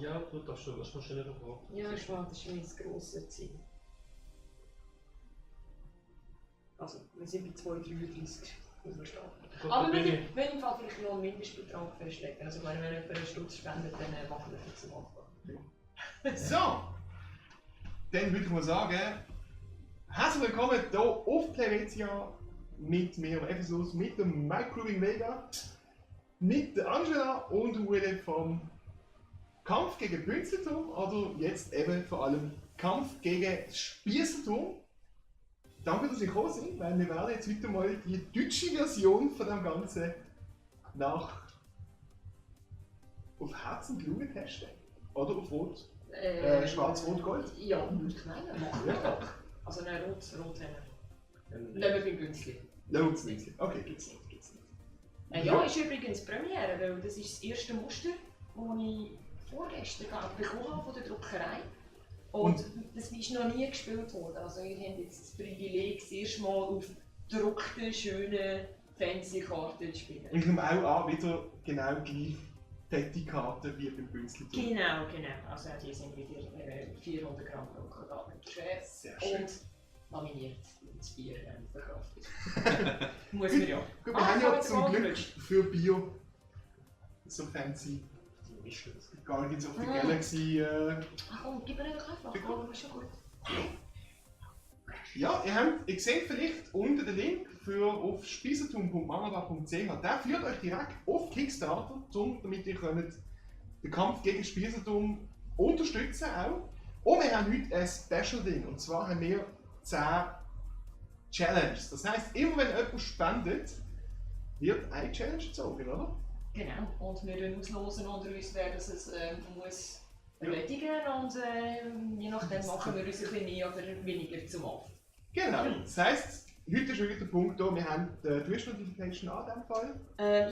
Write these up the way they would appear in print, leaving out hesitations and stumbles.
Ja, du darfst schon schneller fragen. Ja, ich warte, das ist mein grosses Ziel. Also, wir sind bei 2,33 starten. Aber wir können im Fall vielleicht noch einen Mindestbetrag festlegen. Also wenn jemand einen Stutz spendet, dann machen wir das zum Anfang. So! Dann würde ich mal sagen, herzlich willkommen hier auf Plevetia mit mir, Ephesus, mit dem Microwing Mega, mit der Angela und Ueli vom Kampf gegen Bünzeltum oder jetzt eben vor allem Kampf gegen Spiessertum. Danke, dass Sie gekommen sind, weil wir werden jetzt heute mal die deutsche Version von dem Ganzen auf Herz und Lunge testen. Oder auf Rot. Schwarz-Rot-Gold? Ja, würde ich meinen. Machen wir doch. Also nein, Rot nehmen wir beim Bünzli. Bünzli. Okay, gibt's nicht. Ja, ist übrigens Premiere, weil das ist das erste Muster, das ich vorgestern bekommen habe von der Druckerei. Und das ist noch nie gespielt worden. Also ihr habt jetzt das Privileg, das erste Mal auf gedruckten, schönen Fernsehkarten zu spielen. Ich nehme auch an, wieder genau gleich fette Karten wie beim Bünzli. Genau. Also die sind wieder 400 Gramm pro Quadratmeter schwer. Sehr schön. Und laminiert ins Bier verkraftet. Muss man ja. Gut, wir haben ja zum Glück für Bio so fancy. Gar nicht auf der Galaxy. Ach komm, gib mir doch einfach. Das ist schon gut. Ja, ihr seht vielleicht unten den Link auf spiesertum.manaba.ch. Der führt euch direkt auf Kickstarter, damit ihr den Kampf gegen Spiesertum unterstützen auch. Und wir haben heute ein Special-Ding. Und zwar haben wir 10 Challenges. Das heisst, immer wenn jemand spendet, wird eine Challenge gezogen, oder? Genau, und wir auslosen unter uns, wer das muss erledigen und je nachdem machen wir uns ein bisschen mehr oder weniger zum Anfang. Genau, das heisst, heute ist wirklich der Punkt da, wir haben die Twitch-Notification an in diesem Fall.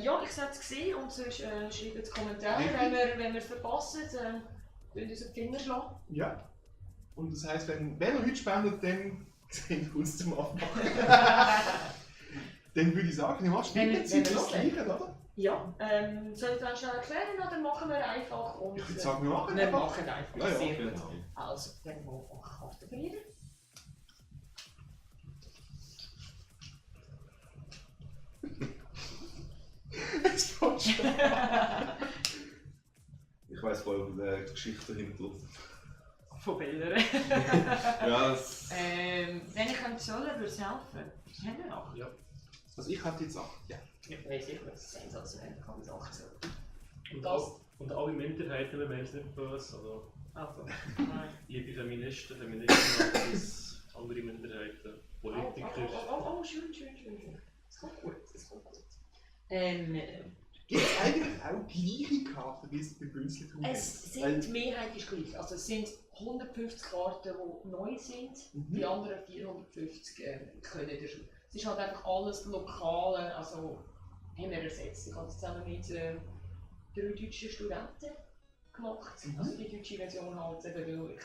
Ja, ich habe es gesehen und sonst schreibt es Kommentare, wenn wir es verpassen, könnt ihr uns auf die Finger schlagen. Ja, und das heisst, wenn ihr heute spendet, dann sehen wir uns zum Anfang. Dann würde ich sagen, wir spielen jetzt das Gleiche, oder? Ja, soll ich dann schnell erklären oder machen wir einfach? Und, ich würde sagen, wir machen einfach. Ja, sehr genau. gut. Also, dann mal auf Karte verlieren. Es fängt schon. Ich weiss voll von der Geschichte dahinter. Von Bildern. Ja, das... Wenn ich könnte sollen, würde es helfen. Haben wir noch? Ja. Also ich hatte jetzt 8. Ja. Ja, weiss ich, was sensationell kann das 8 sein. Und alle Minderheiten, wir meinen es nicht böse. Also, Nein. liebe Feministen, Feministinnen, andere Minderheiten, Politiker. Oh, schön. Das kommt gut. Gibt es eigentlich auch gleiche Karten, wie es bei Bünzli tun? Die Mehrheit ist gleich. Also es sind 150 Karten, die neu sind, die anderen 450 können ihr schon. Es ist halt einfach alles Lokale, also haben wir ersetzt. Ich habe es zusammen mit 3 deutschen Studenten gemacht. Also die deutsche Version halt eben, weil ich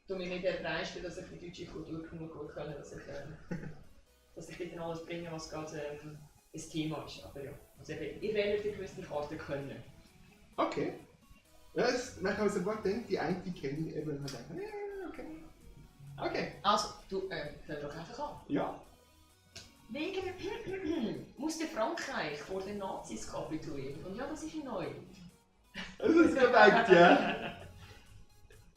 tue mir nicht erdreisten, dass ich die deutsche Kultur genug gut kann, dass ich wieder alles bringe, was gerade ein Thema ist. Aber ja, also ich werde die gewisse Karten können. Okay. Ja, man kann sich gut denken, die eine kenne ich eben und man denkt, ja, okay. Also, du, hör doch einfach an. Ja. Wegen musste Frankreich vor den Nazis kapitulieren. Und ja, das ist neu. Das ist gedacht, ja.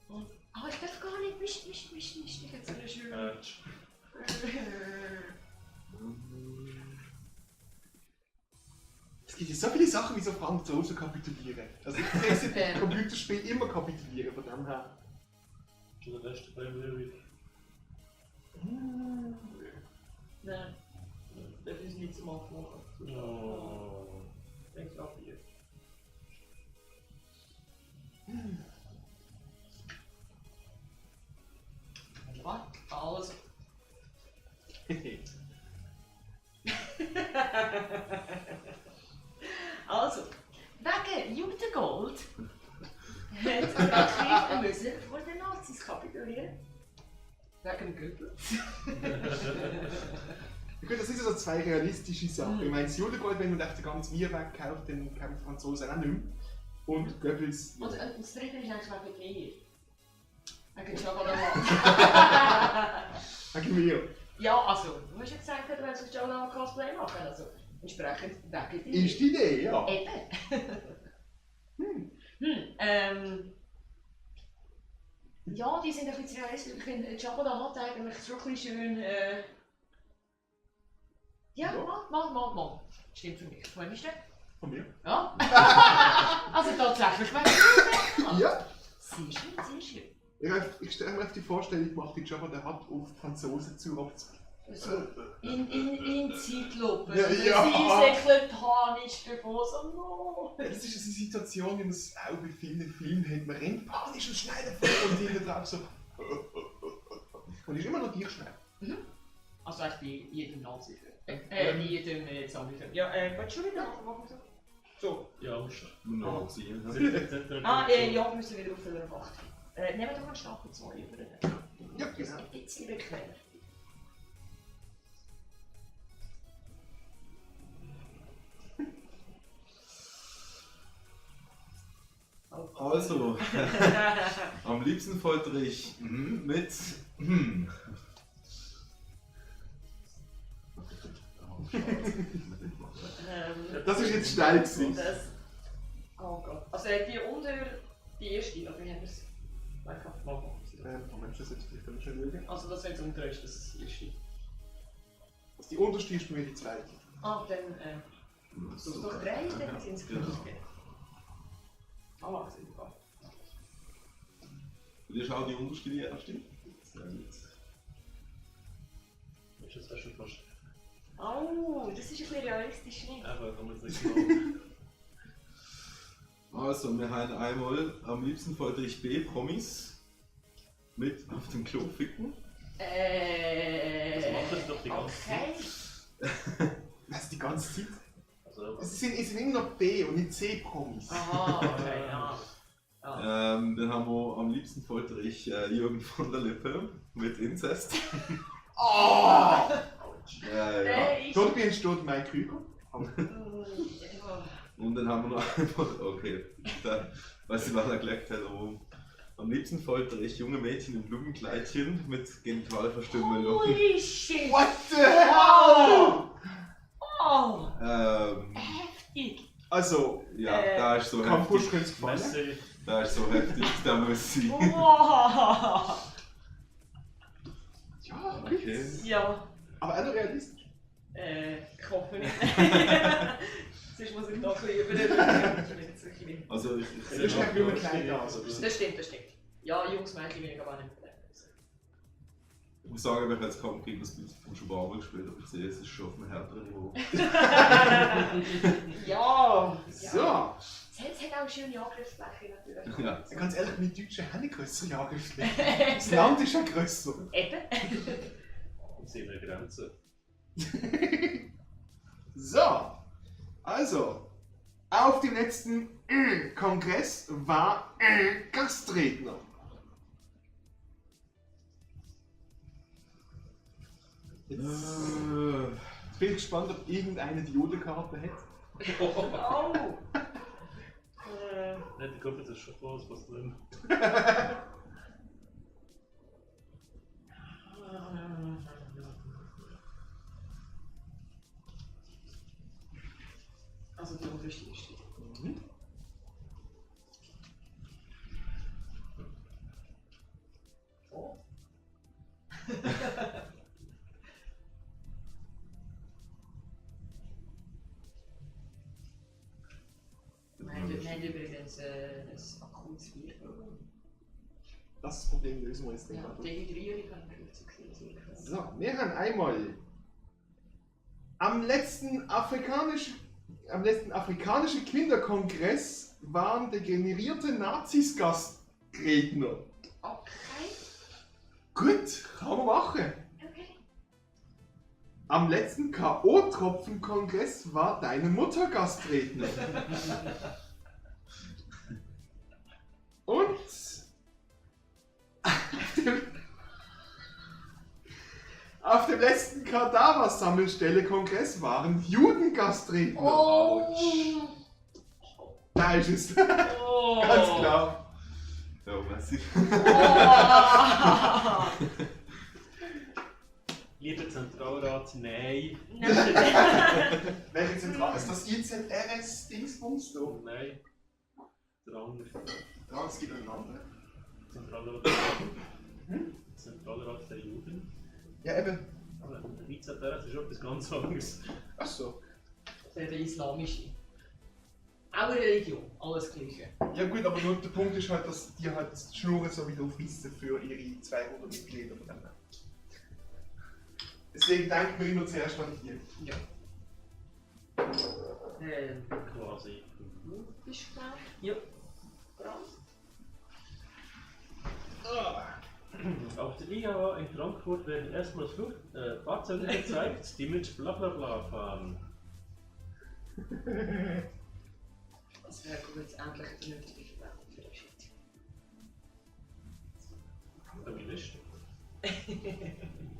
Aber ich darf gar nicht mischen. Ich hätte so eine schöne... Es gibt ja so viele Sachen, wie so Franzosen kapitulieren. Also ich sehe Computerspiele immer kapitulieren, von dem her. Und der Rest bei mir wieder. Nein. Das ist nicht zum Aufmachen. Oh. Ich glaube hier. Also. Also, wegen Judengold hat Frankreich müssen vor den Nazis kapitulieren. Wegen dem Göbel. Gut, das sind so 2 realistische Sachen. Ich meine, das Judengold, wenn man den ganzen Bier wegkauft, dann kaufen die Franzosen auch nicht mehr. Und Goebbels. Und das dritte ist eigentlich wegen dir. Wegen Chocolate. Wegen mir. Ja, also, du hast ja gesagt, du willst ein Chocolate Cosplay machen. Also, entsprechend wegen dir. Ist die Idee, ja. Eben. Ja, die sind ein bisschen realistisch. Ich finde, Chocolate hat eigentlich schon ein bisschen schön. Ja, Ja. Mal. Stimmt für mich. Wann ist der? Von mir. Ja. Also tatsächlich, wenn Ja. Sehr schön, sehr schön. Ich stelle mir auf die Vorstellung, ich mache die Jabba der Hutt auf Franzosen zu. So, in Zeitlupe. Ja, Sie ja. säckelt panisch davor, so no. Das ist eine Situation, wie man es auch bei vielen Filmen hat. Man rennt panisch und schnell davor und hinten drauf so. Und ist immer noch dir schnell. Also eigentlich bei jedem Nazi-Film. Bei jedem Zombie-Film. Ja, was schon wieder machen so? So. Ja, Angst. Noch ziehen. Ja, wir müssen wieder auf 85. Nehmen wir doch einen Stapel 2 über den. Ja, Das ist genau. ein bisschen bequemer. Also, am liebsten foltere ich mit. Das ist jetzt schnell gewesen. Oh Gott. Also die unter die erste, oder wie haben wir es? Moment, das jetzt vielleicht nicht schauen. Also das, wenn es unter ist, das ist die erste. Also die unterste ist bei mir die zweite. Ah, dann das ist doch 3, dann sind es gleich. Ah, super. Für dich auch die unterste die erste? Sehr gut. Ist das schon fast. Oh, das ist ein bisschen realistisch, nicht? Aber kann man es nicht genau. Also, wir haben einmal am liebsten foltere ich B-Promis mit auf dem Klo ficken. Das macht das doch die ganze okay. Das ist die ganze Zeit. Also, Es sind immer noch B und nicht C-Promis. Aha, okay, ja. Dann haben wir am liebsten foltere ich Jürgen von der Lippe mit Inzest. Oh! Ja. Dort entsteht mein Krüger. Und dann haben wir noch einfach, okay, da weiß ich, was er gelegt hat, aber am liebsten foltere ich junge Mädchen in Blumenkleidchen mit Genitalverstümmelung. Holy shit! What the hell? Oh! Heftig! Also, Ja, da ist so Campus heftig. könnte es gefallen. Messi. Da ist so heftig, da muss ich. Wow! Ja, Okay. Ja, aber auch noch realistisch. ich hoffe nicht. Sonst muss ich noch ein bisschen über Also ich Das ist kein Blumenkleid da. Also. Das stimmt. Ja, Jungs, Mädchen will ich aber nicht mehr. Ich muss sagen, wenn ich jetzt kaum gegen das Bild von Schubaba gespielt habe, ich sehe, es ist schon auf einem härteren Niveau. Ja! So, Es hat auch eine schöne Angriffsfläche natürlich. Ja. ganz ehrlich, mit Deutschen haben nicht größere Angriffsfläche. Das Land ist ja grösser. Eben. Und sie eine Grenze. So, also, auf dem letzten Kongress war Gastredner. Jetzt bin ich gespannt, ob irgendeine die Jodekarte hat. Oh! Nicht, ich hoffe, das ist schon was drin. Also die unterste ist die. Oh. Wir haben übrigens ein akutes Bier. Das Problem lösen wir jetzt Ja, nicht. Dehydrierung kann ich wirklich sehen. So, wir haben einmal am letzten afrikanischen Kinderkongress waren degenerierte Nazis Gastredner. Okay. Gut, kann man machen. Okay. Am letzten K.O.-Tropfen-Kongress war deine Mutter Gastredner. Und auf dem letzten Kadaver-Sammelstelle-Kongress waren Juden Gastredner. Oh! Da Der ist es. Oh. Ganz klar. Ja, massiv. Oh. Lieber Zentralrat, nein. Welche Zentral? Ist das IZRS-Dingsbums da? Nein. Der andere. Ja, es gibt einen anderen. Zentralrat der Juden. Zentralrat der Juden. Ja, eben. Aber der IZRS ist etwas ganz anderes. Ach so. Der islamische. Auch eine Religion, alles Gleiche. Ja gut, aber nur der Punkt ist halt, dass die halt die Schnur so wieder aufrissen für ihre 200 Mitglieder von dem. Deswegen denkt man immer zuerst an die. Ja. Quasi. Bist du bereit? Ja. Bereit? Auf der IAA in Frankfurt werden erstmals Fahrzeuge gezeigt, die mit Blablabla fahren. Das wäre gut, jetzt endlich eine vernünftige Verwendung für den Shit. Feminist.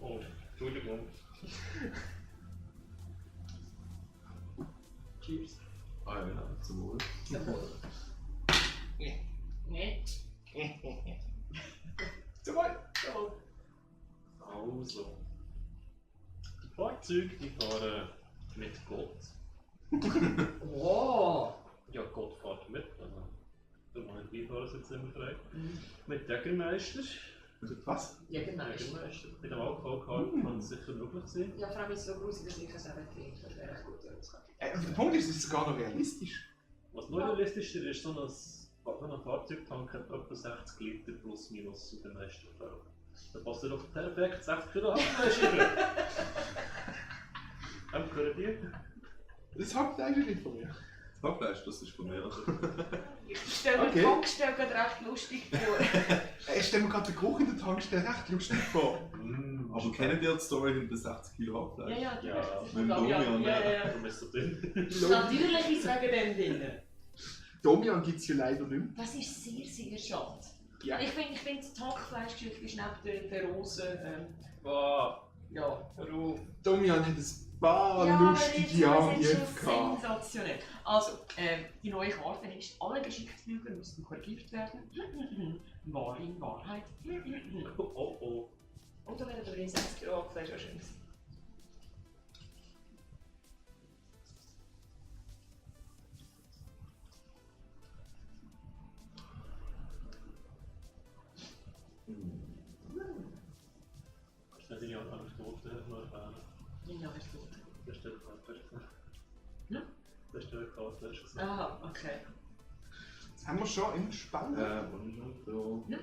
Oh, Entschuldigung. Cheers. Ah ja, zum Wohl. Jawohl. Nee. Zum Wohl. Jawohl. Also. Die Fahrzeuge, die fahren mit Gott. Oh. Ja, Gott fährt mit. Also, der meine Beifahrer sind immer frei. Mit Jägermeister. Was? Jägermeister. Jägermeister. Mit dem Alkoholgehalt kann es sicher möglich sein. Ja, vor allem ist es so gruselig, dass ich es eben trinke. Das wäre echt gut, wenn es Der Punkt ist, es ist sogar noch realistisch. Was noch realistischer ist, so ein Fahrzeugtank hat etwa 60 Liter plus minus in den meisten Fällen. Da passt ja doch perfekt 60 Kilo Hackfleisch rein. Gehört dir? Das Hackfleisch ist nicht von mir. Hackfleisch, das ist von mir. Ich stelle mir Okay. die Tankstelle gerade recht lustig vor. Ich stelle mir gerade den Geruch in der Tankstelle recht lustig vor. Aber kennt ihr die Story hinter 60 Kilo Hackfleisch? Ja, ja, Ja, das ist mit dem ja, Domian, ja, ja. Warum ist so dünn? Natürlich ist es wegen dem drin. Domian gibt es ja leider nicht mehr. Das ist sehr, sehr schade. Ja. Ich finde, die Tankfleischgeschichte ist neben der Rose, Wow, ja. hör auf. Domian hat ein paar Ja, aber lustige jetzt Jahre sind schon gehabt. sensationell. Also, die neue Karte ist, alle Geschichtslügen müssen korrigiert werden. Wahr in Wahrheit. Oh oh. Und da werden wir in 60 Euro Fleisch auch schön sein. Kannst du nicht deine Anekdote noch erwähnen? Ja, ist gut. Das ist der Karte. Hm? Das ist der Karte gesagt. Aha, okay. Jetzt haben wir schon im Spann. Und Ja,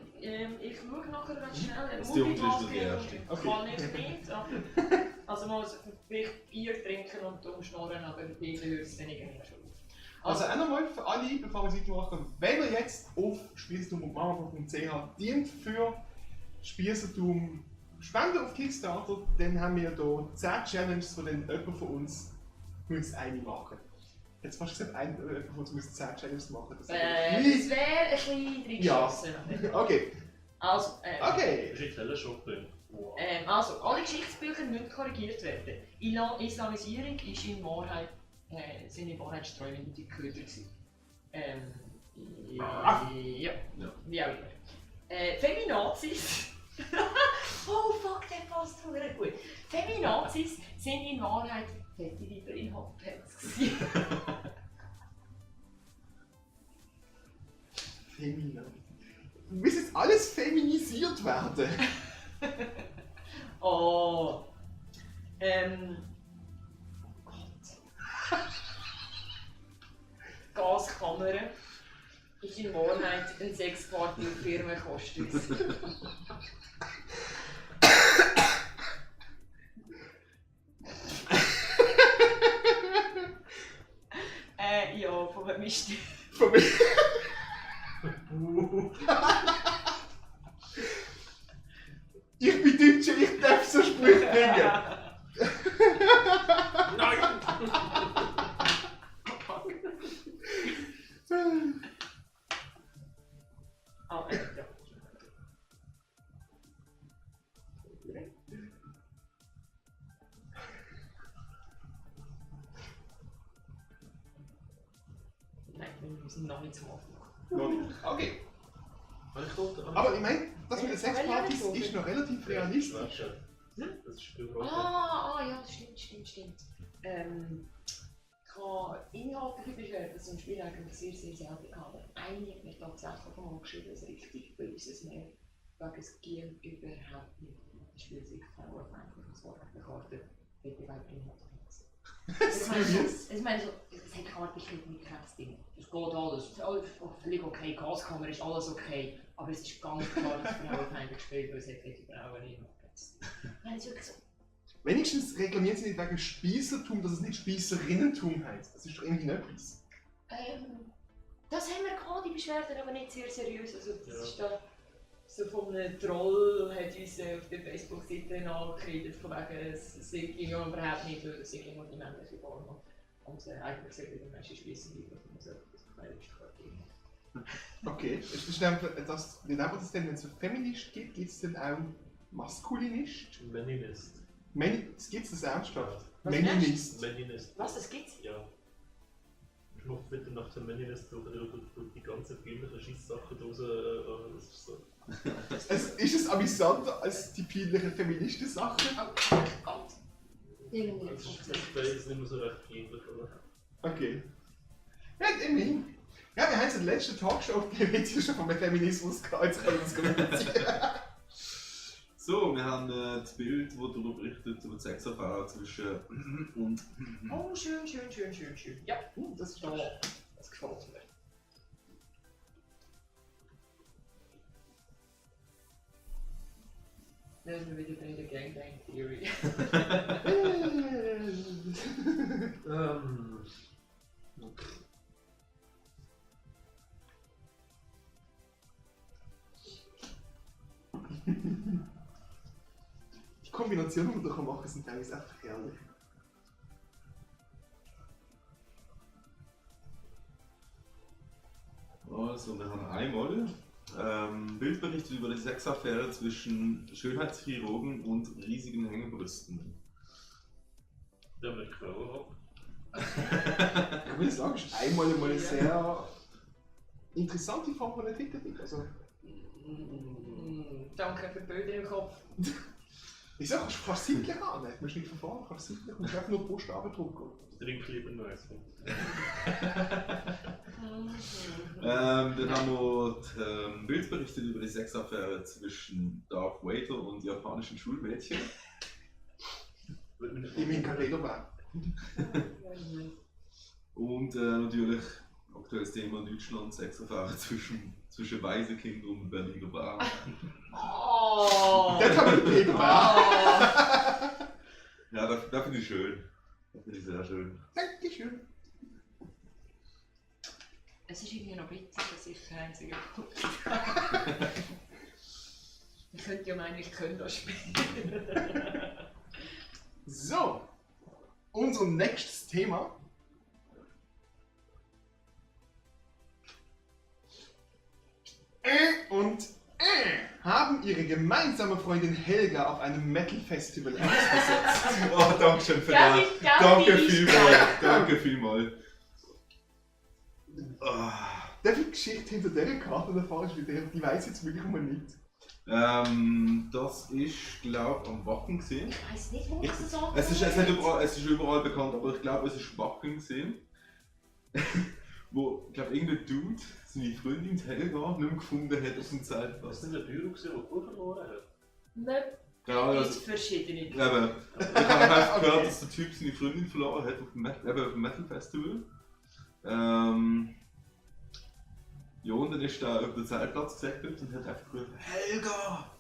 ich schaue nachher ganz schnell. Das ist die Unterliste, die erste. Kann ich nicht. Aber, also man muss vielleicht Bier trinken und dumm schnorren, aber Bier hört es dann irgendwie schon auf. Also auch nochmal für alle, bevor wir es weitermachen, wenn ihr jetzt auf spielstummundmama.ch dient für Spielsertum Spenden auf Kickstarter, dann haben wir hier 10 Challenges, von denen jemand von uns muss eine machen. Jetzt fast gesagt, jemand von uns muss 10 Challenges machen. Das Das wäre ein bisschen reingeschossen. Okay, Also, okay. Das ist jetzt Shop drin. Wow. Also, alle Geschichtsbücher müssen korrigiert werden. Islamisierung ist in Wahrheit, sind in Wahrheit streunende Köder gewesen. Ja, Ja. wie auch immer. Feminazis. Oh fuck, der passt verdammt gut. Feminazis sind in Wahrheit fette Weiber in Hotpants gewesen. Muss jetzt alles feminisiert werden? Oh. Gott. Gaskammer ist in Wahrheit ein Sexpartner auf Firmenkosten. Ja, von wem ist die? Von mir. Ich bin Deutscher, ich darf so Sprüche bringen. Nein! Ah, ja. Nein, wir müssen sind noch nicht zum Anfang. Noch nicht. Okay. Aber Aber ich meine, das mit den Ja, Sexpartys relativ. ist noch relativ realistisch. Das ist viel größer. Ja, das stimmt. Ich habe inhaltliche Beschwerden zum Spiel eigentlich sehr selten gehabt. Aber eine hat mir tatsächlich mal geschrieben, dass richtig böse ist mir wegen es ging überhaupt nicht. Das Spiel sich frauenfeindlich, das war eine Karte, Wettbewerb inhaltlich. Ich meine, es hat Kartenspiel nicht kein Ding. Es geht alles. Völlig okay, Gaskammer ist alles okay. Aber es ist ganz klar, dass frauenfeindlich gespielt, weil es hat wirklich Frauen inhaltlich. Nein, das ist wirklich so. Wenigstens reklamieren sie nicht wegen Spießertum, dass es nicht Spießerinnentum heißt. Das ist doch irgendwie nicht etwas. Das haben wir gehabt, die Beschwerden, aber nicht sehr seriös. Also das ist da so von einem Troll, hat uns auf der Facebook-Seite nachgeredet, von wegen, es sei ja überhaupt nicht, weil es sei nur die männliche Form. Und eigentlich sollte die Menschen Spießen liegen, dass man so etwas Kleines geben. Okay, es ist einfach, das, wie nennt man das denn, wenn es so Feminist gibt, gibt es denn auch Maskulinist? Meninist. Es gibt es ernsthaft? Was Meninist. Meninist. Was, das gibt's? Ja. Ich muss bitte nach dem Meninist suchen, die ganzen peinlichen Scheisssachen raus. Das ist so. Ist es amüsanter als die peinlichen Feministen-Sachen? Gott. Das ist nicht mehr so recht peinlich, oder? Okay. Ja, immerhin. Ja, wir haben es in der letzten Talkshow aufgegeben, jetzt ist schon vom Feminismus gehabt, jetzt können wir es kommunizieren. So, wir haben das Bild, das darüber berichtet, über die Sexaffäre zwischen und. Oh, schön. Ja, Das ist da. doch. Das gefällt mir. Dann sind wir wieder bei der Gangbang Theory. Die Kombinationen, die wir machen, sind teilweise einfach herrlich. Also, wir haben einmal Bildberichte über die Sexaffäre zwischen Schönheitschirurgen und riesigen Hängebrüsten. Der mit Frauen ab. Ich würde sagen, es ist einmal eine sehr interessante Form von Entwicklung. Also, Danke für die Bilder im Kopf. ich sage, du kannst seitlich an, du musst nicht von vorne, du kannst seitlich, du musst einfach nur Buchstaben drücken. Trink lieber Neues. Dann haben wir die, Bildberichte über die Sexaffäre zwischen Darth Vader und japanischen Schulmädchen. Ich bin kein Lederbär. Und natürlich aktuelles Thema Deutschland, Sexaffäre zwischen Waisenkind und Berliner Bar. Oh! Der kann man nicht Lederbär. Ja, das finde ich schön. Das finde ich sehr schön. Dankeschön. Es ist irgendwie noch witzig, dass ich kein einziger Punkt habe. Ich könnte ja meinen, ich könnte das spielen. So, unser nächstes Thema. Haben ihre gemeinsame Freundin Helga auf einem Metal-Festival ausgesetzt. Oh, danke schön für Darf das. ich- darf Danke ich- vielmals. Danke vielmals. Oh. Darf ich die Geschichte hinter dieser Karte erfahren? Die weiß jetzt wirklich mal nicht. Das ist, glaube ich, am Wacken gesehen. Ich weiß nicht, wo das so Es ist überall bekannt, aber ich glaube, es ist Wacken gesehen. Wo, ich glaube, irgendein Dude seine Freundin die Helga nicht mehr gefunden hat auf dem Was Zeltplatz. ist denn der Büro, der Buch verloren hat? Nein, Ja, gibt also, verschiedene. eben, ich habe einfach gehört, dass der Typ seine Freundin verloren hat auf dem Metal Festival. Ja, und dann ist er über den Zeltplatz gesäckelt und hat einfach gerufen, Helga!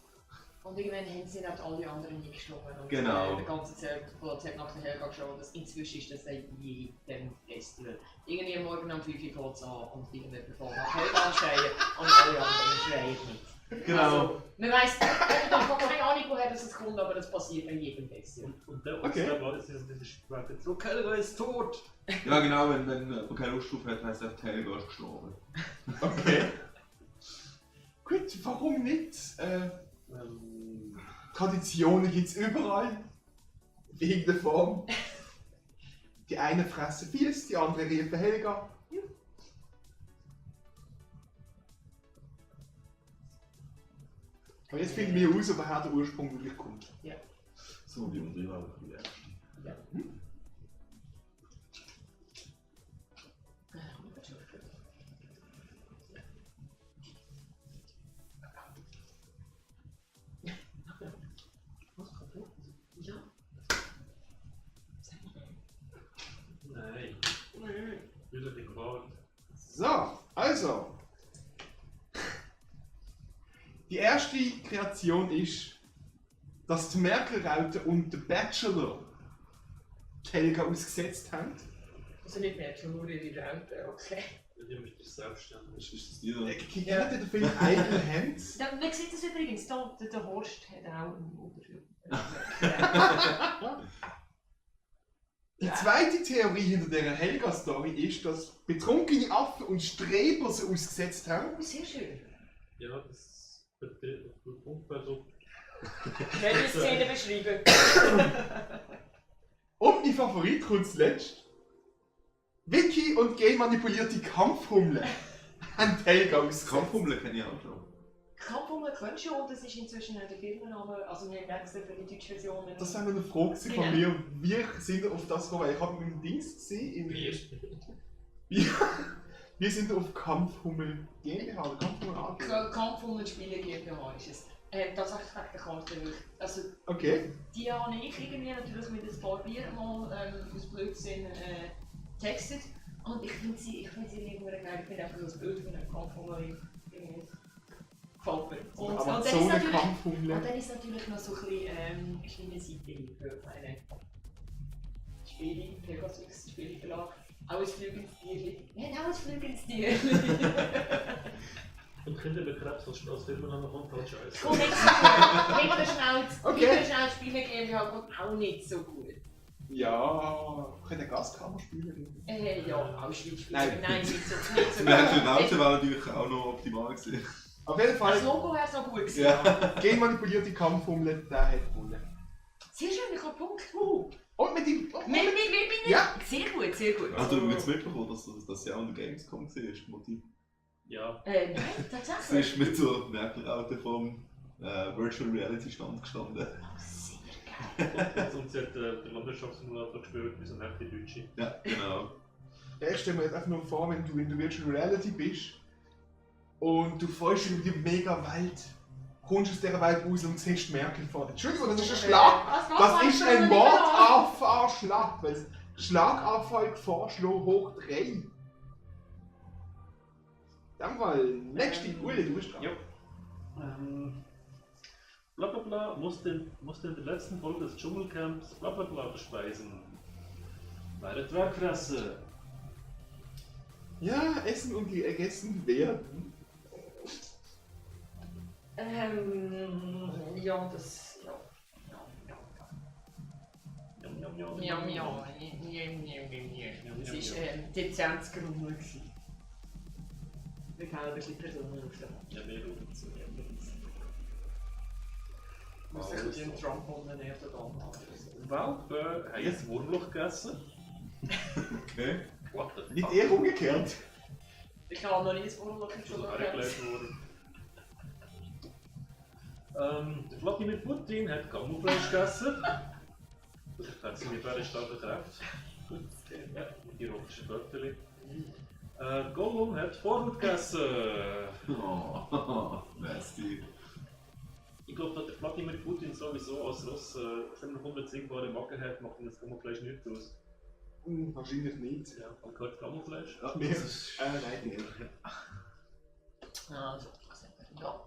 Und irgendwann haben sie nicht alle anderen eingeschoben. Und Genau. der ganze Zeltplatz hat nach der Helga geschaut. Inzwischen ist das seit jedem Festival. Irgendwie am Morgen um 5 Uhr fängt es an und irgendjemand fängt nach Helga an schreien und alle anderen schreien mit. Genau. Also, man weiss, ich habe keine Ahnung, woher das kommt, aber das passiert bei jedem Festival. Und der Okay. Ostern war das ist so, Helga ist tot! Ja genau, wenn man keine Lust drauf hat, heisst es, Helga ist gestorben. Okay. Gut, warum nicht? Traditionen gibt es überall. In irgendeiner Form. Die eine fressen Fies, die andere riefen Helga. Aber jetzt finden wir raus, woher der Ursprung wirklich kommt. So, wie unsere Wahl für die erste. Ja. Was kaputt? Ja. Nein. Wieder die Gewalt. So, also. Die erste Kreation ist, dass die Merkel-Raute und der Bachelor die Helga ausgesetzt haben. Also nicht mehr, schon nur ihre Raute, okay. Ich habe mich das selbstständig. Ist das die da? Kennt ihr den Film Idle Hands? Ja, man sieht das übrigens, der Horst hat auch einen Unterschied. Die zweite Theorie hinter dieser Helga-Story ist, dass betrunkene Affen und Streber sie ausgesetzt haben. Oh, sehr schön. Ja, das kommt bei so. Welche Szene beschreiben? Und mein Favorit kommt zuletzt. Wiki und genmanipulierte Kampfhummel haben die Helga ausgesetzt. Kampfhummel kenne ich auch schon. Kampfhummel kennst du und das ist inzwischen auch der Firmenname, also wir haben extra für die deutsche Version. Das war eine Frage von mir. Wie sind wir auf das gekommen? Ich habe mit dem Dings gesehen. Wir sind auf Kampfhummel GmbH oder Kampfhummel AG. Kampfhummel Spiele GmbH ist es. Tatsächlich wegen der Karte wirklich. Also Okay. die habe ich irgendwie natürlich mit ein paar Bier mal aus Blödsinn getextet. Und ich finde sie irgendwie geil. Ich finde einfach das Bild von einem Kampfhummel irgendwie gefällt mir. Und dann ist natürlich... Kampfhummel. Und dann ist natürlich noch so ein bisschen kleine Seite für eine Spiele, Pegasus Spieleverlag. Auch ein flügendes Tierchen. Wir haben auch ein flügendes Tierchen. Und Kinderbetreffs als Firmenname kommt halt scheiße. Komm nicht so gut. Hinterschnauz. Okay. Hinterschnauz Spiele GmbH kommt auch nicht so gut. Ja, können Gaskammer spielen? Ja, Auschwitz Spiele. Nein. Nein, nicht so Die Merkel-Raute war natürlich auch noch optimal gewesen. Auf jeden Das Fall, Logo wäre so gut gewesen. Ja. genmanipulierte Kampfhummel, der hat gewonnen. Sehr schön, ich habe Punkt. Und mit dem... Ja. Sehr gut, sehr gut. Hast du jetzt mitbekommen, dass sie auch in der Gamescom war, das Motiv? Ja. Nein, Sie tatsächlich. ist mit der Merkel-Raute vom Virtual Reality Stand gestanden. Sehr geil. Und sie hat den Landwirtschaftssimulator gespielt, wie so eine echte Deutsche. Ja, genau. Ich stelle mir jetzt einfach nur vor, wenn du in der Virtual Reality bist und du fährst über die mega Welt, kommst aus dieser Welt raus und siehst Merkel vor dir. Entschuldigung, das ist ein Schlag! Das ist ein Mordanfahrschlag, weil es Schlaganfall vorschlagen hoch 3. Dann mal, nächste Ulle, du bist dran. Ja. Blablabla musste in der letzten Folge des Dschungelcamps Blablabla bespeisen. Bei der Dwergfresse. Ja, essen und gegessen werden. Ja, das. Ja. Jam, jam, jam. Ja. Es war dezent Grummel. Wir haben ein bisschen Personen auf der Hand. Ja, mehr Ruhe zu. Muss ich den Trump unternehmen oder dann Welpen haben jetzt Wurmloch gegessen. Okay. What the fuck? Nicht eher umgekehrt. Ich habe noch nie das Wurmloch Schon schon so gehört. hergelegt worden. Der Vladimir Putin hat Gammelfleisch gegessen. Das hat seine very starke Kraft. Ja, die rotischen Bötteli. Gollum hat Vorhut gegessen. Oh, nasty. Ich glaube, dass der Vladimir Putin sowieso als Russ, wenn er 110 Magen hat, macht ihm das Gammelfleisch nichts aus. Wahrscheinlich nicht. Ja, man gehört Gammelfleisch. Ja, Mehr. das ist Nein. Also, ja.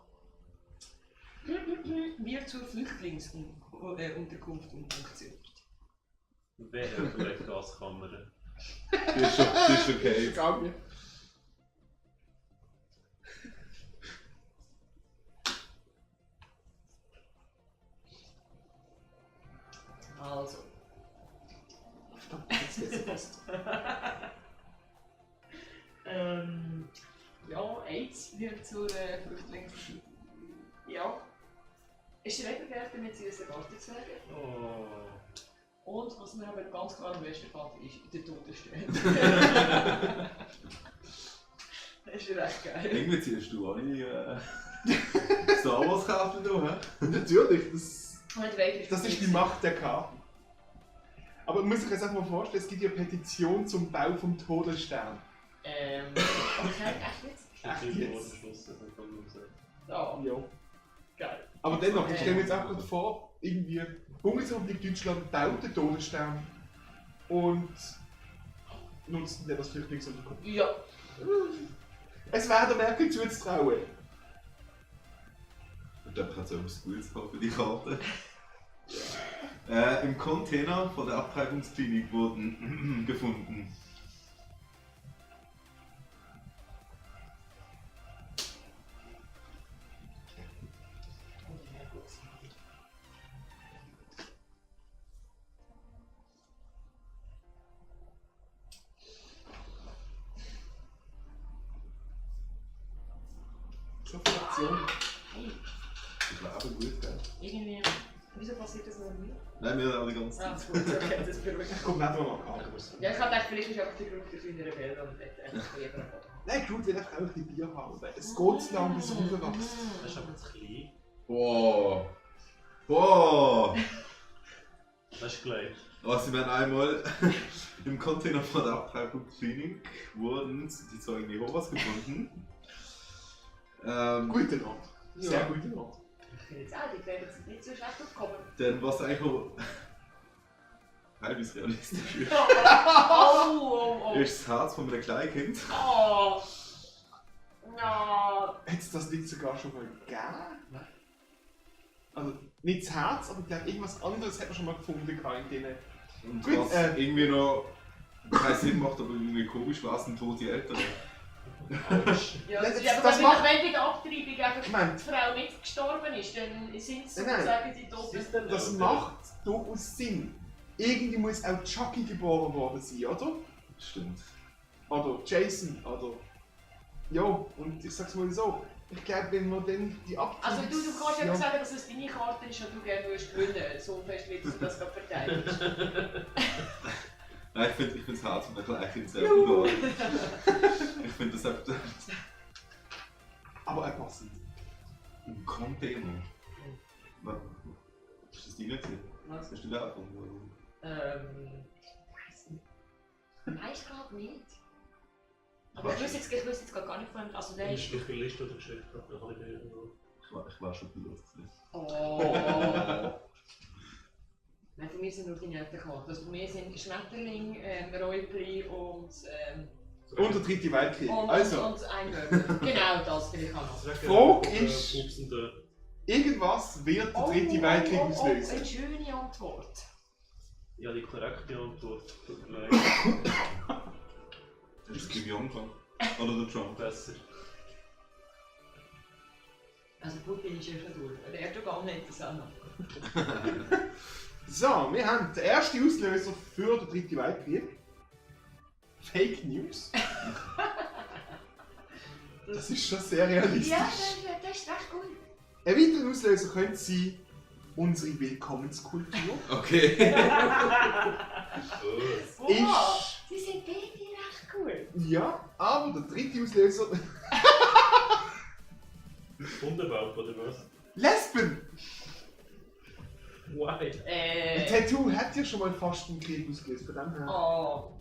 Wir zur Flüchtlingsunterkunft umfunktioniert. Wer hat vielleicht Gaskammer? das ist okay. Gegangen. Also. Stopp, jetzt geht's fast. Ja, AIDS wird zur Flüchtlings... Ja. Es schreiben werden mit süßen Gartenzwergen. Oh. Und was mir aber ganz klar am besten gefällt, ist der Totenstern. Das ist recht geil. Irgendwie ziehst du alle Star Wars Karte da, hä? Natürlich, Und weiter das ist die Macht der Karten. Aber man muss sich jetzt einfach mal vorstellen, es gibt ja eine Petition zum Bau vom Todesstern. Okay, echt jetzt? Echt Ich bin jetzt? am Schluss, das kann man sagen. Ja, Ja. geil. Aber dennoch, ich stelle mir jetzt auch gerade vor, irgendwie Bundesrepublik Deutschland baut den Todesstern und nutzt den als Flüchtlingsunterkunft. Ja. Es wäre der Merkel zuzutrauen. Und dann hat es auch Skills für die Karte. Im Container von der Abtreibungsklinik wurden gefunden. So viele Aktionen. Hey, Ich war aber gut, gell? irgendwie. Wieso passiert das noch nie? Nein, wir haben die ganze Zeit. Ah, gut, okay, das beruhigt mich. Kommt nicht mal Karte. Ja, ich habe gedacht, vielleicht ist einfach die Gruppe für eine Welt und dort einfach lieber einen Boden. Nein, Groot will einfach auch ein bisschen Bier haben, weil es geht zu lang, bis es raufwächst. Das ist aber zu klein. Boah! Boah! Das ist gleich. Also, wir haben einmal im Container von der Abtreibungsklinik wurden die Zeugen Jehovas gefunden. Gute Nacht. Sehr Ja. gute Nacht. Ich finde jetzt auch, die werden jetzt nicht so schlecht aufkommen. Denn was eigentlich auch halbwegs realistisch ist, Oh. ist das Herz von einem Kleinkind. Oh. No. Hätte es das nicht sogar schon mal gegeben? Also nicht das Herz, aber vielleicht irgendwas anderes hätte man schon mal gefunden in denen. Und Gut, was irgendwie noch keinen Sinn macht, aber irgendwie komisch war, sind tote Eltern. Ja, Das- das ist das aber macht- wenn bei der Abtreibung einfach Moment. die Frau nicht gestorben ist, dann sind sie Nein, sozusagen die Toten. Ist denn Das macht durchaus Sinn. Irgendwie muss auch Chucky geboren worden sein, oder? Stimmt. Oder Jason, oder... Ja, und ich sag's mal so. Ich glaube, wenn man dann die Abtreibung... Also du kannst ja sagen, dass es deine Karte ist und du gerne willst gewinnen. So fest willst du das gerade verteidigen. Nein, ich finde das Herz von einem Kleinkind sehr gut. Ich finde das einfach Aber er passt nicht. ein Container. Was? Ist das die nicht? Was? Hast du da erfunden? Weiss nicht. Nein, ich glaube nicht. Aber ich wüsste jetzt gar nicht von... Also der ist... Wie viele Liste oder Geschichte hat man heute irgendwo? Ich war schon pilot. Oh. Nein, von mir sind nur die netten Karten. Also von mir sind Schmetterling, Räubli und... Und der dritte Weltkrieg. Also, und Einwürmer. Genau das will ich auch noch. Frage ist- Pupsende. irgendwas wird der dritte Weltkrieg auslösen. Eine schöne Antwort. Ja, die korrekte Antwort. Tut mir leid. Das ist Kim Jong-un. Oder der Trump. Besser. Also Putin ist ja schon durch. Der Erdogan nennt das auch noch. So, wir haben den ersten Auslöser für den dritten Weltkrieg. Fake News. Das ist schon sehr realistisch. Ja, das ist recht gut. Ein weiterer Auslöser könnte sein unsere Willkommenskultur. Okay. Oh. Wow, sie sind beide recht cool. Ja, aber der dritte Auslöser. Hundebauch oder was? Lesben! Why? Ein Tattoo hat ja schon mal fast einen Krieg ausgelöst, von dem her. Oh.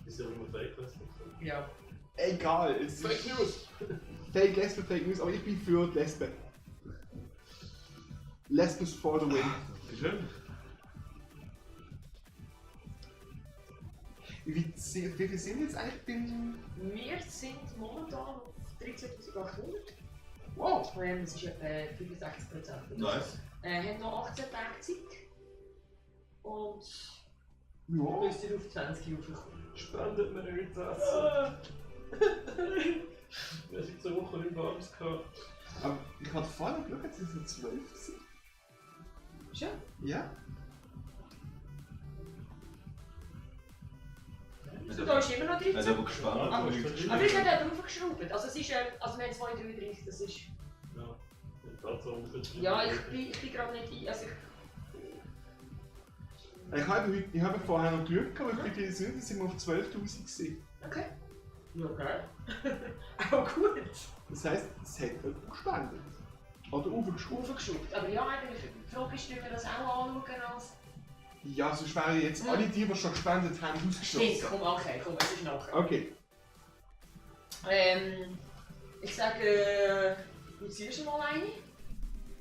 Ist ja immer Fake, weißt du? Ja. Egal, es ist Fake News! Fake Lesben, Fake News, aber ich bin für die Lesben. Lesbos for the win. Schön. Wie viele sind jetzt eigentlich beim... Wir sind momentan auf 13.800. Wow! Das ist etwa 65%. Nice. Haben noch 18 Tage Zeit. Und Ja. müssen auf 20 raufkommen. Spendet mir nicht das. Wir sind so Woche nicht warmes gehabt. Aber ich hatte vorher geschaut, jetzt sind es nur 12 gewesen. Schon? Ja? Da ist immer noch 13. Also, aber gespannt. Ah, Aber du ich hast schon habe da draufgeschraubt. Also es ist, also wir haben 233, das ist... Ja, und Tatsache für Ja, ich bin gerade nicht ein... Also Ich habe vorher noch geschaut, aber wie viele sind es? Sind wir auf 12'000 gewesen. okay. Ja, geil. Auch gut. Das heisst, es hat jemand gespendet. Oder aufgeschraubt. Aufgeschraubt. Aber ja, eigentlich, die Frage ist, ob wir das auch anschauen als... Ja, sonst wären jetzt alle die schon gespendet haben, Stimmt, ausgeschlossen. komm, es ist nachher. Okay. Ich sage, du ziehst mal eine.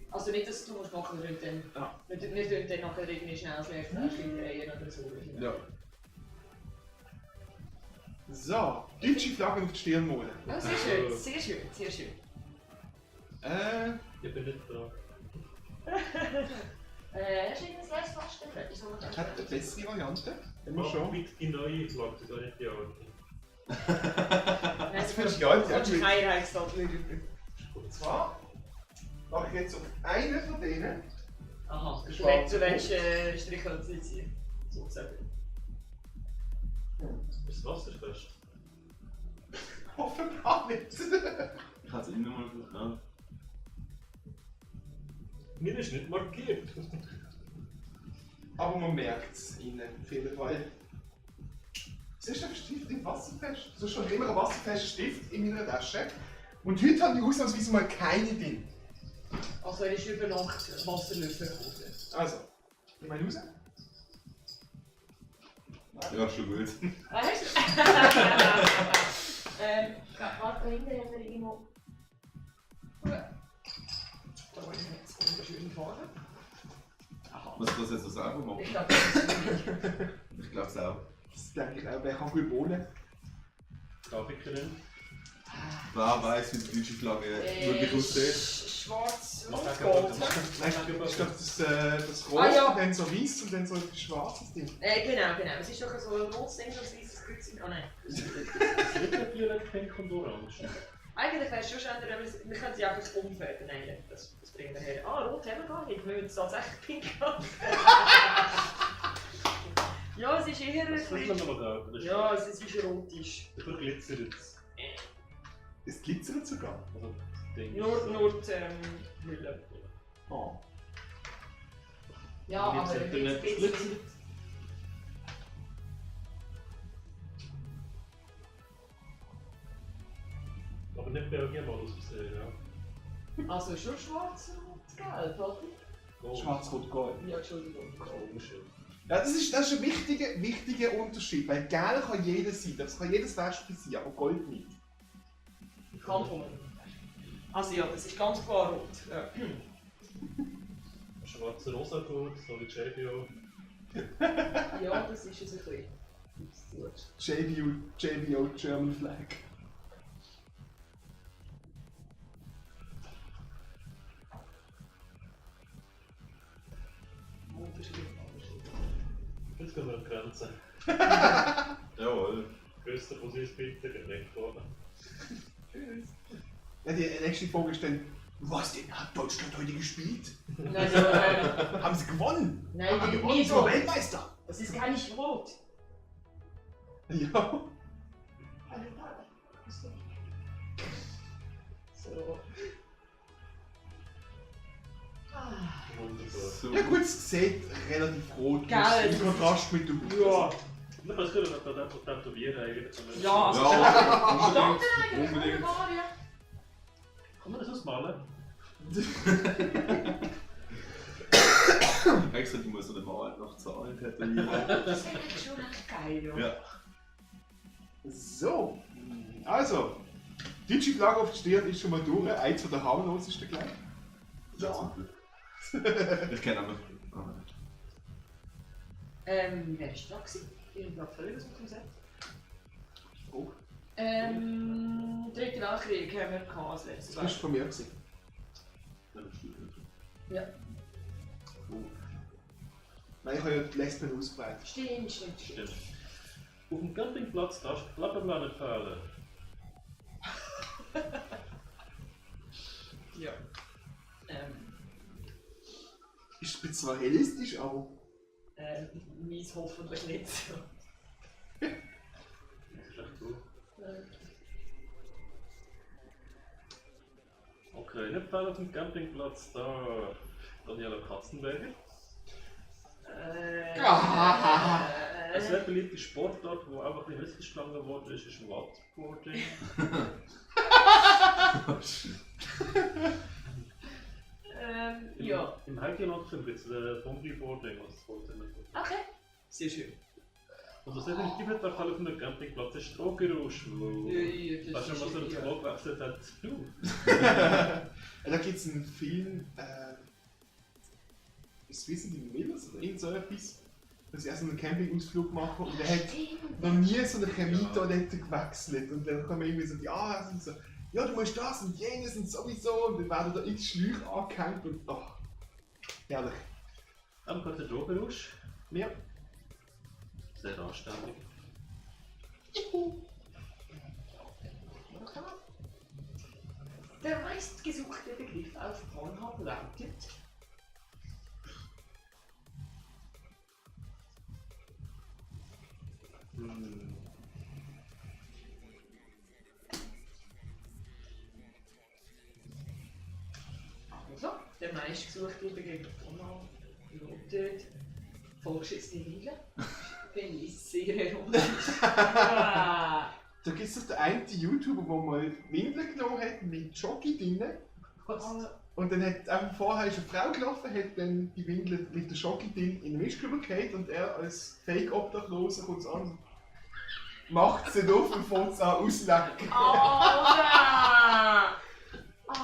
Also nicht, dass du musst machen, wir tun dann nachher irgendwie schnell das Leerfläschchen drehen oder so. Ja. So, deutsche Flagge auf die Stirn malen. Oh, sehr schön, sehr schön, sehr schön. Ich bin nicht dran. Hast du irgendein Leerfläschchen? Ich hätte eine bessere Variante. Immer Mach schon. bitte die neue Flagge, gar nicht die alte. Das findest du geil, ja, ja? gut. Kein Reichsstadt drüber. Und zwar mache ich jetzt auf einen von denen. Aha, du Schwarze willst Strichhölzer ziehen. Sozusagen. Ist das wasserfest? Offenbar nicht. Ich habe es immer mal verstanden. Mir ist nicht markiert. Aber man merkt es ihnen auf jeden Fall. Es ist ein Stift im Wasserfest. Es ist schon immer ein wasserfester Stift in meiner Tasche. Und heute habe ich ausnahmsweise mal keine drin. Also er ist über Nacht Wasserlöffel gekommen. Also, geh mal raus. Ja, schon gut. Weißt du? Warte, hinten haben wir irgendwo... Da wollte ich jetzt wunderschön fahren. Aha. Was das jetzt so selber machen? Ich glaube, das ist Ich glaube es auch. Das denke ich auch, wer kann gut wohnen. Grafikerin. Wer weiß, wie die deutsche Flagge wirklich aussieht? Schwarz Mach und einfach Gold. das. Nein, ich glaube, das Rot, Ah, ja. dann so weiß und dann so ein schwarzes Ding. Genau. Es ist doch so ein rotes Ding, das weißes Kreuz. Oh nein. Es wird violett, pink und orange. Eigentlich wäre es schon schöner, aber wir können sie einfach umfärben. Nein, das bringen wir her. Ah, rot haben wir gar nicht. Wir müssen es tatsächlich pink haben. Ja, es ist eher ein Das müssen wir bisschen... noch mal kaufen. Ja, es ist rotisch. Das verglitzert jetzt. Es glitzert sogar. Also, das Ding Nur die Hülle. Oh. Ja, aber ein bisschen... Aber nicht Belgien mal aussehen, ja. Also schon schwarz und gelb, oder? Gold. Schwarz-Rot-Gold. Ja, Entschuldigung. Komisch. Ja, das ist ein wichtiger Unterschied, weil Gelb kann jeder sein, das kann jedes Wespen sein, aber Gold nicht. Kanton. Also ja, das ist ganz klar rot. Ja. Schwarzer Rosa-Gut, so wie JBO. Ja, das ist es ein bisschen. JBO German Flag. Jetzt gehen wir an die Grenze. Jawohl. Größter Fusionsbild gedrängt worden. Ja, die nächste Frage ist dann, was denn hat Deutschland heute gespielt? Also, Haben sie gewonnen? nein, Haben die gewonnen, nicht sie waren rot. Weltmeister. Das ist gar nicht rot. Ja. So. Wunderbar. So. Ja gut, es sieht relativ rot Geil. aus, im Kontrast mit dem Ja. Man kann es gut einfach tätowieren eigentlich. Ja, also Ja, eigentlich unbedingt. wunderbar, ja. Kann man das ausmalen? Extra, die muss so eine Wahrheit noch Zahlen tätowieren. Das ist eigentlich schon echt geil, ja. Ja. So, also, deutsche Flagge auf die Stirn ist schon mal durch, eins von der harmlosesten gleich. Ja. Zum Glück. Ich kenne auch noch. Wer ist da gewesen? Ich bin gerade völlig aus dem Konzept. Oh, Dritte Weltkrieg haben wir gehabt als letztes das war von mir. Gewesen. Ja. Oh. Nein, ich habe ja die Lesben ausgebreitet. Stimmt. Stimmt. Auf dem Campingplatz darfst du Klapperblatt nicht fehlen. Ja. Ist zwar realistisch, aber Meins hoffentlich nicht. Das ist echt gut. Okay, nicht fehlen auf dem Campingplatz da. Daniela Katzenberger. Eine sehr beliebte Sportart, die auch ein bisschen missverstanden worden ist Wattboarding. Im Heidi-Film gibt es den Zombie-Boarding, was das wollte nicht. Okay, sehr schön. Und was definitiv nicht der Fall auf einem Campingplatz ist Strohgeräusch, wo... Weißt du, was er das Klo gewechselt hat? Da gibt es einen Film, ist Wissen in Millers oder irgend so etwas, dass er so einen Campingausflug machen und er hat noch nie so eine Chemietoilette gewechselt. Und dann kommen irgendwie so die Anweisungen so, ja du musst das und jenes und sowieso und dann werden da x Schläuche angehängt und ach, herrlich. Am gerade der Strohgeräusch. Ja. Sehr anständig. Der meistgesuchte Begriff auf Pornhub lautet... Also, der meistgesuchte Begriff auf Pornhub lautet... Vollgeschissene Wille. Finde ich sehr erotisch. Da gibt es doch den einen YouTuber, der mal Windeln genommen hat mit Jockey drin. Und dann hat einfach vorher ist eine Frau gelaufen, hat dann die Windel mit der Jockey drin in den Mischkübel gehabt und er als Fake-Obdachloser kommt an, macht sie auf und fängt es an auslecken.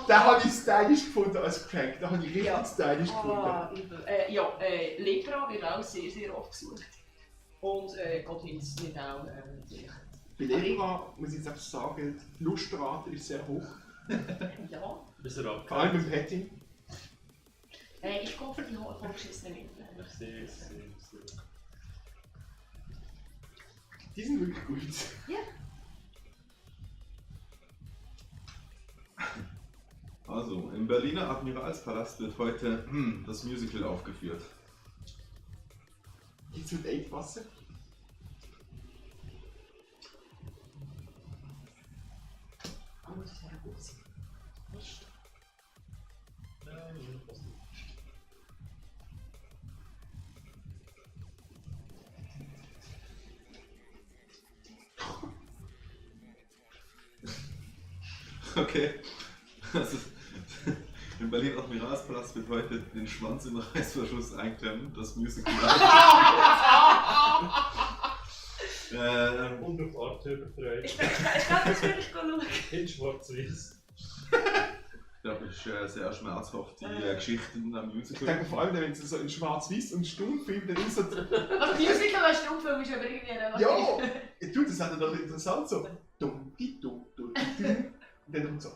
Den habe ich stylisch gefunden als Prank, den habe ich richtig stylisch gefunden. Lepra wird auch sehr, sehr oft gesucht. Und Godwins wird auch natürlich. Bei Lepra muss ich jetzt einfach sagen, die Lustrate ist sehr hoch. Ja. Bis er Vor allem abgehört. beim Petting. Ich komme für die vollgeschissenen Windeln. Ich sehe es. Die sind wirklich gut. Ja. Also, im Berliner Admiralspalast wird heute das Musical aufgeführt. Gibt's mit 8 Wasser? Oh, das wäre gut sein. Nicht? Okay. Also, im Berliner Admiralspalast wird heute den Schwanz im Reißverschluss einklemmen, das Musical. Und auf Arte übertragen. Ich glaube, das würde ich schauen. In schwarz-weiß. Ich glaube, es ist sehr schmerzhaft, die Geschichten am Ich Musical. denke vor allem, wenn es so in Schwarz-Weiß und Stummfilm, dann ist so. Also, Musical als Stummfilm ist aber irgendwie relativ. Ja! Du, das hat doch interessant so. Dumm, die dumm, du, die dumm. Und dann kommt so.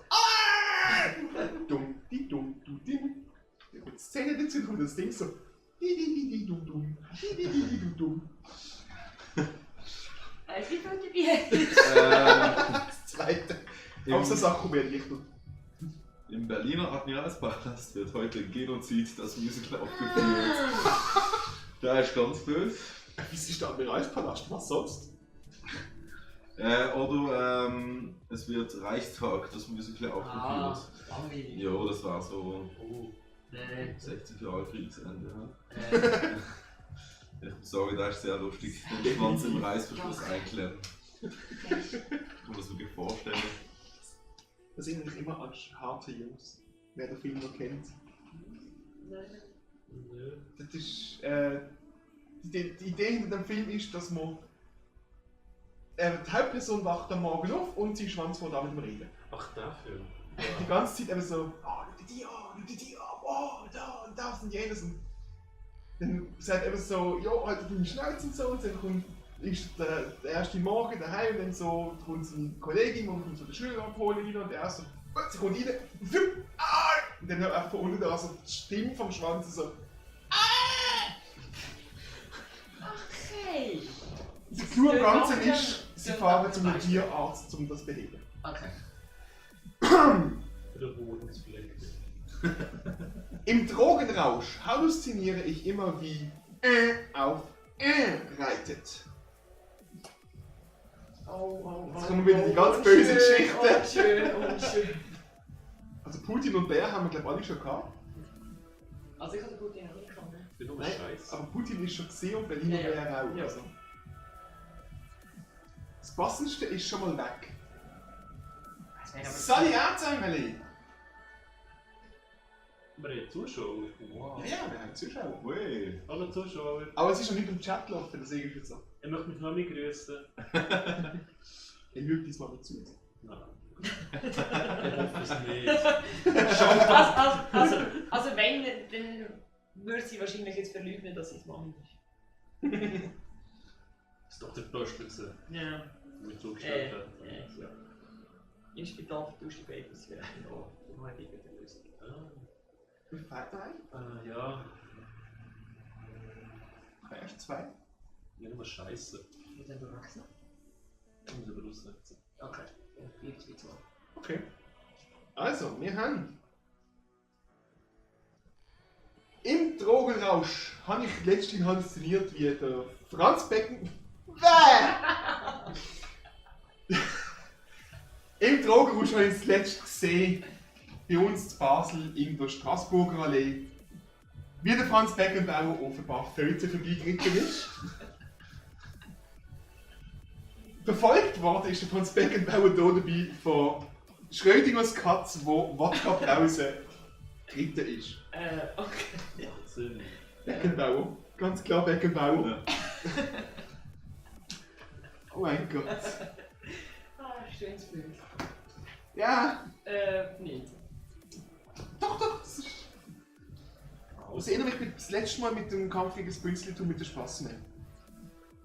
Dumm, die dumm, du, dim. Dann kommt die Szene dazu und das Ding so. Die dumm, dumm. Die dumm. Wie fühlt ihr dich? Das zweite. Im- Außer Sachen mehr Lichter. Im Berliner Admiralspalast wird heute Genozid, das Musical, aufgeführt. Da ist ganz böse. Was ist der Admiralspalast? Was sonst? Oder es wird Reichstag, das Musical, aufgeführt. langweilig. Jo, das war so Oh. 60 Jahre Kriegsende. Ja. Ich muss sagen, das ist sehr lustig. Den Schwanz im Reißverschluss einklemmen. Kann man das wirklich vorstellen. Das erinnert mich immer an harte Jungs. Wer den Film noch kennt. Das ist, die Idee hinter dem Film ist, dass man die Hauptperson wacht am Morgen auf und sein Schwanz fängt an mit dem Reden. Ach, dafür. Die ganze Zeit eben so, schau dir die an, oh, da und das und jenes. Und dann sagt eben so, ja, halt deine Schnauze und so. Und dann ist der erste Morgen daheim und dann so kommt seine Kollegin und kommt so den Schüler abholen wieder und der erste, sie kommt rein, und dann hört einfach von unten da so die Stimme vom Schwanz so. Okay. Der Clou am Ganzen ist, sie fahren zu einem Tierarzt, um das zu beheben. Okay. Der Bodenspflege. Im Drogenrausch halluziniere ich immer wie auf reitet. Jetzt kommen wieder die ganz bösen Geschichten. Schön. Also Putin und Bär haben wir glaube ich alle schon gehabt. Also ich habe den Putin noch nicht gekannt. Bin nur Nein, Scheiß. aber Putin ist schon gesehen und Berliner Ja, ja. Bär auch. Ja. Also. Das Passendste ist schon mal weg. Das wäre aber... Sally Erzengeli! Wir haben Zuschauer. Wow. Ja, wir haben Zuschauer. Ui. Hallo Zuschauer. Aber es ist noch nicht im Chat gelaufen, das ist jetzt so. Ich möchte mich noch nicht grüßen. Ich schaue diesmal nicht zu. Nein. Ich hoffe es nicht. Also wenn, dann würde sie wahrscheinlich jetzt verleugnen, dass sie es Mami ist. Das ist doch der Beste gewesen, Ja. der mich zugestellt hat. Ja. Im Spital vertauscht die Babys vielleicht noch. Mal irgendeine Lösung. Wie viel fehlt ein? Ja, Erst 2. irgendwas Scheiße. Wie denn bewachsen? Ich muss aber aussetzen. Okay. Ja, 4 2 2. Okay. Also, wir haben. Im Drogenrausch habe ich letztens halluziniert, wie der Franz Becken. Im Drogenrausch habe ich das letzte gesehen, bei uns in Basel in der Straßburger Allee, wie der Franz Beckenbauer offenbar Völzer vorbeigeritten ist. Verfolgt worden ist der Franz Beckenbauer hier dabei von Schrödingers Katz, die Wodka-Brause geritten ist. Okay. Wahnsinn. Beckenbauer, ganz klar Beckenbauer. Ja. Oh mein Gott. Schönes Bild. Ja, Nicht. doch, das ist... Das erinnert mich das letzte Mal mit dem Kampf gegen das Bünzlitum mit der Spassmann.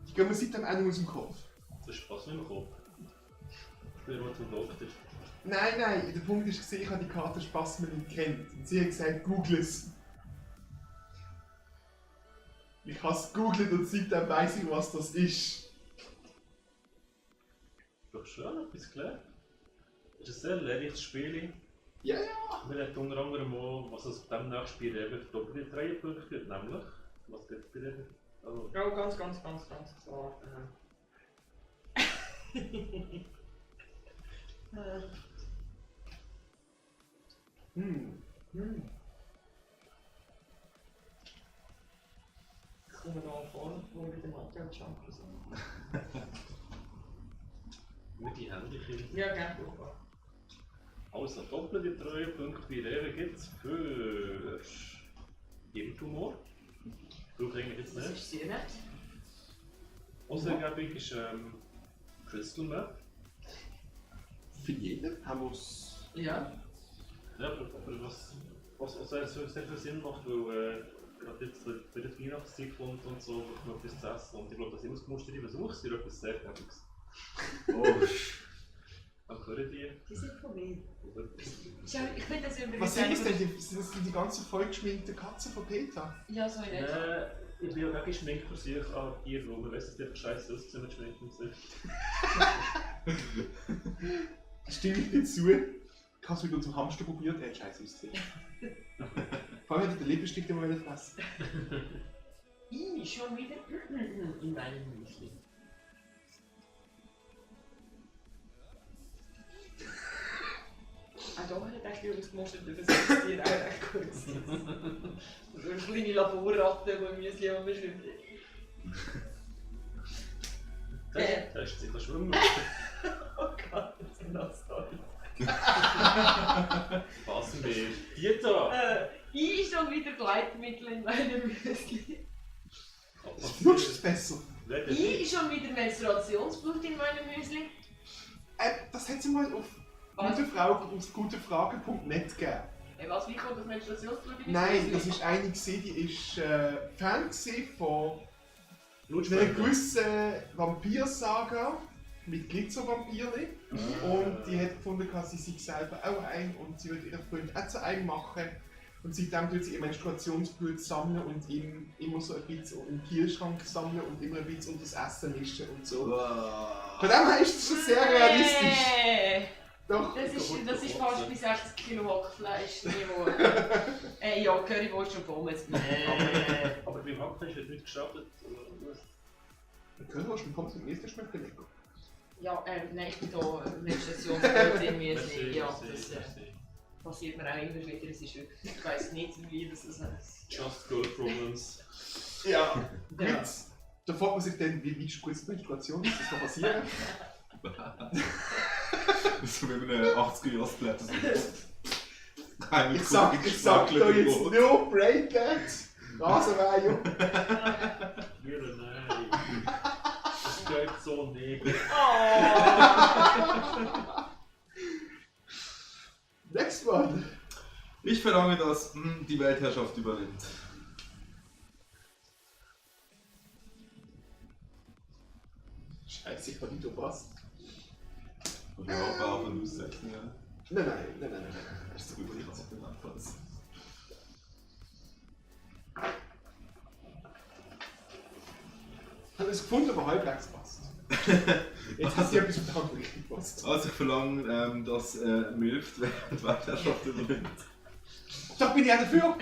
Die gehen mir seitdem auch noch aus dem Kopf. Das ist Spaß mit dem Kopf. Ich bin immer zum Doktor. Nein, der Punkt ist, ich habe die Karte Spassmann nicht kennt. Und sie hat gesagt, google es. Ich habe es gegoogelt und seitdem weiss ich, was das ist. Doch schon etwas gelernt. Das ist ein sehr lehrreiches Spiel. Ja. Wir haben unter anderem auch, was es beim nächsten Spiel eben doppelte Dreierpunkte gibt, nämlich, was gibt es bei dem? Also, Oh, ganz klar. Ich komme da vor, wo wir mit dem Mathe-Junkie sind. mit die Hände kriegen. Ja, gerne. Also, doppelte Dreierpunkte bei Rewe gibt es für Hirntumor. Brauche eigentlich jetzt Das nicht. ist sehr nett. Außergebung ist Crystal Map. Für jeden haben wir es. Ja. Ja, aber was sehr viel Sinn macht, weil gerade jetzt bei der Weihnachtszeit kommt und so, wird man etwas zu essen. Und ich glaube, dass ich ausgemusterte Versuche sind etwas sehr Gutes. Oh, Dann hören die. Die sind von mir. Oder? Ich finde das übrigens. Was sind das denn? Das sind die ganzen vollgeschminkten Katzen von Peter. Ja, so in etwa. Ich bin ja gar geschminkt für sich an dir, wo man weiss, dass die einfach scheiße aussehen mit Schminken. Stimme ich dir zu. Ich habe es mit unserem Hamster probiert, der hat scheiße ausgesehen. Vor allem hat er den Lippenstift immer wieder fressen. Schon wieder in meinem Müsli. Ah, da hätte ich gedacht, übrigens gemustert, das ist dir auch recht gut. So eine kleine Laborratte, die Müsli beschreibt. Das ist das Schwimmen. Oh Gott, das sind das toll. Passen wir. Die da! Ich schon wieder Gleitmittel in meinem Müsli. Flutscht es besser? Ich schon wieder Menstruationsblut in meinem Müsli. Das hat sie mal auf gutefrage.net gegeben. Was, wie kommt das Menstruationsblut in Nein, das ist eine gesehen, die ist Fan gewesen von einer gewissen Vampirsaga mit Glitzervampirli. Und die hat gefunden, dass sie sich selber auch ein und sie würde ihren Freund auch zu einem machen. Und seitdem tut sie ihr Menstruationsblut sammeln und ihm immer so ein bisschen im Kühlschrank sammeln und immer ein bisschen unter das Essen mischen und so. Von dem her ist es schon sehr realistisch. Doch. Das ist fast bei 60 Kilo Hackfleisch-Niveau. Ja, Currywurst und Pommes. Aber beim Hackfleisch wird nicht geschadet. Currywurst und Pommes mit Müsli schmeckt lecker. Ja, nein, ich bin da Menstruationsblut in Müsli. Ja, das passiert mir auch immer wieder. Es ist wirklich, ich weiss nicht, wie das heißt. Just Girl Problems. Ja, gut. Da fragt man sich dann, wie spritzt Menstruation? Ist das noch passieren? so wie eine 80er-Jahres-Blätter. Ich sag da jetzt nur Breakdance, Rasenmäher. Ja, nein. Das geht so nicht. Next one. Ich verlange, dass die Weltherrschaft übernimmt. Scheiße, ich kann nicht verpasst. Ja, war von aussetzen, ja. Nein. Das ist gut, ich kann es nicht anfassen. Ich habe es gefunden, aber halbwegs passt. Jetzt hat sie etwas verdammt richtig gepasst. Also ich verlange, dass Milf die Weltherrschaft übernimmt. Da bin ich auch dafür.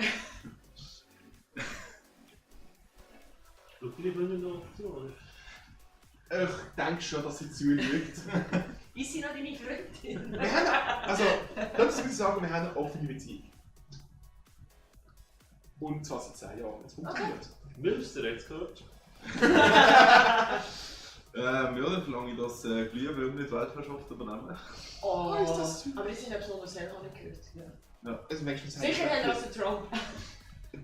Schaut lieber nicht noch zu. Ich denke schon, dass sie zulügt. Ist sie noch deine Freundin? Wir haben, also, das muss ich sagen, wir haben eine offene Beziehung. Und zwar seit 10 Jahren. Es funktioniert. Milfst du jetzt gehört? Ja, dann verlange ich, dass Glühwürmer die Weltherrschaft übernehmen. Oh, ist das süß. aber das sind ja besonders selber noch nicht gehört. Ja. Also, wenigstens Sicher heller als der Trump.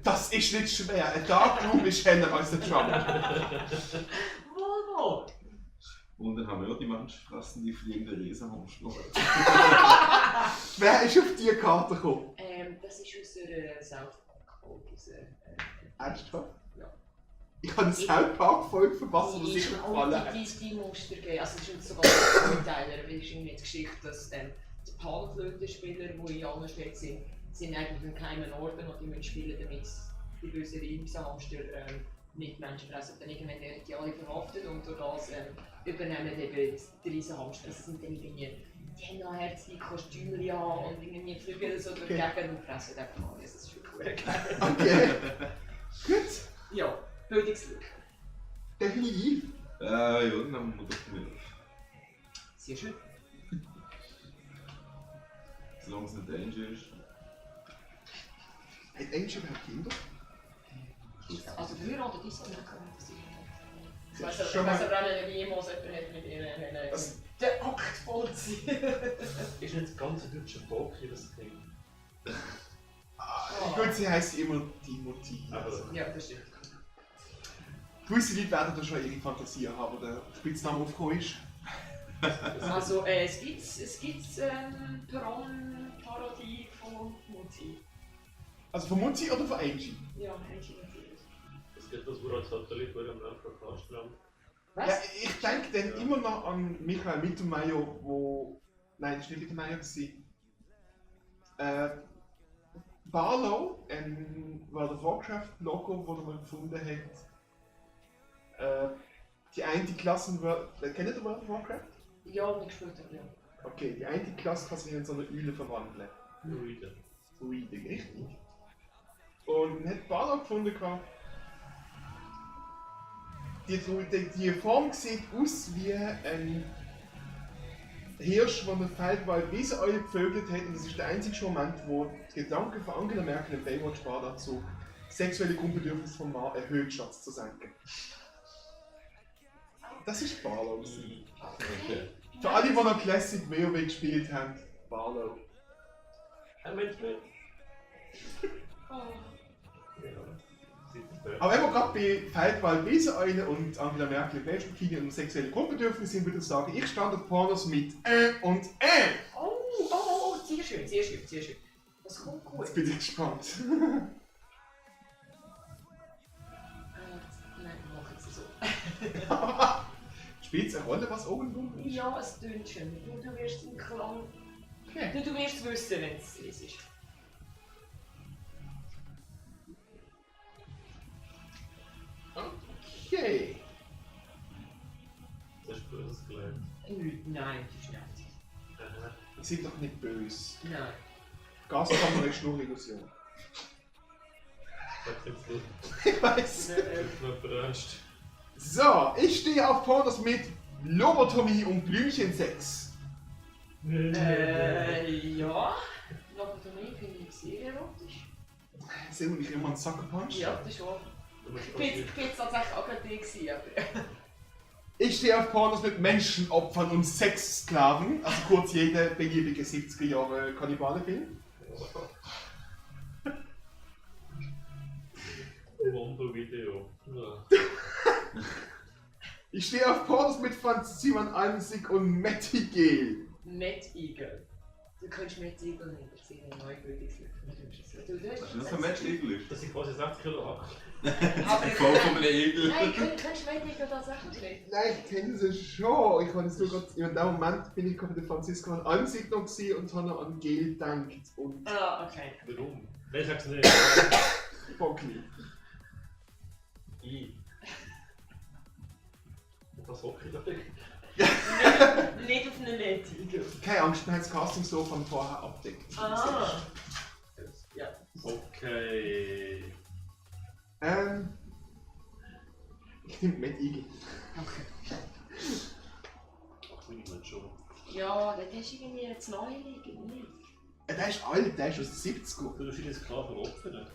Das ist nicht schwer. Ein Darkroom ist heller als der Trump. Wohl. Und dann haben wir ja die menschenfressende fliegende Riesenhamster. Wer ist auf diese Karte gekommen? Das ist aus der South Park-Folge. Ernsthaft? Ja. Ich habe eine South Park-Folge verpasst, die sicher gefallen hat. Die Muster geben. Also es ist sogar ein Zweiteiler, weil es ist irgendwie die Geschichte, dass die Panflötenspieler, die in anderen Städten sind eigentlich in keinem Orden und die müssen spielen, damit die bösen Riesenhamster nicht Menschen fressen. Dann irgendwann werden die alle verhaftet und durch das übernehmen eben die Riesenhamster. Das sind dann irgendwie, die haben noch herzliche Kostüme und irgendwie fliegen so durch die Gegend und fressen einfach alles. Das ist schon cool geil. Okay. Gut. Ja, Bildungslücke. Definitiv. Ja, dann nehmen wir doch Milf. Sehr schön. Solange es nicht Danger ist. Hat Angel überhaupt Kinder? Also verheiratet ist sie nicht. Ich Ja, weiss aber schon mal. auch nicht, wie jemals jemand hat mit ihr Das- den Akt vollziehen. Ist nicht das ganze deutsche Volk hier das Kind? Gut, sie heisst immer Timothy. Also. Ja, das stimmt. Gewisse Leute werden da schon ihre Fantasie haben, wo der Spitzname aufgekommen ist. Also es gibt Parodie von Mutti. Also von Mutzi oder von Angie? Ja, Angie natürlich. Es gibt das, wo als Satellit am Afrika-Strand. Was? Ja, ich denke dann immer noch an Michael Mittermeier, wo... Nein, das war nicht Mittermeier. Barlow, war das Warcraft-Logo, das man gefunden hat. Die eine Klasse... Kennt ihr World of Warcraft? Ja, nicht gespielt habe, ja. Okay, die eine Klasse kann sich in so eine Eule verwandeln. Ruide. Reading, richtig. Und hat Barlow gefunden. Die Form sieht aus wie ein Hirsch, der eine Feldwald Wieseneule gevögelt hat. Und das ist der einzige Moment, wo die Gedanken von Angela Merkel im Baywatch war dazu, sexuelle Grundbedürfnisse von Mann erhöht statt zu senken. Das ist Barlow. Okay. Für alle, die noch Classic WoW gespielt haben, Barlow. Mensch, Oh. Aber wenn wir gerade bei Feldwald Wieseneule und Angela Merkel im Weltbikini und sexuelle Grundbedürfnisse sind, würde ich sagen, ich stand auf Pornos mit und Oh, sehr schön, sehr schön, sehr schön. Das kommt gut. Jetzt bin ich gespannt. Nein, wir machen es so. Spielt es eine Rolle, was oben rum ist? Ja, es tönt schön. Du wirst im Klang. Okay. Du wirst es wissen, wenn es ist. Okay. Das ist böses gelernt. Nein, das ist nicht. Aha. Wir sind doch nicht böse. Nein. Gaskammer ist nur Illusion. Sag jetzt du. Ich weiß. Ich bin überrascht. So, ich stehe auf Pornos mit Lobotomie und Blümchensex. Ja. Lobotomie finde ich sehr erotisch. Sind wir nicht immer ein Sucker Punch? Ja, das schon. Du musst Ich bin jetzt tatsächlich auch gerade gewesen, aber... Ich stehe auf Pornos mit Menschenopfern und Sexsklaven. Also kurz jeder beliebige 70er Jahre Kannibalenfilm. Ich stehe auf Pornos mit Franz Simon Almsig und Matti Gel. Matt Eagle. Du kannst Matt Eagle nicht sehen, ein Neugründungslück. Weißt du, was ein Match-Igel ist? Das sind quasi 60 Kilo Hack. Aber Voll von einem Igel. nein, kannst du Matt Eagle tatsächlich nicht? Nein, ich kenne sie schon. Ich habe jetzt nur gerade, in dem Moment bin ich gerade bei der Franziska und Almsig noch gewesen und habe noch an Gel gedacht. Und Ah, okay. Warum? Nein, sag's nicht. Bogni. Ich. Und das Hockey da weg. Nicht auf einen Matt Eagle. Keine Angst, wir haben das Casting so von vorher abdeckt. Ah. Ja. Okay. Ich nehme Matt Eagle. Okay. Ach, will ich mal schon. Ja, dann hast du irgendwie jetzt neu liegen, nicht? Der ist alt, der ist aus den 70ern. Du musst ihn jetzt klar veropfern.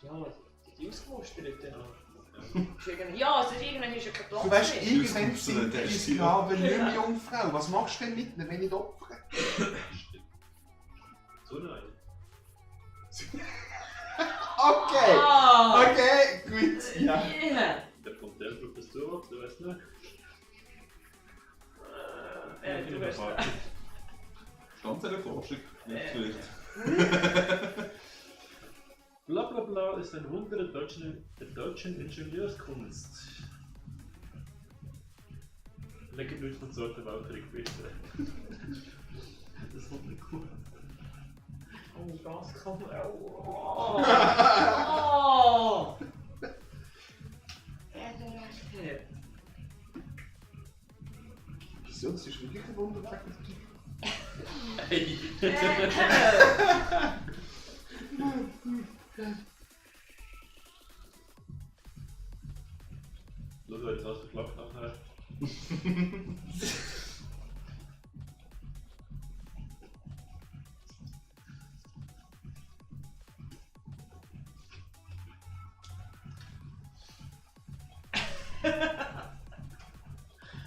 Ja, die ausgemustert. Ja, also irgendwann ist ja kein Platz Du weißt, mehr. irgendwann sind die Sklaven nicht mehr Jungfrau. Was machst du denn mit ihnen, wenn ich opfere? So nein. Okay! Ah! Okay, gut. Ja. Yeah. Der kommt der Druck das durch, du weißt nicht. Du weißt Stammzellenforschung, nicht vielleicht. Bla bla bla ist ein Wunder der deutschen Ingenieurskunst. Lecker nicht von Zweiten Weltkrieg, bitte. Das kommt nicht gut. Oh, das kann man auch. Oh! Wieso? Das ist wirklich ein Wunder. Hey! Schau, jetzt hast du geklappt nachher.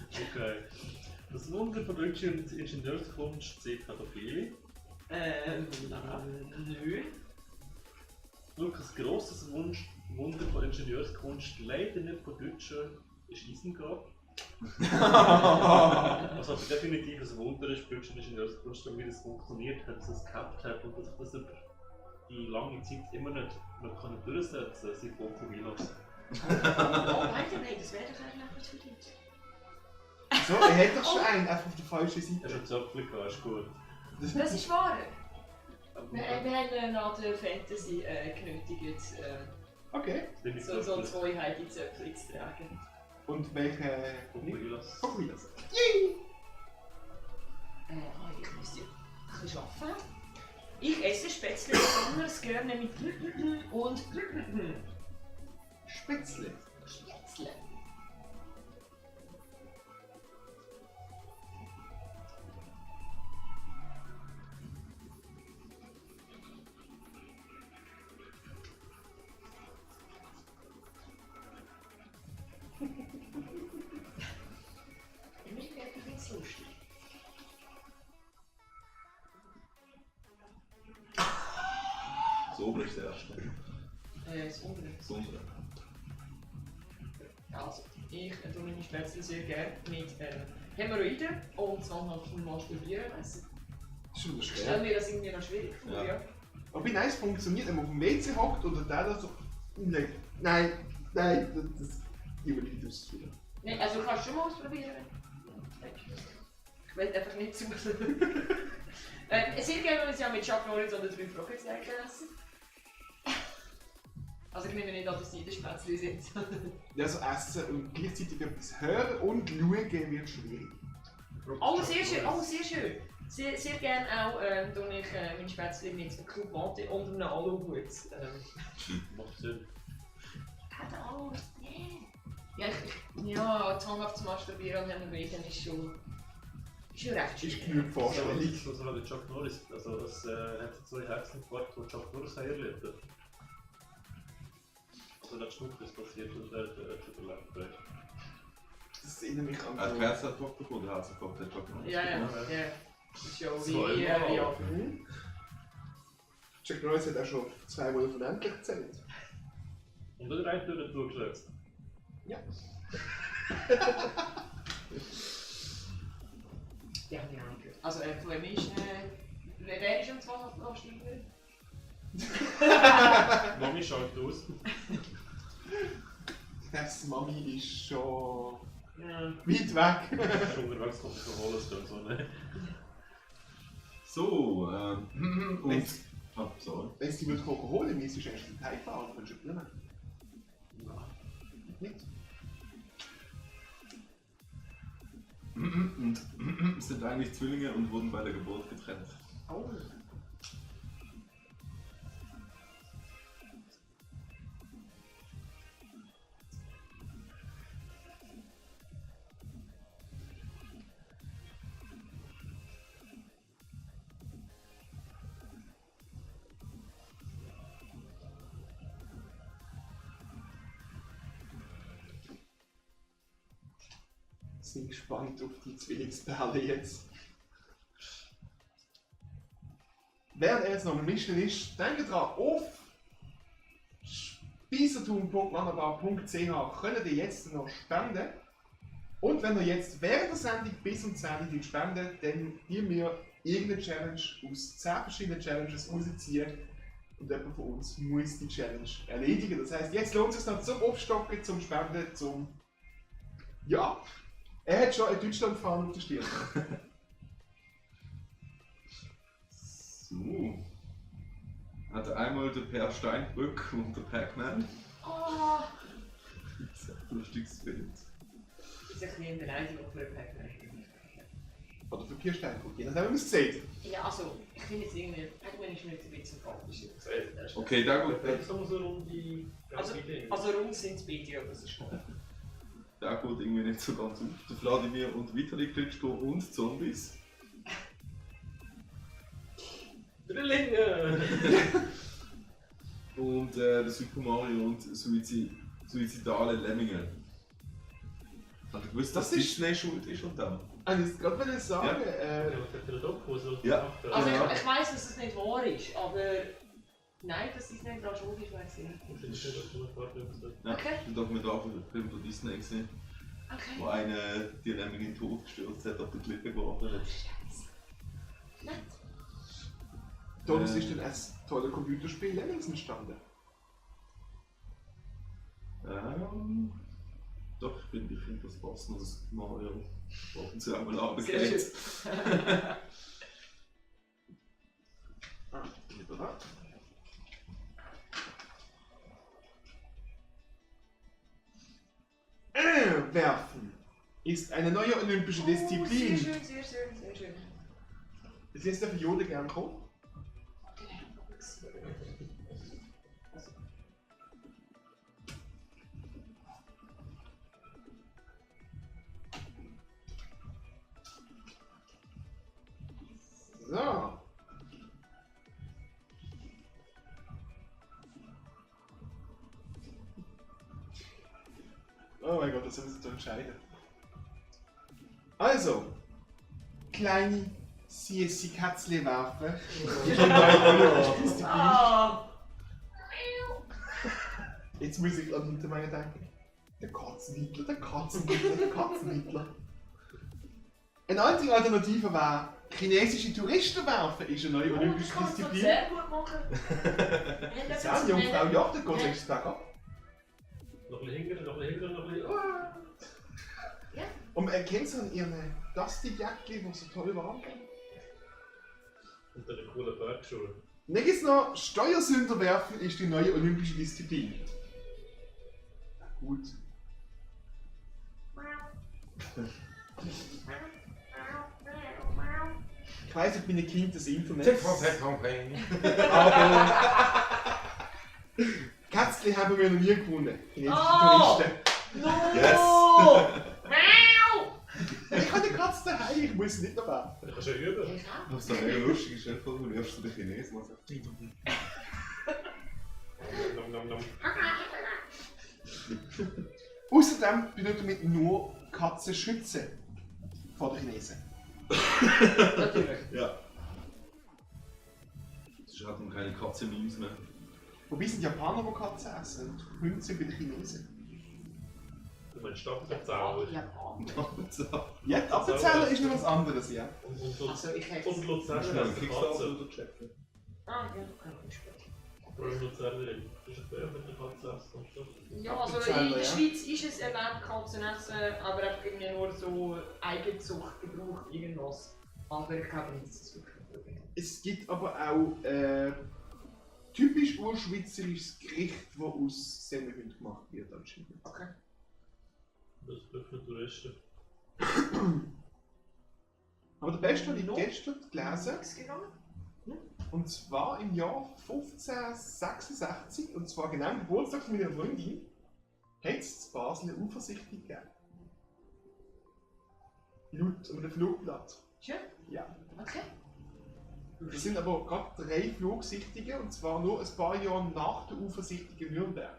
Okay. Das Wunder von deutscher Ingenieurskunst sieht Pädophilie. Nö. Wirklich ein grosses Wunder von Ingenieurskunst, leider nicht von Deutschen, ist Isengard. Also definitiv ein Wunder ist für deutsche Ingenieurskunst, wie das funktioniert hat, dass es gehabt hat und dass sich das über die lange Zeit immer nicht mehr durchsetzen kann, seit Bokumilos. Oh, nein, das wäre doch eigentlich etwas für dich. So, er hat doch schon einen, einfach auf der falschen Er Seite. hat schon Zöpfchen gehabt, ist gut. Das ist wahr. Wir haben nach der Fantasy genötigt, Okay. so zwei Heidi-Zöpfchen zu tragen. Und welche. Bokumilos. Fokumilas. Ich müsste ein bisschen arbeiten. Ich esse Spätzle besonders gerne mit und Spätzle. Spätzle. Immer fertig ist lustig. Das obere ist der erste. Das untere. Das untere. Also, ich tue meine Spätzle sehr gerne mit Hämorrhoiden und zahnhaftem Masturbieren essen. Das ist schon Ich schwer. stelle mir das irgendwie noch schwierig vor, Ja. ja. Aber wie nice funktioniert, wenn man auf dem WC hockt und der da so. Nein, das will ich nicht ausführen. Nee, also du kannst schon mal ausprobieren. Ich will einfach nicht zu. Sehr gerne, wenn sie auch mit Chuck Norris oder 3 Fragezeichen essen. Also ich nehme nicht an, dass sie in den Spätzle sind. Ja, so essen und gleichzeitig etwas hören und schauen wird schwierig. Oh, sehr schön, oh, sehr schön. Sehr gerne auch tue ich meine Spätzle mit einem Club Mate und einem Aluhut. Macht Sinn. Oh, ja, zahnhaft zu masturbieren und Hämorrhoiden ist schon recht Ist schwierig. genug Vorstellung. So wie Chuck Norris. Also, das hat so zwei Herzinfarkte, die Chuck Norris haben erlebt. Also, das Schmuck ist passiert und er hat überlebt. Das erinnert mich an. Er hat Herzinfarkt bekommen, der Herzinfarkt hat schon gemacht. Ja. Das ist ja wie Zweimal. ja. Mhm. Chuck Norris hat auch schon 2 Mal von endlich gezählt. Und dann rein durch den durchgesetzt. Ja. Die haben wir auch nicht gehört. Also, von wem ist, wer ist am 2. Abstimmung? Mami schaut aus. Das Mami ist schon Ja. weit weg. Schon unterwegs kommt schon holen, es tut so, ne? So, und. Ah, sorry. Wenn sie die holen, müsstest du erst den Teig fahren, kannst du nicht mehr. Nicht? Und sind eigentlich Zwillinge und wurden bei der Geburt getrennt. Oh. Ich bin gespannt auf die Zwillingsperle jetzt. Während er jetzt noch am Mischen ist, denkt dran, auf speisertum.mannerbar.ch könnt ihr jetzt noch spenden. Und wenn ihr jetzt während der Sendung bis um 10 Uhr spendet, dann nehmen wir irgendeine Challenge aus 10 verschiedenen Challenges rausziehen. Und jemand von uns muss die Challenge erledigen. Das heisst, jetzt lohnt es sich noch zum Aufstocken, zum Spenden, zum... Ja, er hat schon in Deutschland fahren auf der Stirn. So. Hatte einmal der Per Steinbrück und der Pac-Man. Oh! Das ist ein lustiges Bild. Das ist ein bisschen eine Beleidigung für einen Pac-Man. Oder für Pierre Steinbrück, je nachdem, wie man es sieht. Ja, also, ich finde jetzt irgendwie, Pac-Man ist mir jetzt ein bisschen sympathisch. Okay, da gut. Das ist so eine runde Idee. Also rund sind es beide, aber es ist schon. Da geht irgendwie nicht so ganz auf. Der Vladimir und Vitali Klitschko und Zombies. Drillinge! Und der Super Mario und suizidale Lemminge. Hast du gewusst, dass Das ist- Disney schuld ist und dann? Und ich gerade wollte sagen, Ja, was hat der Doku so Ja. gemacht? Also Genau. ich weiss, dass es nicht wahr ist, aber nein, dass es nicht daran schuld ist, weiss ich nicht. Ich finde nicht, dass du eine Partner bist. Ja, Okay. ein Dokumentarfilm von Disney gesehen, wo Okay. einer die Lemming in den Tod gestürzt hat, auf die Klippe geworfen hat. Nett. daraus ist dann ein tolles Computerspiel Lemmings entstanden. Doch, ich finde das passend, dass Mario ab und zu einmal Sehr runtergeht. schön. Lieber da. Werfen ist eine neue olympische Sehr Disziplin. schön, sehr schön, sehr schön. Ist jetzt der für Jode gern kommen? So. Oh mein Gott, das müssen wir zu entscheiden. Also, kleine CSC Katzle werfen. Ah! Jetzt muss ich an Hintermeiner denken. Der Katzenwittler, der Katzenwittler, der Katzenwittler. Eine andere Alternative wäre, chinesische Touristen werfen ist eine neue olympische Das kannst du Disziplin. sehr gut machen. Ja, die Jungfrau jachtet, geht nächstes Tag ab. Noch ein bisschen hinter, noch ein bisschen hinter, noch ein bisschen. Und man erkennt es an ihren Plastikjäckchen, die so toll warm gehen. Und dann eine coole Bergschuhe. Dann gibt es noch Steuersünder werfen, ist die neue olympische Disziplin. Na gut. Ich weiss, ich bin ein Kind des Internets. Aber Kätzchen haben wir noch nie gewonnen. Chinesische Oh! Touristen. No! Ich habe eine Katze daheim, ich muss sie nicht noch werfen. Du kannst ja üben. Was da mega lustig ist, einfach du lernst du den Chinesen und sagst, Nom, nom, nom. Außerdem benutzen wir nur Katzen schützen vor den Chinesen. Natürlich. ja. Sonst hat man keine Katzenmemes mehr. Wobei sind Japaner, die Katzen essen und Hunde sind bei den Chinesen. Du meinst Stapelzauber? Ja, Ja, die Appenzell ist noch was anderes, ja. Und also ich hätte... und Luzerner Schnell hat eine Kickstarter Katze. oder checken. Ah, ja, kann ich später. Oder Luzerner, das ist ein Bär mit der Katze essen. Ja, also Appenzeller, in der ja. Schweiz ist es erlaubt, Katzenessen, aber einfach irgendwie nur so Eigenzucht, Gebrauch, irgendwas. Aber ich glaube nicht, dass das wirklich ein Problem ist. Es gibt aber auch typisch urschweizerisches Gericht, das aus Semmelhünd gemacht wird anscheinend. Okay. Das dürfen Touristen. Aber der Beste habe ich gestern gelesen, Ist gegangen? und zwar im Jahr 1566, und zwar genau am Geburtstag von meiner Freundin, hat es in Basel eine Ufersichtung gegeben. Laut einem Flugblatt. Schön. Ja. Okay. Es sind aber gerade 3 Flugsichtungen, und zwar nur ein paar Jahre nach der Ufersichtung in Nürnberg.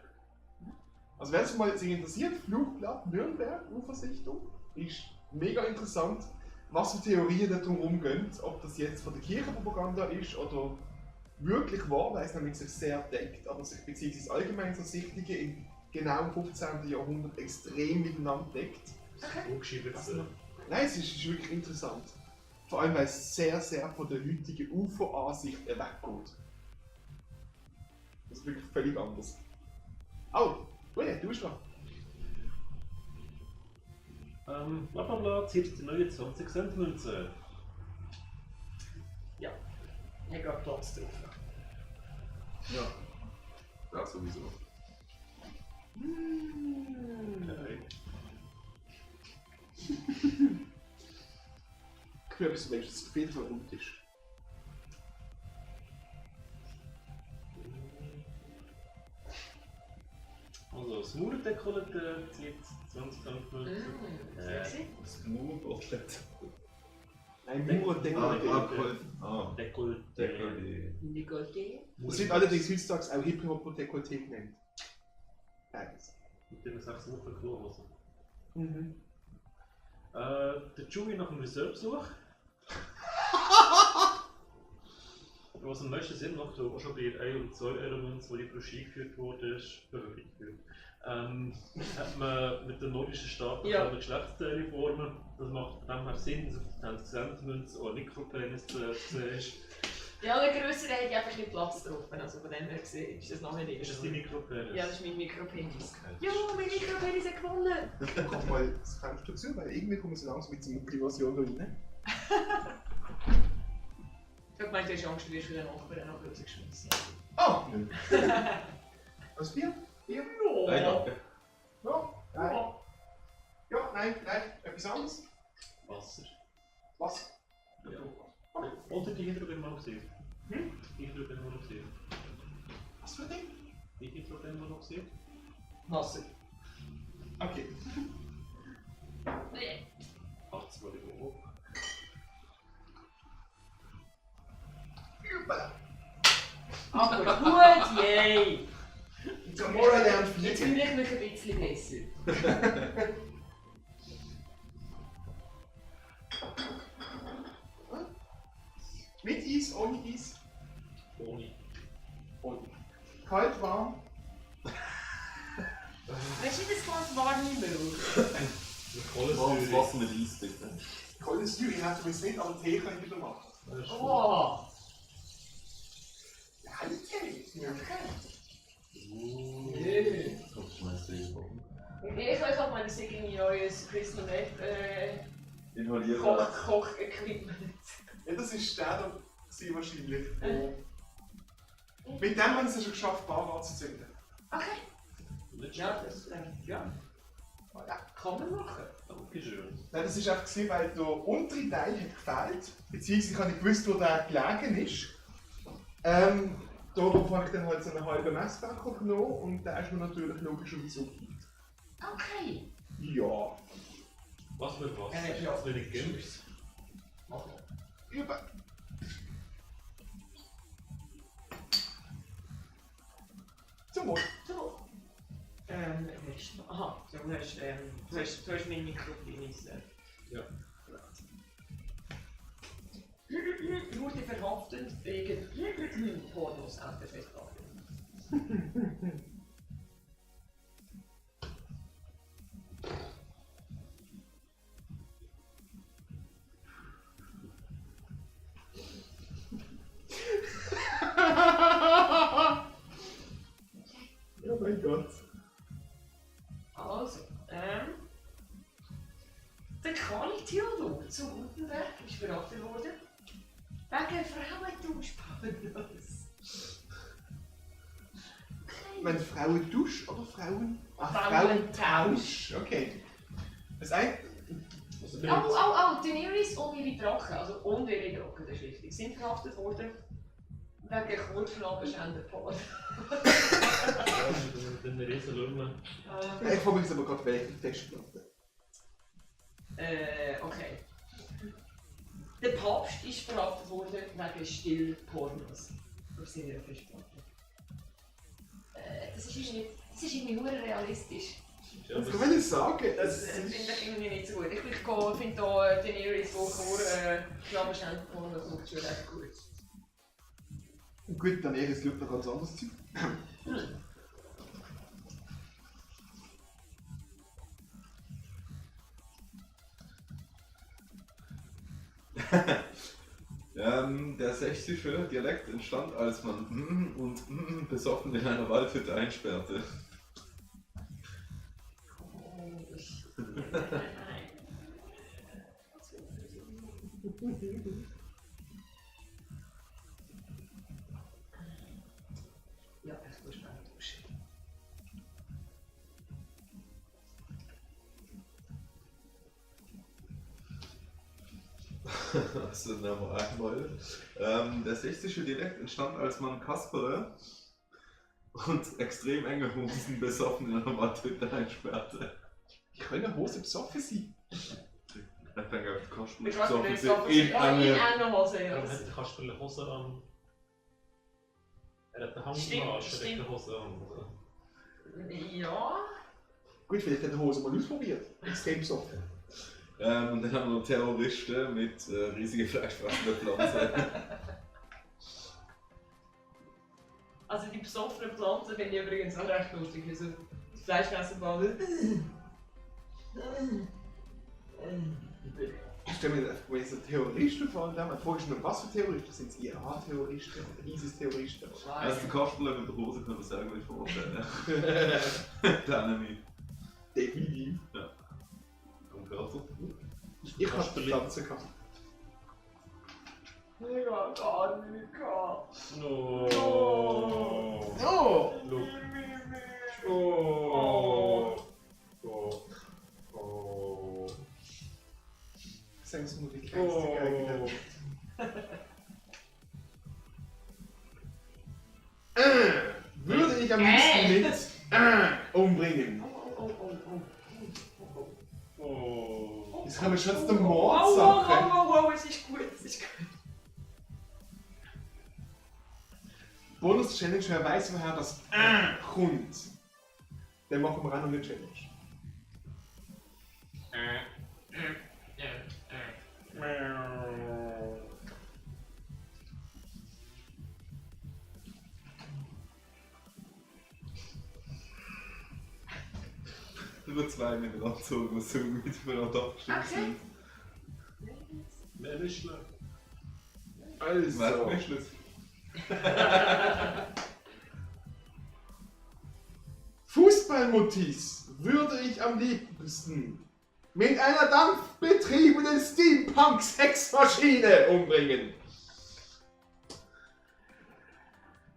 Also wer sich mal interessiert, Flugblatt Nürnberg, Ufersichtung, ist mega interessant, was für Theorien da drum rumgehen, ob das jetzt von der Kirchenpropaganda ist oder wirklich wahr, weil es nämlich sich sehr deckt, aber sich beziehungsweise allgemein so Sichtungen im genau 15. Jahrhundert extrem miteinander deckt. Umgeschrieben jetzt. Nein, es ist wirklich interessant. Vor allem, weil es sehr, sehr von der heutigen Uferansicht weggeht. Das ist wirklich völlig anders. Oh, Uli, du bist dran. Blablabla, 1729 Cent Münze. Ja. Ich habe gerade Platz drauf. Ja. Das sowieso. Okay. Ich glaube, du weißt, dass es auf jeden Fall rund ist. Also, das Mauerdekolleté zieht 20 Cent Münze. Sexy. Das Mauerbottlet. Nein, Mauerdekolleté. Abgeholfen. Dekolleté. Dekolleté. Dekolleté. Das wird allerdings heutzutage auch Hip-Hop-Dekolleté genannt. Beides. Mit den 6 Wochen Klohosen. Mhm. Der Chewie nach dem Reservebesuch. Was am meisten Sinn macht, auch schon bei 1 und 2 Elements, wo die Broschüre eingeführt wurde, hat man mit den nordischen Staaten Ja. Geschlechtsteile formen. Das macht von dem her Sinn, dass auf der 20 Cent Münze auch ein Mikropenis zu sehen ist. Ja, der größere hat einfach nicht Platz drauf. Also von dem her gesehen ist das noch nicht Ist das die Mikropenis? Ja, das ist mein Mikropenis. Ja, mein Mikropenis hat gewonnen! Komm mal das Fenster zu, weil irgendwie kommen sie langsam mit der Mucki-Version da rein. Ich habe gemeint, du hast Angst, du wirst für den Nachbarn noch rausgeschmissen. Ah! Nö. Was Bier? Bier? Nein, danke. Ja, nein. Ja, nein, etwas anderes? Wasser. Was? Ja. Oder die Hydrogenmal gesehen. Die Hydrogenmal gesehen. Was für ein Ding? Die Hydrogenmal noch gesehen. Wasser. Okay. 80 Euro. Überall. Aber gut, yay! Tomorrow lernt Jetzt fliegen. bin ich mich ein bisschen besser. Mit Eis, ohne Eis? Ohne. Ohne. Kalt, warm? Weißt du, das Glas warm im Müll? Warmes Wasser mit Eis bitte. Kaltes Tür, ich hätte es nicht, aber Tee kann ich wieder machen. Oh! Ja, nicht Tee. Nö. Kommst du meinst du irgendwo? Ich weiß auch mal, dass ich irgendwie neues Crystal Meth Inhalieren. Koch-Equipment. Ja, das ist der da gewesen wahrscheinlich. Mit dem haben sie es schon geschafft, Bar anzuzünden. Okay. Ja, das ja. Ja. Kann man machen. Dankeschön. Nein, das war einfach, gewesen, weil der untere Teil hat gefehlt. Beziehungsweise ich habe nicht gewusst, wo der gelegen ist. Darauf habe ich dann halt so einen halben Messbecher genommen und der ist mir natürlich logischerweise aufgegeben. Okay. Ja. Was mit was? Ja, Ist ja. das wenig Geld? Über. Zum Wohl. So. Aha, so, du hast mein Mikropenis. Ja. Wurde verhaftet wegen Pornos auf der Festplatte. meine Frauendusch oder Frauen? Frauentausch. Okay. Das eine. Also, Daenerys und ihre Drachen, also und ihre Drachen, das ist wichtig, sind verhaftet worden wegen Kurzschnabelschänderpaar. den Riesenlümmeln. Ich frage mich jetzt aber gerade, welche Festplatte. Okay. Der Papst ist verhaftet worden wegen Stillpornos auf seiner Festplatte. Das ist irgendwie nur realistisch. Ja, Was kann ich sagen? Das finde ich irgendwie nicht so gut. Ich finde da Daenerys, die vor Schnabelschänderpornos macht, schon recht gut. Gut, dann eher schaut noch ganz anders zu. Der sächsische Dialekt entstand, als man und besoffen in einer Waldhütte einsperrte. Ja, ich muss mal duschen. Also nehmen wir einmal. Der sächsische Dialekt entstand, als man Kasperle und extrem enge Hosen besoffen in einer Waldhütte einsperrte. Ich kann eine Hose besoffen sein. Ich denke, auf Kasperle Ich weiß besoffen nicht, sind ob in in einer... einer Hose. Warum hat der Kasper eine Hose an? Er hat eine Stimmt, Handmarsch, er hat stimmt. eine Hose an. Oder? Ja. Gut, vielleicht hat die Hose mal ausprobiert. Extrem besoffen. Und dann haben wir noch Terroristen mit riesigen fleischfressenden Pflanzen. Also die besoffenen Pflanzen finde ich übrigens auch recht lustig. Also das Fleischfressenball. Ich stelle mir einfach mal so Terroristen vor, dann frage ich mich, was für Terroristen? Sind es IRA-Terroristen oder ISIS-Terroristen? Also der Kasperle mit der Hose kann man sehr gut vorstellen. Dann nicht. Definitiv. Und Wörter. Ich habe Pflanzen gehabt. Ich hab gar nicht gehabt. No. Oh! Look. Oh. Oh. Oh. Sagen Sie nur die kleinste Geige. Würde ich am liebsten mit umbringen. Oh. Jetzt kommen schon zur Mordsache. Wow, es ist gut, es ist gut. Bonus Challenge, wer weiß, woher das kommt. Dann machen wir auch noch eine Challenge. Über 2 Minuten abgezogen, was so gut füreinander abgestimmt sind. Wer ist schlecht? Also. Wer ist Schluss? Fußballmutis würde ich am liebsten mit einer dampfbetriebenen Steampunk-Sexmaschine umbringen.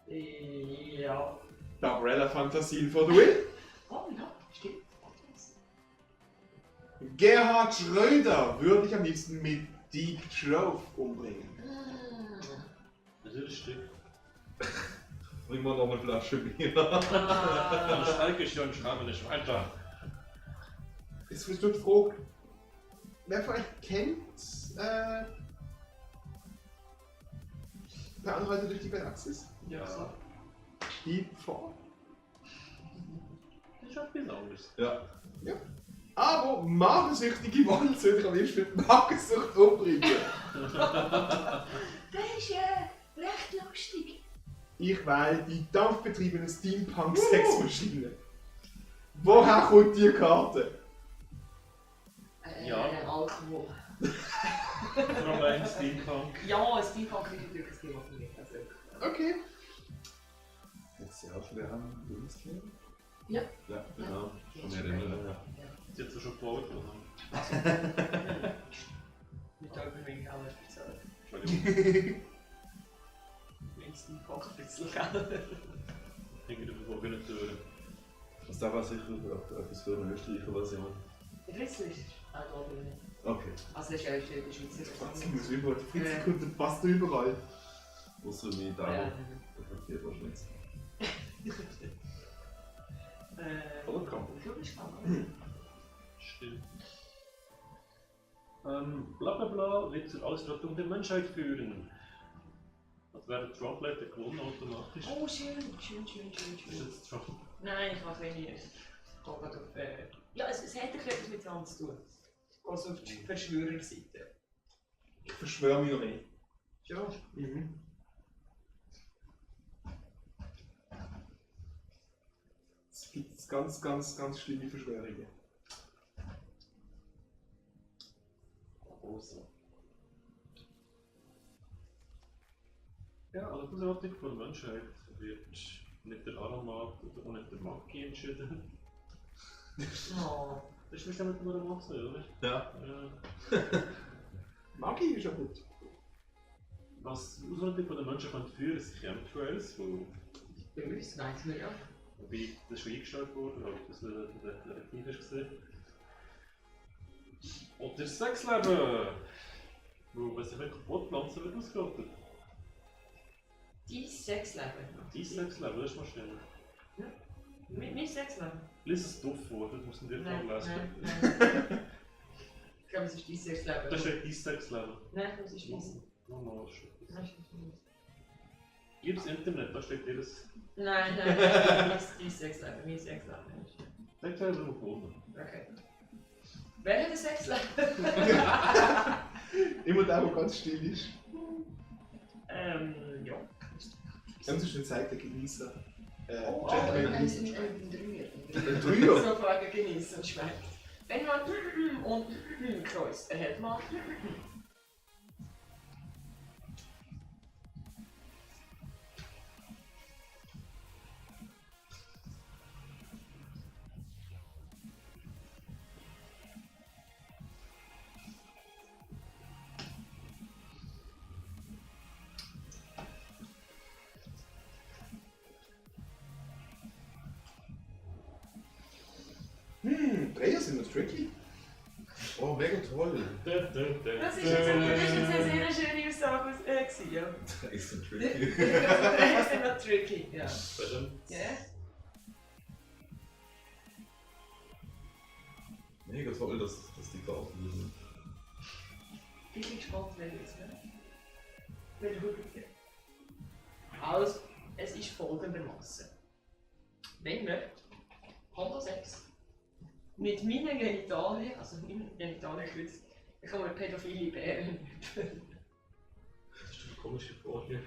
Ja. Umbrella Fantasien for the win. Oh ja, stimmt. Gerhard Schröder würde ich am liebsten mit Deep Trove umbringen. Das ist ein Stück. Bring mal noch eine Flasche Bier. Das Alke ist ja ein Schraben, das ist weiter. Jetzt wirst du die Frage, wer von euch kennt der Anhalter durch die Galaxis? Ja. Deep 4? Das ist etwas anderes. Ja. Aber magersüchtige Wahl sollte ich am liebsten mit Magensucht umbringen. Das ist recht lustig. Ich wähle die dampfbetriebene Steampunk-Sexmaschine. Woher kommt die Karte? Ja. Alkohol. Vor allem Steampunk. Ja, Steampunk ist natürlich ein Thema für mich. Also. Okay. Jetzt ja auch wieder an Bundesliga? Ja. Ja, genau. Schon mehr erinnern. Sie hat schon gebaut, oder? Nicht über meinen Keller erzählen. Entschuldigung. Mein Steampunk ein bisschen Keller. hinter der verbogenen Tür. Also da war sicher etwas für eine Österreicher Version. Fritzl ist auch da drin. Okay. Also das ist ja die Schweizer Franzi muss überall. Die Fritzekunden passt überall. Außer mit da, Ja. der Papier wahrscheinlich. Oder Kampf. Stimmt. Bla bla bla wird zur Ausrottung der Menschheit führen. Also wäre der Trump leider gewonnen automatisch. Oh, schön. Ist jetzt Trump? Nein, ich mache nicht. Auf, ja, es hat etwas mit Trump zu tun. Also auf die Verschwörerseite. Ich verschwöre mich noch nicht. Schon? Mhm. Es gibt ganz schlimme Verschwörungen. Also. Ja, also die Ausrottung von der Menschheit wird nicht der Aromat oder auch nicht der Maki entschieden. Oh. Das ist bestimmt nur ein Matze, oder? Ja. Magie ist ja gut. Was die Ausrottung von der Menschheit kann führen, sind Chemtrails, wo Bei uns weiss man ja. wobei das schon eingestellt wurde, aber das relativ ist gesehen. Oder das Sexleben! Wo, wenn sich wirklich Brotpflanzen wird ausgerottet. Dein Sexleben. Dein Sexleben, das ist mal schneller. Mein Sexleben? Lies es doof vor, das musst du dir vorlesen. Nein. Ich glaube, es ist dein Sexleben. Da steht dein Sexleben. Nein, das ist mein. Nochmal schon. Nein, das ist mein. Gib das Internet, da steht dir das. Nein, das ist dein Sexleben. Mein Sexleben. Denkt er so gefunden. Okay. Wer hat ein Sexleben? Immer der, der ganz still ist. Ja. Dann ist eine Zeit der Genießer. Oh, Gentleman ein Genießer. Dreier. Ein Dreier? So Fragen genießen und schmeckt. Wenn man und kreuzt, erhält man. Dreier sind noch tricky. Oh, mega toll. Das ist jetzt eine sehr schöne Aussage gewesen, ja. Das ist so Das tricky. ist immer tricky, ja. Verdammt. Ja. Mega toll, dass die Karten sind. Ich bin gespannt, wer jetzt wird. Wer wird. Also, es ist folgendermaßen. Wenn wir Honda 6 mit meinen Genitalien, also meinen Genitalien kürzt, dann kann man pädophile Bären. Das ist eine komische Frage.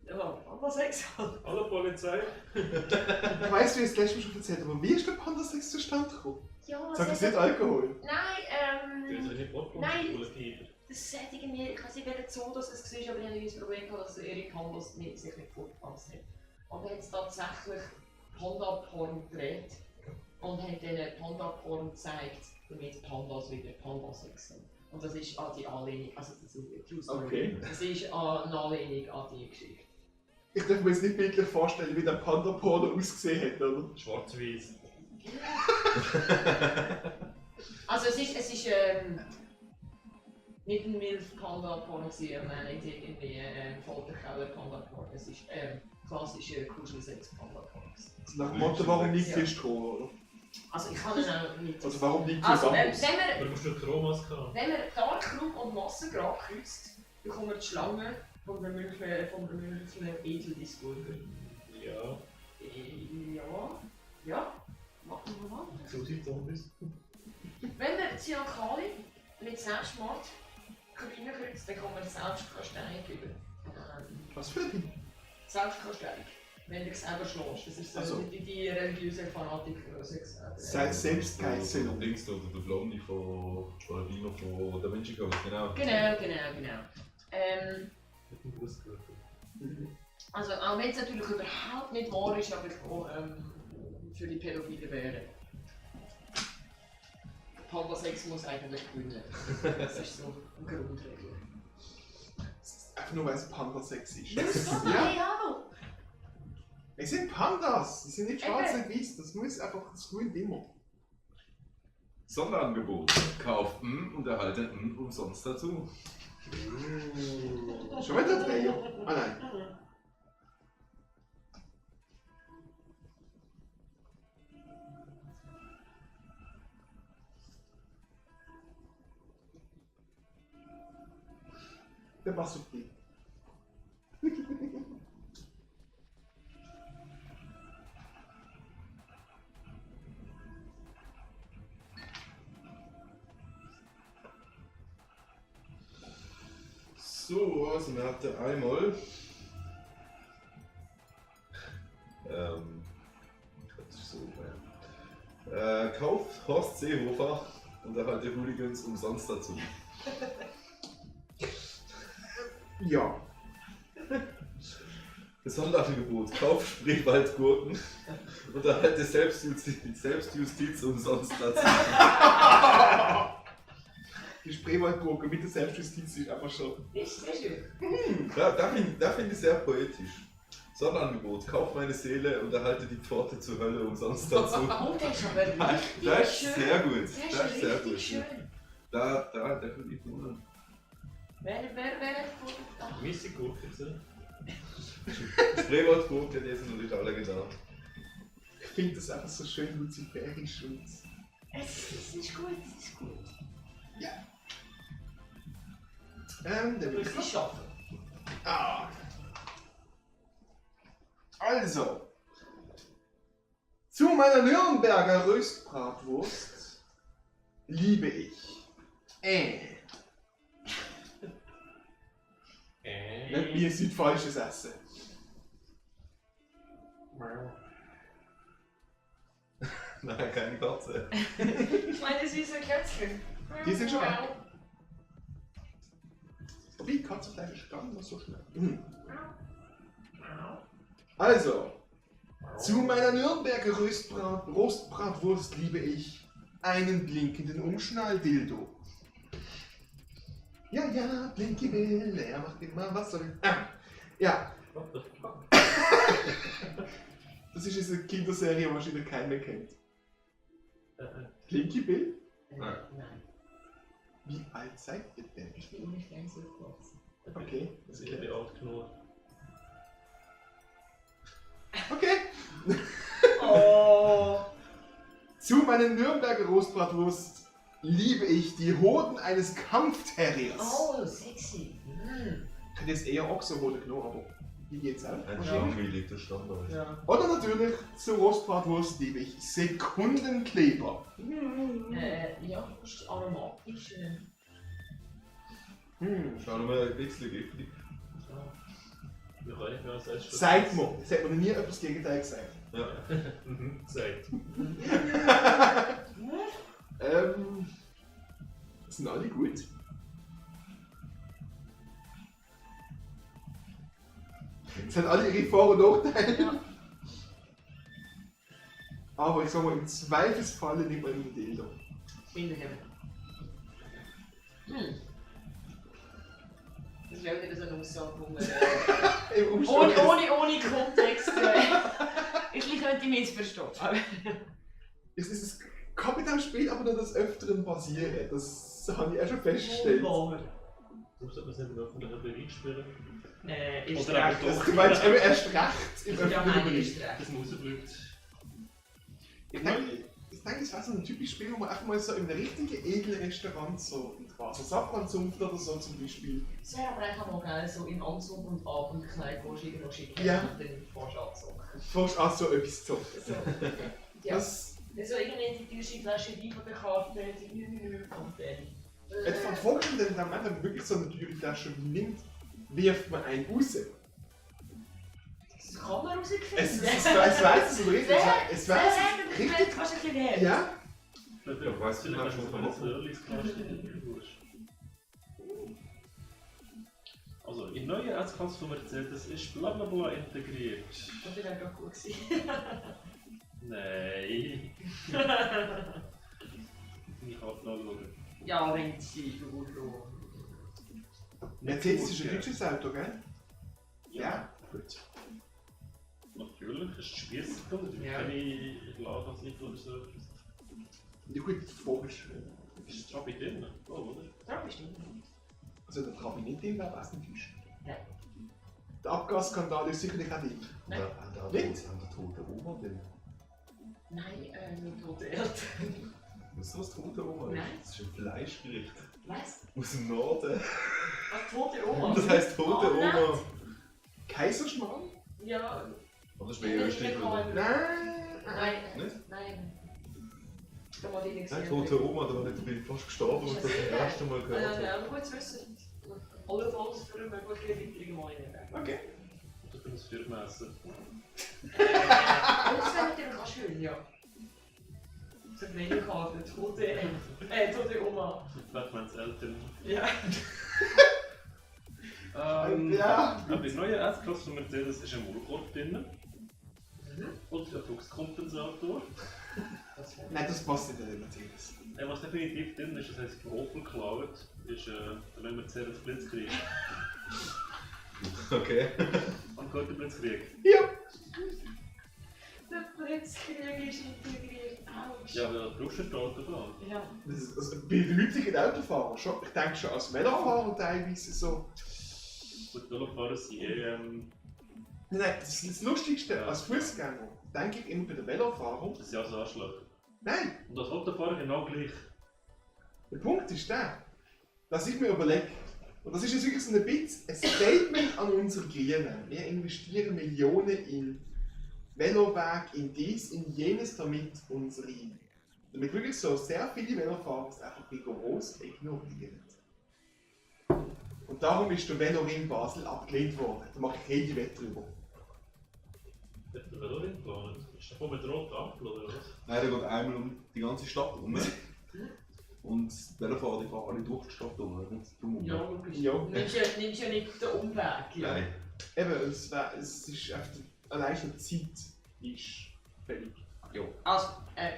Ja, Honda 6 halt. Hallo Polizei. Ich weiss, wie ich es letztes Mal schon erzählt habe, aber wie ist der Panda 6 zustande gekommen? Ja, Sag es nicht Alkohol. Nein, Du hast eine Brotpflanze Nein. oder Tiger. das hat irgendwie, ich weiß nicht, wer so dass es war, aber ich hatte ein Problem gehabt, dass Erik Hondas sich nicht fortgepflanzt hat. Und er hat tatsächlich Panda-Porn gedreht und hat diesen Panda-Porn gezeigt, damit Pandas wieder Panda-Sex sind. Und das ist an die Anlehnung, also das ist eine True Story. Okay. Das ist eine Anlehnung an die Geschichte. Ich darf mir jetzt nicht bildlich vorstellen, wie der Panda-Porno ausgesehen hat, oder? Schwarz-Weiß. Also es ist nicht ein Milf-Panda-Porn gewesen, nicht irgendwie Folterkeller-Panda-Porn. Es ist klassischer Kuschelsex-Panda-Porn. Also nach dem Motto, warum liegt Ja. hier Stroh, oder? Also ich kann es auch nicht. Also warum liegt hier Also Bambus? Aber du musst nur Chromaske haben. wenn man Darkroom und Massengrad kreuzt, bekommt man die Schlange von der Münchner Edeldiskurve. Ja. Ja, machen wir mal. Susi-Zombies. Wenn man Cyankali mit Selbstmord reinkreuzt, dann kann man Selbstkastellung über. Was für ein Ding? Selbstkastellung. Wenn du dich selber schlägst. Das ist so Also. die religiöse Fanatiker, die sich Selbstgeißelung. Dings da, der Blondie von Albino von Da Vinci Code, genau. Genau. Mit dem Brustgürtel. Also auch wenn es natürlich überhaupt nicht wahr ist, aber auch für die Pädophile wäre. Panda 6 muss eigentlich gewinnen. Das ist so eine Grundregel. Einfach nur weil es Panda-Sex ist. Ja. Ja, Hey, hallo! es sind Pandas, sie sind nicht schwarz Eben. und weiß, das muss einfach, das gewinnt immer. Sonderangebot. Kauf und erhalte umsonst dazu. Schon wieder Dreier? Ah nein. Der passt auf dich. So, also wir hatten einmal. Das ist so. Kauft Horst Seehofer und erhalte Hooligans umsonst dazu. Ja. Das Sonderangebot. Kauf Spreewaldgurken und erhalte Selbstjustiz umsonst dazu. Die Spreewaldgurke mit der Selbstjustiz ist einfach schon. Ist sehr schön. Ja, da find ich sehr poetisch. Sonderangebot. Kauf meine Seele und erhalte die Pforte zur Hölle umsonst dazu. Oh, der ist aber richtig Das ist schön. sehr gut. Der Das ist ist sehr richtig gut. schön. Da definitiv wohnen. Wer hat da? Missy Gurke, so. Spreewaldgurken, die sind natürlich alle genau. Ich finde das einfach so schön luziferisch und. Es ist gut, es ist gut. Der will Es ist schaffen. Ah. Also. Zu meiner Nürnberger Röstbratwurst liebe ich. Nicht wie ein südfalsches Essen. Nein, keine Katze. Ich meine süße Kätzchen. Die sind schon weg. Wobei, Katzenfleisch ist gar nicht so schnell. Also, zu meiner Nürnberger Rostbratwurst liebe ich einen blinkenden Umschnall-Dildo. Ja, ja, Blinky will, er macht immer was soll. Ja, What the fuck? das ist eine Kinderserie, die wahrscheinlich keiner kennt. Blinky Bill? Nein. Nein. Wie alt seid ihr denn? Ich bin ungefähr so kurz. Okay, Das ist ja alt genug. okay. Oh. Zu meiner Nürnberger Rostbratwurst liebe ich die Hoden eines Kampfterriers. Oh, sexy. Mm. Ich hätte jetzt eher Ochsenhoden genommen, aber wie geht's auch? Ein Wahrscheinlich. langweiliger Standard. Ja. Oder natürlich zur Rostbratwurst liebe ich Sekundenkleber. Ja, ist aromatisch. Schau mal ein bisschen giftig. Wir können nicht mehr als erstes. Sagt mir, es hat mir noch nie etwas Gegenteil gesagt. Ja. Sagt. Sind alle gut? Es haben alle ihre Vor- und Nachteile. Ja. Aber ich sag mal, im Zweifelsfalle nimmt man einen Dildo. Finde ich eben. Das ist auch wieder so eine Aussage, wo man Im Umstand ohne Kontext ich könnte mich missverstehen. es ist ein Kapitalspiel, aber nur des Öfteren passieren. Das habe ich auch schon festgestellt. Wunderbar. Darum sollte man es nicht im öffentlichen Bereich spielen. Ist Oder recht. aber Also, du meinst eben erst recht im Ja, öffentlichen nein, Bereich. ist recht. Das muss bleibt. Ich denke, es wäre so ein typisches Spiel, wo man einfach mal so in einem richtigen edlen Restaurant so so Safran-Zunft oder so zum Beispiel. Es wäre aber einfach mal geil, so im Anzug und Abendkleid irgendwo schicken Ja. und dann fährst du anzogen. Fast auch so etwas zu. So. Ja. Das, So irgendwie die deutsche Flasche Wein von der Karte, die und dann. jetzt von vorstellen, wenn man dann wirklich so eine teure Flasche nimmt, wirft man einen raus. Das kann man rausfinden. Es weiß es so richtig. Es weiß richtig. Fast ein bisschen wert. Ja, Vielleicht weißt du, kannst du was mal man ein Röhrlis-Kasten Also, in neue S-Klasse von Mercedes ist blablabla integriert. Das wäre doch gut gewesen. Nein. Ich kann nachschauen. Ja, wenn sie so gut so. Mercedes ist ein deutsches Auto, gell? Ja. Gut. Natürlich, ist Spießer, Ja. keine Lagersicht oder so. Ja gut, die Frage ist, Ist Trabi drin? Oh, oder? Ja, bestimmt. also der Trabi nicht drin, aber was nicht ist. Nein. Der Abgasskandal ist sicherlich auch drin. Nein. Nicht? Haben die tote Oma denn? Nein, mit toten Eltern. Weißt du, was tote Oma ist? Nein. Das ist ein Fleischgericht. Was? Aus dem Norden. Was, tote Oma? Das heisst tote Oh, nein. Oma. Kaiserschmarrn? Ja. Aber das ist mehr Österreich, oder? Nein. Nicht? Nein. Da wollte ich nichts Nein, sagen. tote Oma, da bin ich fast gestorben und das erste Mal gehört. Ja, aber gut zu wissen. Allenfalls für eine mögliche Erweiterung mal rein. Okay. Oder für ein Firmenessen. Das wäre natürlich auch schön, ja. So eine Menükarte, tote Oma. Batmans Eltern. Ja. Ja. Aber bei neuen S-Klasse von Mercedes ist ein Maulkorb drin. Und ein Druckskompensator. Nein, das passt nicht in den Mercedes. Was definitiv drin ist, das heisst Opel geklaut, ist der Mercedes Blitzkrieg. Okay. Und gehört der Blitzkrieg. Ja. Der Blitzkrieg ist integriert. Autsch. Ja, aber das brauchst du nicht die Autobahn. Ja. Das ist, also, bei den heutigen Autofahrern schon. Ich denke schon als Velofahrer teilweise so. Gut, Velofahrer sind Nein, das ist das Lustigste. Als Fußgänger denke ich immer bei den Velofahrern. das ist ja so Anschlag. Nein, Und als Autofahrer genau gleich. der Punkt ist der, dass ich mir überlege, und das ist jetzt wirklich so ein bisschen ein Statement an unsere Grünen. Wir investieren Millionen in Veloweg, in dies, in jenes, damit wirklich so sehr viele Velofahrer es einfach rigoros ignorieren. Und darum ist der Veloring Basel abgelehnt worden. Da mache ich jede Wette drüber. Hat der Veloring geplant? Ist der mit der roten Ampel oder was? Nein, der geht einmal um die ganze Stadt rum. Und die Velofahrer, die fahren alle durch die Stadt rum. Nicht drumherum. Ja, logisch. Ja. Nimmst ja nicht den Umweg. Ja. Nein. Eben, es ist einfach, allein schon die Zeit ist fällig. Also,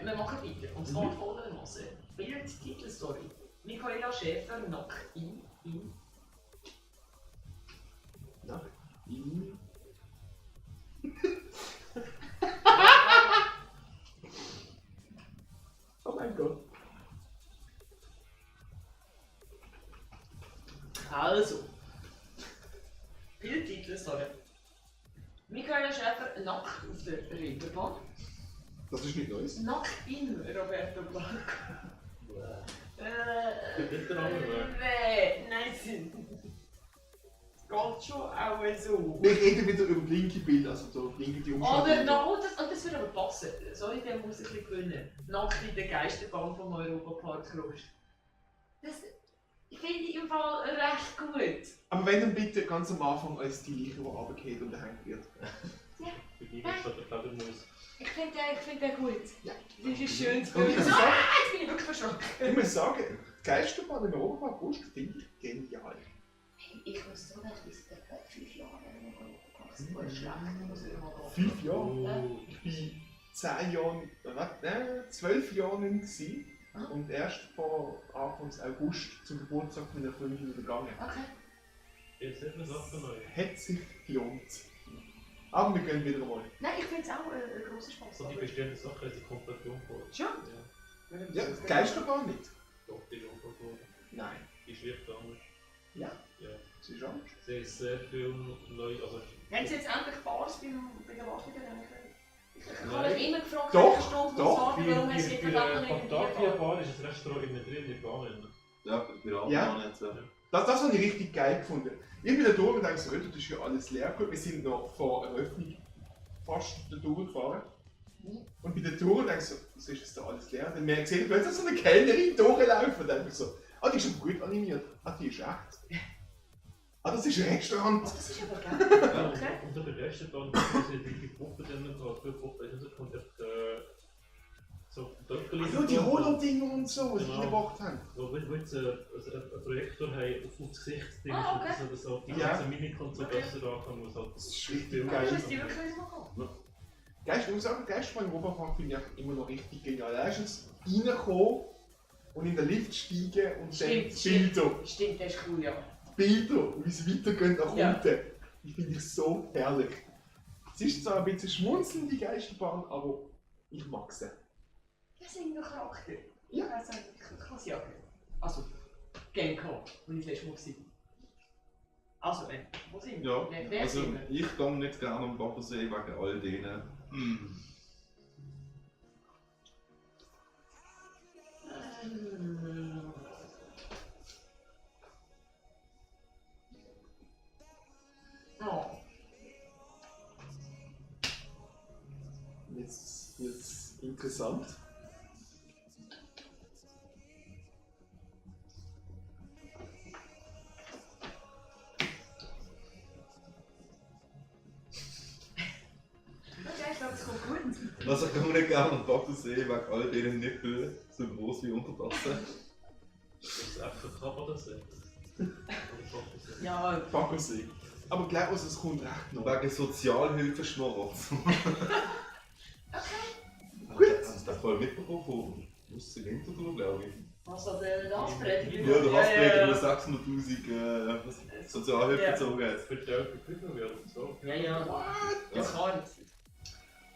wir machen weiter. Und zwar folgendermaßen. Bild, Titelstory. Michaela Schäfer nackt in. Ja. Oh mein Gott. Also. Bild, Titelstory. Michaela Schäfer nackt auf der Reeperbahn. Das ist nicht Neues. Nackt in Roberto Blanco. Nicht der andere Weg. Nein, es geht schon auch so. Wir reden wieder über linke Bilder, also so linke die Oder Umschaltung. noch, das würde aber passen. Sorry, der muss ein bisschen gewinnen. Nackt in der Geisterbahn vom Europapark Rost. Das finde ich im Fall recht gut. Aber wenn dann bitte ganz am Anfang als die Leiche, die runtergeht und gehängt wird. Für die ist das der Fledermaus. Ich finde den gut. Ja. Das ist schön zu Und ich hören. muss sagen, Jetzt bin ich wirklich verschrocken. ich muss sagen, die Geisterbahn im Europapark Rost finde ich genial. Ich muss sagen, ich weiß nicht, 5 Jahre im Europapark so schlecht. Muss ich mal gehen. 5 Jahre. Ich war 10 Jahren, 12 Jahren nicht gewesen. Und erst vor Anfang August zum Geburtstag meiner Freundin wieder gegangen. Okay. Jetzt hat man Sachen neu. Hat sich gelohnt. Aber wir gehen wieder mal. Nein, ich finde es auch ein grosser Spaß. So die bestehenden Sachen haben sie komplett umgebaut. Schon? Ja, Ja, die Geisterbahn nicht. doch, die ist umgebaut worden. Nein. Die ist wirklich anders. Ja. Ja. Das ist anders. Sie haben sehr viel neu, also... Haben Sie jetzt endlich Bars bei der Wartegeräten? Ich habe Nein. mich immer gefragt, Doch, welche Stunde doch. warten, warum haben Sie jetzt Bei nicht Contagia Bar ist ein Restaurant innen drin, nicht Bahnen. Ja, bei der Ja. Autobahn jetzt. Das habe ich richtig geil gefunden. Ich bin da durch und denke so, das ist ja alles leer. Gut, wir sind noch vor Eröffnung fast da durchgefahren. Und bei der Tour denke ich so, wieso ist das da alles leer? Dann merke ich plötzlich so eine Kellnerin durchlaufen und denke ich so, die ist aber gut animiert. Die ist echt. Das ist ein Restaurant. Das ist aber geil. Okay. Und so bei der ersten Bahn, wo sie die Puppe dann noch, für Puppe, also kommt so Töpfchen. Ja, die Holo-Dinger und so, die sie Genau. reingebracht haben. Wo wir jetzt einen Projektor haben auf das Gesicht, Ah, okay. dass so die Ja. ganzen Minikons so Okay. besser ankommen, was halt... Das ist richtig Film- Das geil. ist die wirklich mal gehen. Ich muss sagen, Geistbahn im Europapark finde ich einfach immer noch richtig genial. Erstens reinkommen und in den Lift steigen und dann Stimmt, das Bilder. Stimmt, das ist cool, ja. Bilder, wie sie weitergehen nach Ja. unten, die finde ich so herrlich. Es ist zwar ein bisschen schmunzelnd, die Geisterbahn, aber ich mag sie. Das sind noch Charakter. Ja. Ich weiß eigentlich, ich kann sie jagen. Also, Genko, wo ich das letzte Mal war. Also, wo sind wir? Ja, Wer also sind wir? ich gehe nicht gerne am Baggersee wegen all denen. Oh. Jetzt wird's interessant. Okay, ich glaube, es kommt gut. Also ich gehe nicht gerne am Baggersee wegen all denen Nippel, so groß wie Untertassen. Das ist einfach oder so. Ja, Baggersee. Aber glaub uns, es kommt recht noch. Wegen Sozialhilfeschmarotz. Gut. Hast du das voll mitbekommen? Aus der Winterthur, glaube ich. was hat der Hassprediger? Ja, der Hassprediger, der Ja, 600'000 Sozialhilfe Ja. gezogen hat. Für die Eltern geblieben werden. So. ja. Ja, das kann ich.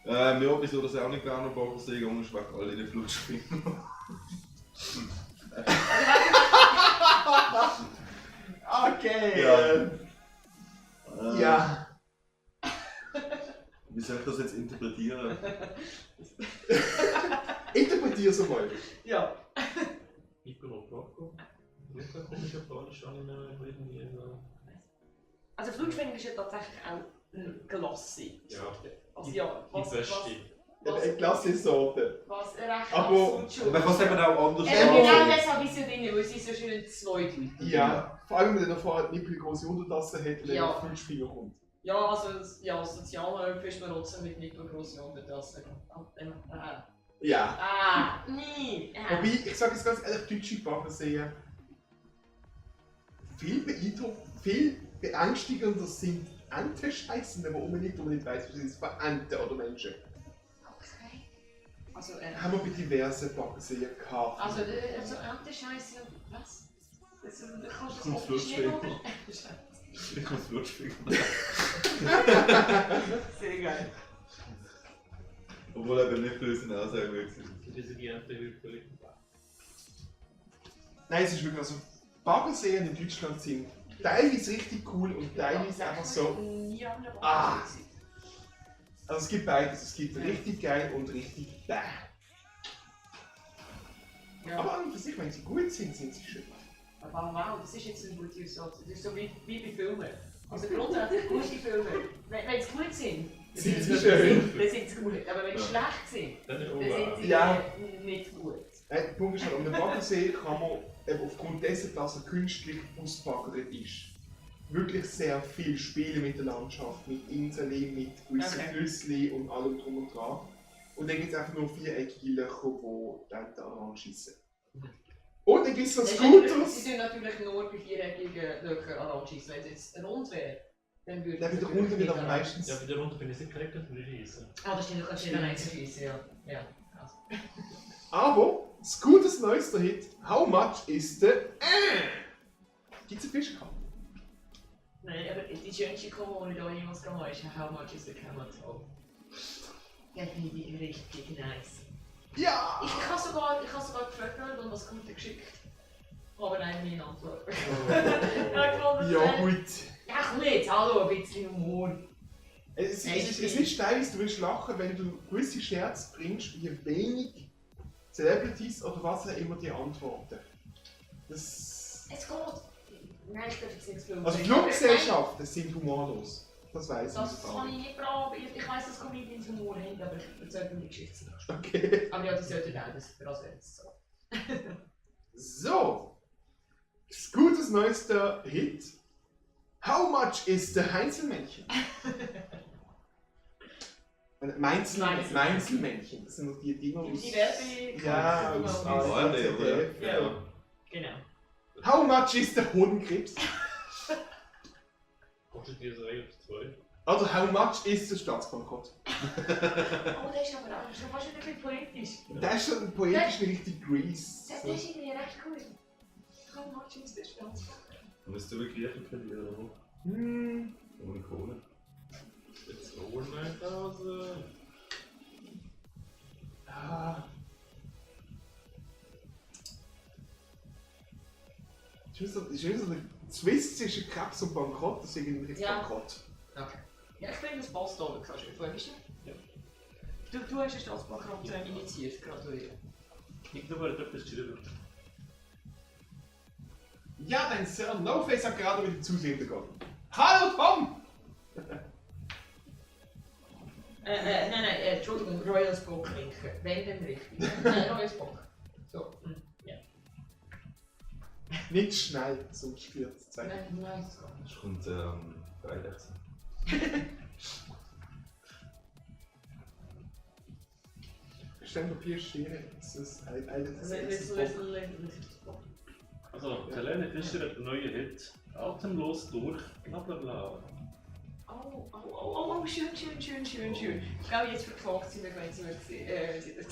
Ja, wieso das auch nicht gerne am Baggersee gegangen ist, wegen all den Flutschfinger. Okay. Ja. Ja. Wie soll ich das jetzt interpretieren? Interpretier so mal. Ja. Piccolo Blocco. Luca komischer Polnisch an irgendwie so. Also Flutschwinning ist ja tatsächlich auch gelassen. Ja. Also ja, Die beste. Eine klasse Sorte. was recht Aber- absolut schon. Man kann es eben auch anders Genau sagen. deshalb ist ja drin, weil sie so schön zweideutig. Ja. Vor allem, wenn er vorher nicht eine große Untertasse hat und Ja. dann 5 Finger kommt. Ja, also ja, Sozialhilfe ist man trotzdem mit nicht grossen Untertassen. Ja. Nee. Wobei, ich sage jetzt ganz ehrlich, deutsche Baggerseen viel beängstigender sind Entenscheißen, wenn man unbedingt nicht weiss, was ist für Enten oder Menschen. Okay. Also, Haben wir bei diversen Baggerseen gehabt. also Erntescheiße, was? Das kannst du Kommt das Flutschfinger. nicht Ich muss Flutschfinger. Sehr geil. Obwohl eben nicht böse Aussagen wirklich sind. Diese Ernte-Hilfe. Nein, es ist wirklich, also Baggerseen in Deutschland sind teilweise richtig cool und teilweise einfach so. Nie an der Ah. Baggersee. Also es gibt beides, es gibt richtig geil und richtig bäh. Ja. Aber an und für sich, wenn sie gut sind, sind sie schön. Aber wow, das ist jetzt eine gute Aussage. Das ist so wie bei Filmen. Also grundsätzlich gute Filme. Wenn sie gut sind, Sind sie schön. dann sind sie gut. Aber wenn sie Ja. schlecht sind, Dann dann sind sie Ja. nicht gut. Der Punkt ist halt, um den Baggersee kann man eben aufgrund dessen, dass er künstlich ausgebaggert ist, wirklich sehr viel spielen mit der Landschaft, mit Inseln, mit gewissen Okay. Flüsschen und allem drum und dran. Und dann gibt es einfach nur viereckige Löcher, die dann anschießen. Und dann gibt es so Sie Scooters. sind natürlich nur bei viereckigen Löchern anschießen. Wenn es jetzt rund wäre, dann würde Der es wieder natürlich unten wieder nicht meistens. Ja, bei der Runde bin ich nicht geregnet und nicht schießen. Ah, das stimmt, du kannst nicht allein schießen, ja. Ja. Also. Aber Scooters neuester Hit, How Much is the Gibt's einen Fischkampf? Nein, aber die schönste Kombo, die ich da jemals gemacht habe, ist How Much is the Camel Toe? Der finde ich richtig nice. Ja! Ich habe sogar gefragt und was kommt geschickt. Aber nein, nie eine Antwort. Ja gut. Ja, komm jetzt, hallo, ein bisschen Humor. Es Nein, ist teilweise, du willst lachen, wenn du gewisse Scherze bringst, wie wenig Celebrities oder was auch immer die antworten. Das... Es geht. Nein, ich darf jetzt nichts filmen. Also Fluggesellschaften sind humorlos. Das weiss Das ich. kann ich nicht brauchen. Ich weiss, dass Comedians Humor haben, aber ich erzähle mir die Geschichte nicht. Okay. Aber ja, die sollten auch, das wäre jetzt so. So. Scooters neuester Hit. How much is the Heinzelmännchen? Meinzelmännchen. Das sind noch die Dinger aus... Die Werbe... Ja, Genau, aus die- ARD, ZDF. oder? Ja. Genau. How much is the Hodenkrebs? Kostet die so 1 oder 2? Also, how much is der Staatsbankrott? Oh, der ist aber auch schon fast ein bisschen politisch. Das ist schon poetisch richtig Grease. Das ist irgendwie recht cool. How much is the Staatsbankrott? Müsst ihr wirklich Griechen verlieren, oder? Ohne Kohle. Jetzt holen wir eine Pause. Ah. Ich weiß so, der Swiss zwischen Krebs und Bankrott, das ist irgendwie jetzt Ja. Bankrott. Okay. Ja, ich finde, das passt auch. Kannst du vorher wissen? Ja. Du hast den Staatsbankrott initiiert, gratuliere. Ich glaube, er hat etwas geschrieben. Ja, dein Sir No-Face hat gerade wieder Zusehen begonnen. Hallo Tom! Nein, Entschuldigung, Royal Spoke trinken. Wenn denn richtig. Nein, Royal Spoke. So, ja. Nicht schnell, sonst spürt es Zeit. Nein, das gar nicht. Es kommt Freilechsen. Steinpapier, Schere, das ist ein Also, Helene Fischer hat einen neuen Hit. Atemlos durch, bla bla bla. Oh, schön. Ich glaube, jetzt verklagt sie mich, wenn sie mich sieht.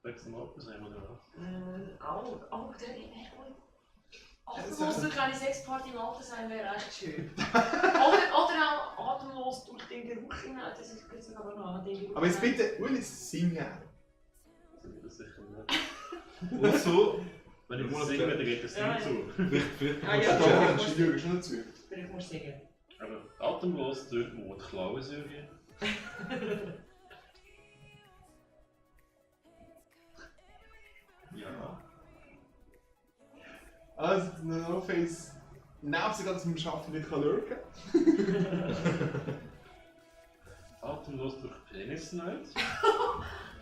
Sechs Mal abgesehen, oder was? Atemlos durch eine Sexparty im Alter sein wäre echt schön. oder auch atemlos durch den Geruch hinein, das ist jetzt aber noch den Geruch. Aber jetzt bitte, Ulis, singen. Das ist sicher nicht. Und so, Wenn ich muss singen, dann geht das Ja, nicht zu. vielleicht Ah, Ja, ja, da ja. kannst du die Lüge schon dazu. Ich muss singen. Aber atemlos durch Mord klauen Syrien. Ja. Also, der No-Face nervt sich, dass man im Arbeiten nicht lurken Atemlos durch Penis Night.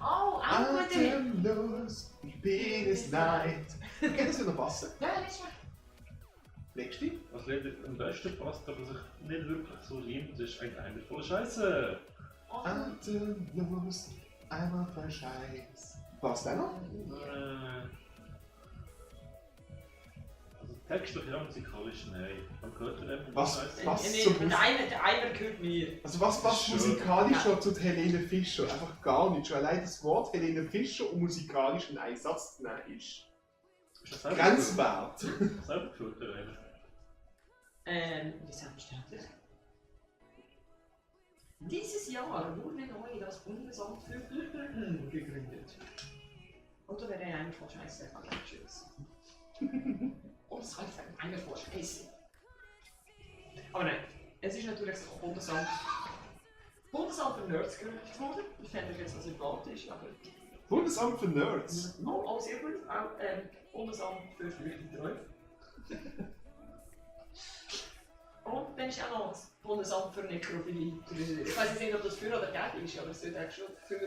Oh, auch gut. Atemlos, Penis Night. Geht das wieder passen? Ja, nicht schlecht. Nächste? Was Lied am besten passt, aber sich nicht wirklich so liebt, ist ein Eimer voller Scheiße. Atemlos, einmal voll Scheiß. Was denn noch? Also textlich ja, musikalisch nein. Man hört ja eben Was? Scheiße. Was? Der Eimer gehört mir. Also was Schön. musikalisch schon zu Helene Fischer? Einfach gar nicht. Schon allein das Wort Helene Fischer und musikalisch ein Einsatz zu nehmen ist Ist das selber grenzwert. gefühlt? Selber gefühlt, der Eimer. Selbstverständlich. Dieses Jahr wurde neu das Bundesamt für Bürgerinnen gegründet. Und da wäre ein Eimer voll Scheiße. Tschüss. Und das heißt ein Eimer voll Scheiße. Aber nein, es ist natürlich das Bundesamt für Nerds gegründet worden. Ich fände ich jetzt so sympathisch, aber... Bundesamt für Nerds. Oh, sehr gut. Auch Bundesamt für Flüchtlingstreue. Und dann ist auch noch das Bundesamt für Nekrophilie. Ich weiß nicht, ob das für oder gegen ist, aber es wird eigentlich schon für.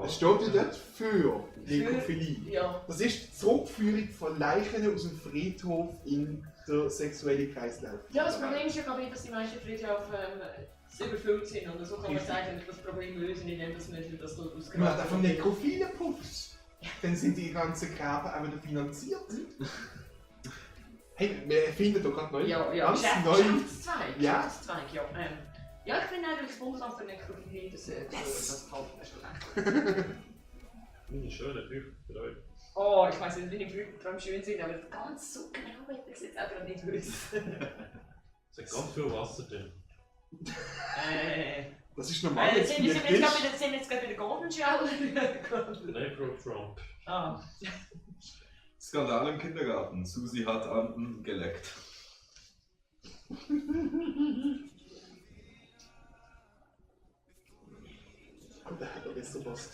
Es steht ja dort für Nekrophilie. Ja. Das ist die Zurückführung von Leichen aus dem Friedhof in den sexuellen Kreislauf. Ja, das Problem ist ja, glaube ich, dass die meisten Friedhöfe überfüllt sind. Und so kann man eigentlich das Problem lösen, indem dass man das dort Man hat ausgraben einfach nekrophilen Puffs. Dann sind die ganzen Gräber auch wieder finanziert. Hey, wir erfinden doch gerade neu. Ja, Ganz neu. Geschäftszweig. Ja. Geschäftszweig, ja. Ja, ich finde eigentlich das Bundesamt für Nekrophilie, das halt nicht Meine schönen Bücher für euch. Oh, ich weiß nicht, wie die Flüge vor allem schön sind, aber ganz so genau hätte ich es jetzt auch nicht wissen. Es hat ganz viel Wasser drin. Das ist normal. Jetzt Sind wir Bier jetzt gerade bei der Golden Shower? Necro-Trump. Ah. Skandal im Kindergarten. Susi hat Anden geleckt. Und der hat doch jetzt gepasst.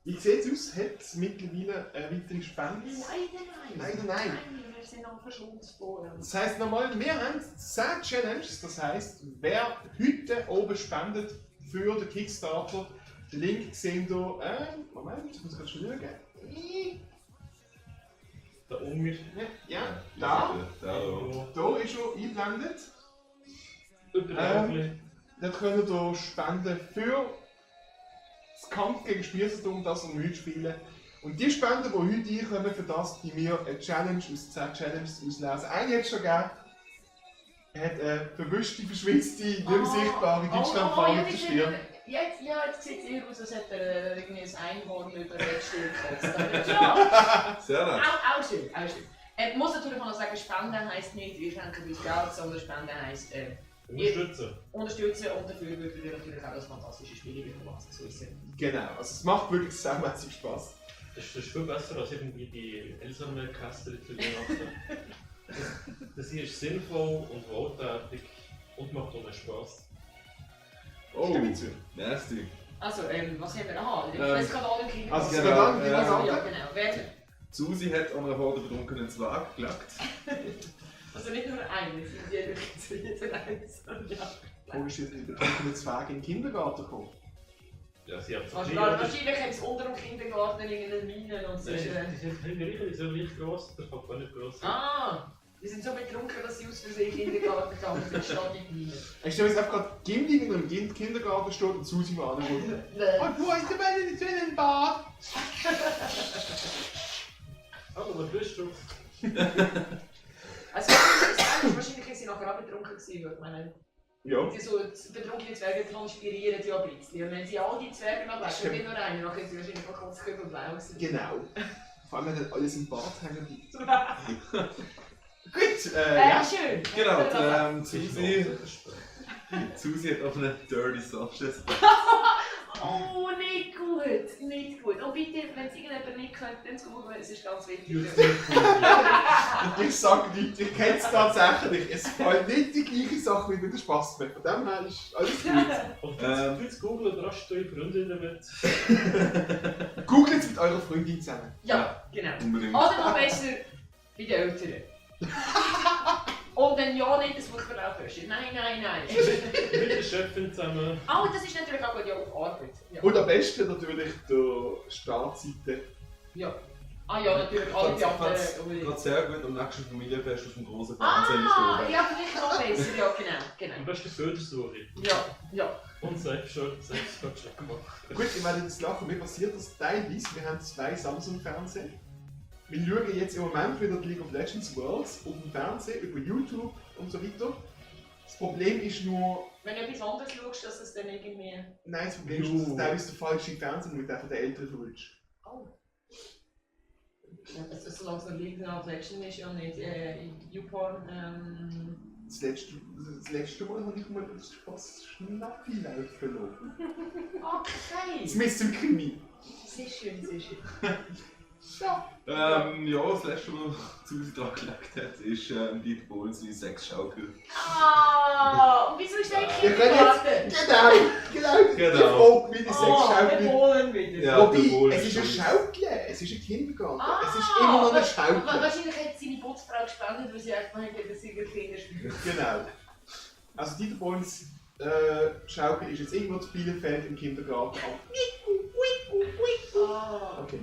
Wie sieht es aus? Hat es mittlerweile eine weitere Spende? Leider nein. Nein. Wir sind noch verschwunden. Das heisst nochmal, wir haben 10 Challenges. Das heisst, wer heute oben spendet für den Kickstarter, den Link sehen hier. Moment, ich muss gerade schon schauen. Da unten. Ja, da. Da ist schon eingeblendet. Dort könnt ihr spenden für das Kampf gegen Spießertum, das wir heute spielen. Und die Spenden, die heute reinkommen, für das, die wir eine Challenge aus 10 Challenges auslesen. Eine hat es schon gegeben. Er hat eine verwischte, verschwitzte, nicht mehr sichtbare Deutschlandfahne auf der Stirn. Jetzt sieht es eher aus, als hätte er irgendwie ein Einhorn über den Stuhl gekotzt. Ja, Sehr nett. auch schön, auch schön. Ich muss natürlich auch noch sagen, Spenden heisst nicht, wir schenken uns Geld, sondern Spenden heisst Unterstützen. unterstützen und dafür würden wir natürlich auch das fantastische Spiel bekommen. So ist es. Genau, also es macht wirklich saumässig Spaß. Das ist viel besser als irgendwie die Elsamer-Käste zu machen. Das hier ist sinnvoll und wohltätig und macht auch Spaß. Oh, Stimme zu. nasty. Also, was haben wir? Aha, der Skandal im Kindergarten. Also Genau, Skandal, wie ja. was Ja, sagen? genau. Wer? Susi hat an einer Horde betrunkenen Zwerg gelegt. Also nicht nur einen, es sind wirklich eins. Ja. Wo ist jetzt die betrunkene Zwerge in den Kindergarten gekommen? Ja, sie haben es Wahrscheinlich haben sie unter dem Kindergarten in den Minen und so. Die sind nicht so leicht gross, der Papa nicht gross. Ah! Die sind so betrunken, dass sie aus Versehen in den Kindergarten gegangen sind, statt in die Mine. Ich stelle mir jetzt einfach gerade Gimli in einem Kindergarten steht und Susi mal anruft. Und wo ist der Mann in den Bad? Aber was bist du? Also, wahrscheinlich ist sie nachher auch betrunken gewesen, ich meine. Ja. Die so betrunkene Zwerge transpirieren ja ein bisschen. Und wenn sie all die Zwerge noch weg, nicht nur einen, dann können sie wahrscheinlich auch kurz blau sein. Genau. Vor allem, wenn dann alles im Bad hängen bleibt. Gut, ja. Schön! Genau, Susi hat auf eine Dirty Sanchez. Oh, nicht gut, nicht gut. Und bitte, wenn es irgendjemand nicht kennt, dann zu googeln, es ist ganz wichtig. Ich sage nicht, ich kenne es tatsächlich. Es fallen nicht die gleiche Sache wie bei der Spassmap. Von dem her ist alles gut. Und du jetzt googeln, rasch deine Freundinnen mit. Googelt es mit eurer Freundin zusammen. Ja, genau. Unbedingt. Oder noch besser bei den Eltern. Und dann ja nicht das Buch verlaufen. Nein. Mit der Chefin zusammen. Oh, das ist natürlich auch gut, ja, auf Arbeit. Ja. Und am besten natürlich der Startseite. Ja. Ah ja, natürlich, alle die anderen. Gerade sehr gut am nächsten Familienfest auf dem großen Fernsehen stehen. Ja, vielleicht noch besser, ja, genau. Am besten Bildersuche. Ja. Und selbst schon gemacht. Gut, ich werde jetzt lachen, mir passiert das teilweise. Wir haben 2 Samsung-Fernsehen. Wir schauen jetzt im Moment wieder die League of Legends Worlds auf dem Fernsehen, über YouTube und so weiter. Das Problem ist nur, Wenn du etwas anderes schaust, dass es dann irgendwie... nein, das Problem ist, dass es teilweise der falsche Fernseher mit der von den Eltern verwünscht. Oh. Ja, solange es noch League of Legends ist und nicht YouPorn, Das letzte Mal habe ich mal das Spaß Schnappi laufen lassen. Okay! Das misst im Krimi. Sehr schön, sehr schön. Ja. Ja, das letzte Mal, was Susi dran gelegt hat, ist Dieter Bohlen seine Sexschaukel. Ah! Und wieso ist der Wir können jetzt... Genau! Die Frage, wie die der Sexschaukel... Polen wieder. Ja, der Wobei, Bohlen es ist ein ist Schaukel, es ist ein Kindergarten, Ah, es ist immer noch ein Schaukel. Wahrscheinlich hat seine Putzfrau gespendet, weil sie einfach meinte, dass sie Kinder spielt. Genau. Also Dieter Bohlens Schaukel ist jetzt irgendwo zu Bielefeld im Kindergarten. Ah. Okay.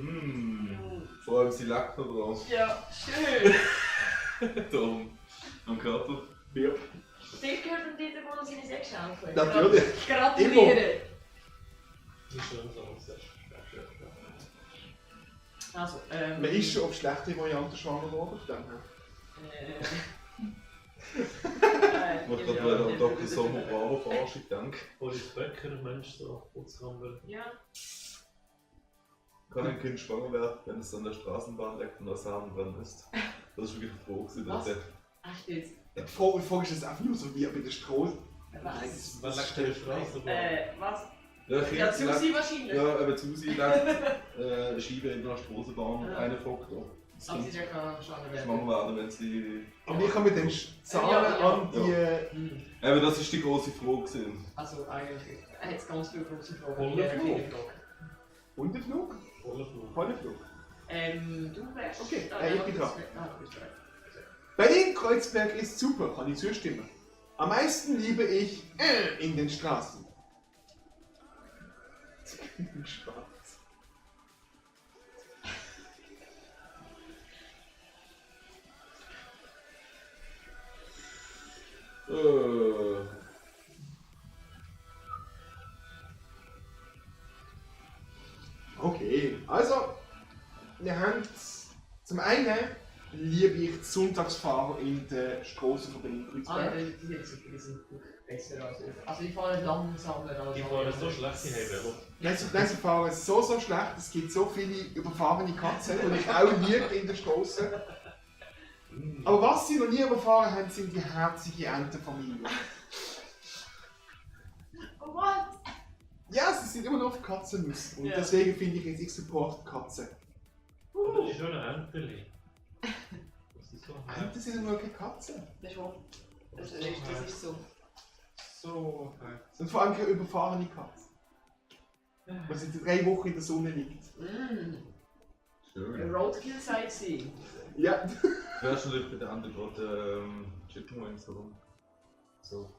Vor allem sie leckt noch drauf. Ja, schön. Darum. Am Körper. Ja. Der gehört und Dieter Bohlen seine Sexschaukel. Natürlich. Gratuliere. Das ist schon so. Also, Man ist schon auf schlechte Varianten schwanger geworden, von dem her. Ich muss gerade an Dr. Sommer Bravo Forschung denken. Boris Becker, Mensch, so Putzkammer. Ja. Kann ein Kind schwanger werden, wenn es an der Straßenbahn leckt und der Samen dran ist? Das ist wirklich eine Frage. Was? Der Echt jetzt? Die Frage ist jetzt einfach nur so wie bei der Straße. Was? Was leckt der Straße? Was? Ja, Ja, Susi wahrscheinlich. Ja, aber Susi leckt Scheibe in der Straßenbahn und Ja. einer fragt da. Das Aber sie Kind ist ja keine schwanger werden. schwanger werden, wenn sie... Aber ich kann mit den Zahlen an die... Aber das ist die grosse Frage gewesen. Also eigentlich, er hat ganz viele große Fragen. Voller Flug. Unterflug? Voller Flug. Vollflug. Du wärst... Okay, Ah, ich bin dran. du bist dran. Berlin-Kreuzberg ist super, kann ich zustimmen. Am meisten liebe ich in den Straßen. Schwarz. Okay, also, wir haben zum einen liebe ich die Sonntagsfahrer in der Straße von Ah, ja, Berlin-Kreuzberg. die sind super, die sind gut. besser als ich. Also ich fahre langsamer als Die fahren so schlecht, die haben Velo. Nein, sie fahren so schlecht, es gibt so viele überfahrene Katzen und ich auch nie in der Straße. Aber was sie noch nie überfahren haben, sind die herzige Entenfamilie. What? Ja, sie sind immer noch auf Katzennuss. Und Ja. deswegen finde ich, ich support Katzen. Das ist schon ein Enteli. Das ist so Enten sind nur keine Katzen. Das ist wahr. Das ist so. so herzig. Und vor allem keine überfahrene Katze. Weil sie 3 Wochen in der Sonne liegt. Ein Schön. Roadkill sei sie. Ja. Fährst du nicht bei den anderen gerade Chicken Wings herum? So.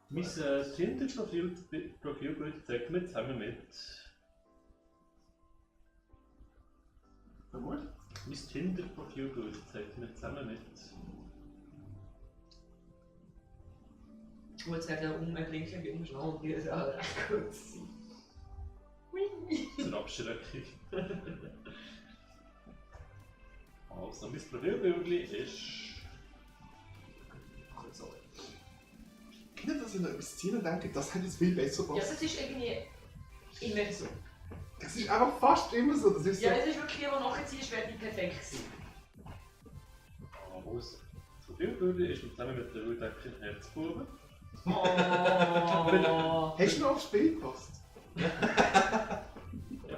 Mein Tinder-Profilbild zeigt mir zusammen mit. Na gut. Mein Tinder-Profilbild zeigt mir zusammen mit. Ich wollte sagen, umblicken wie umschnallen, die ist auch recht gut sein. Zur Abschreckung. Also, mein Profilbild ist. Also. Kinder, dass ich noch etwas ziehen und denke, das hat jetzt viel besser Ja, gepasst. das ist irgendwie immer so. Das ist einfach fast immer so. Das ist so. Ja, es ist wirklich, die nachziehst, wäre die perfekt sein. Aber das Profilbild ist zusammen mit der Rudecke Herzbuben. Oh. Hast du noch aufs Bild gepasst? Ja,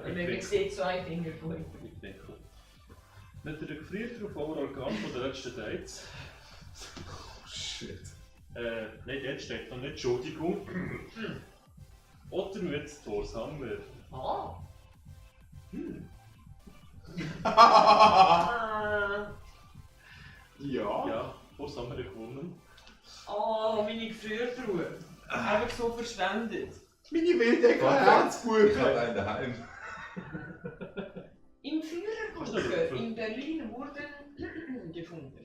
Man sieht 2 Finger von ihm. Mit Nickel. Mit der gefrierten Organ von der letzten Dates. Oh shit. Nein, dort steht noch nicht Entschuldigung. Oder mit Thor Sammer. Ah. Ja. Ja, Thor Sammer hat gewonnen. Oh, meine Gefriertruhe. Einfach so verschwendet. Meine Wildecker Ich habe Herzbuben. einen daheim. Im Führerbunker in Berlin wurden gefunden.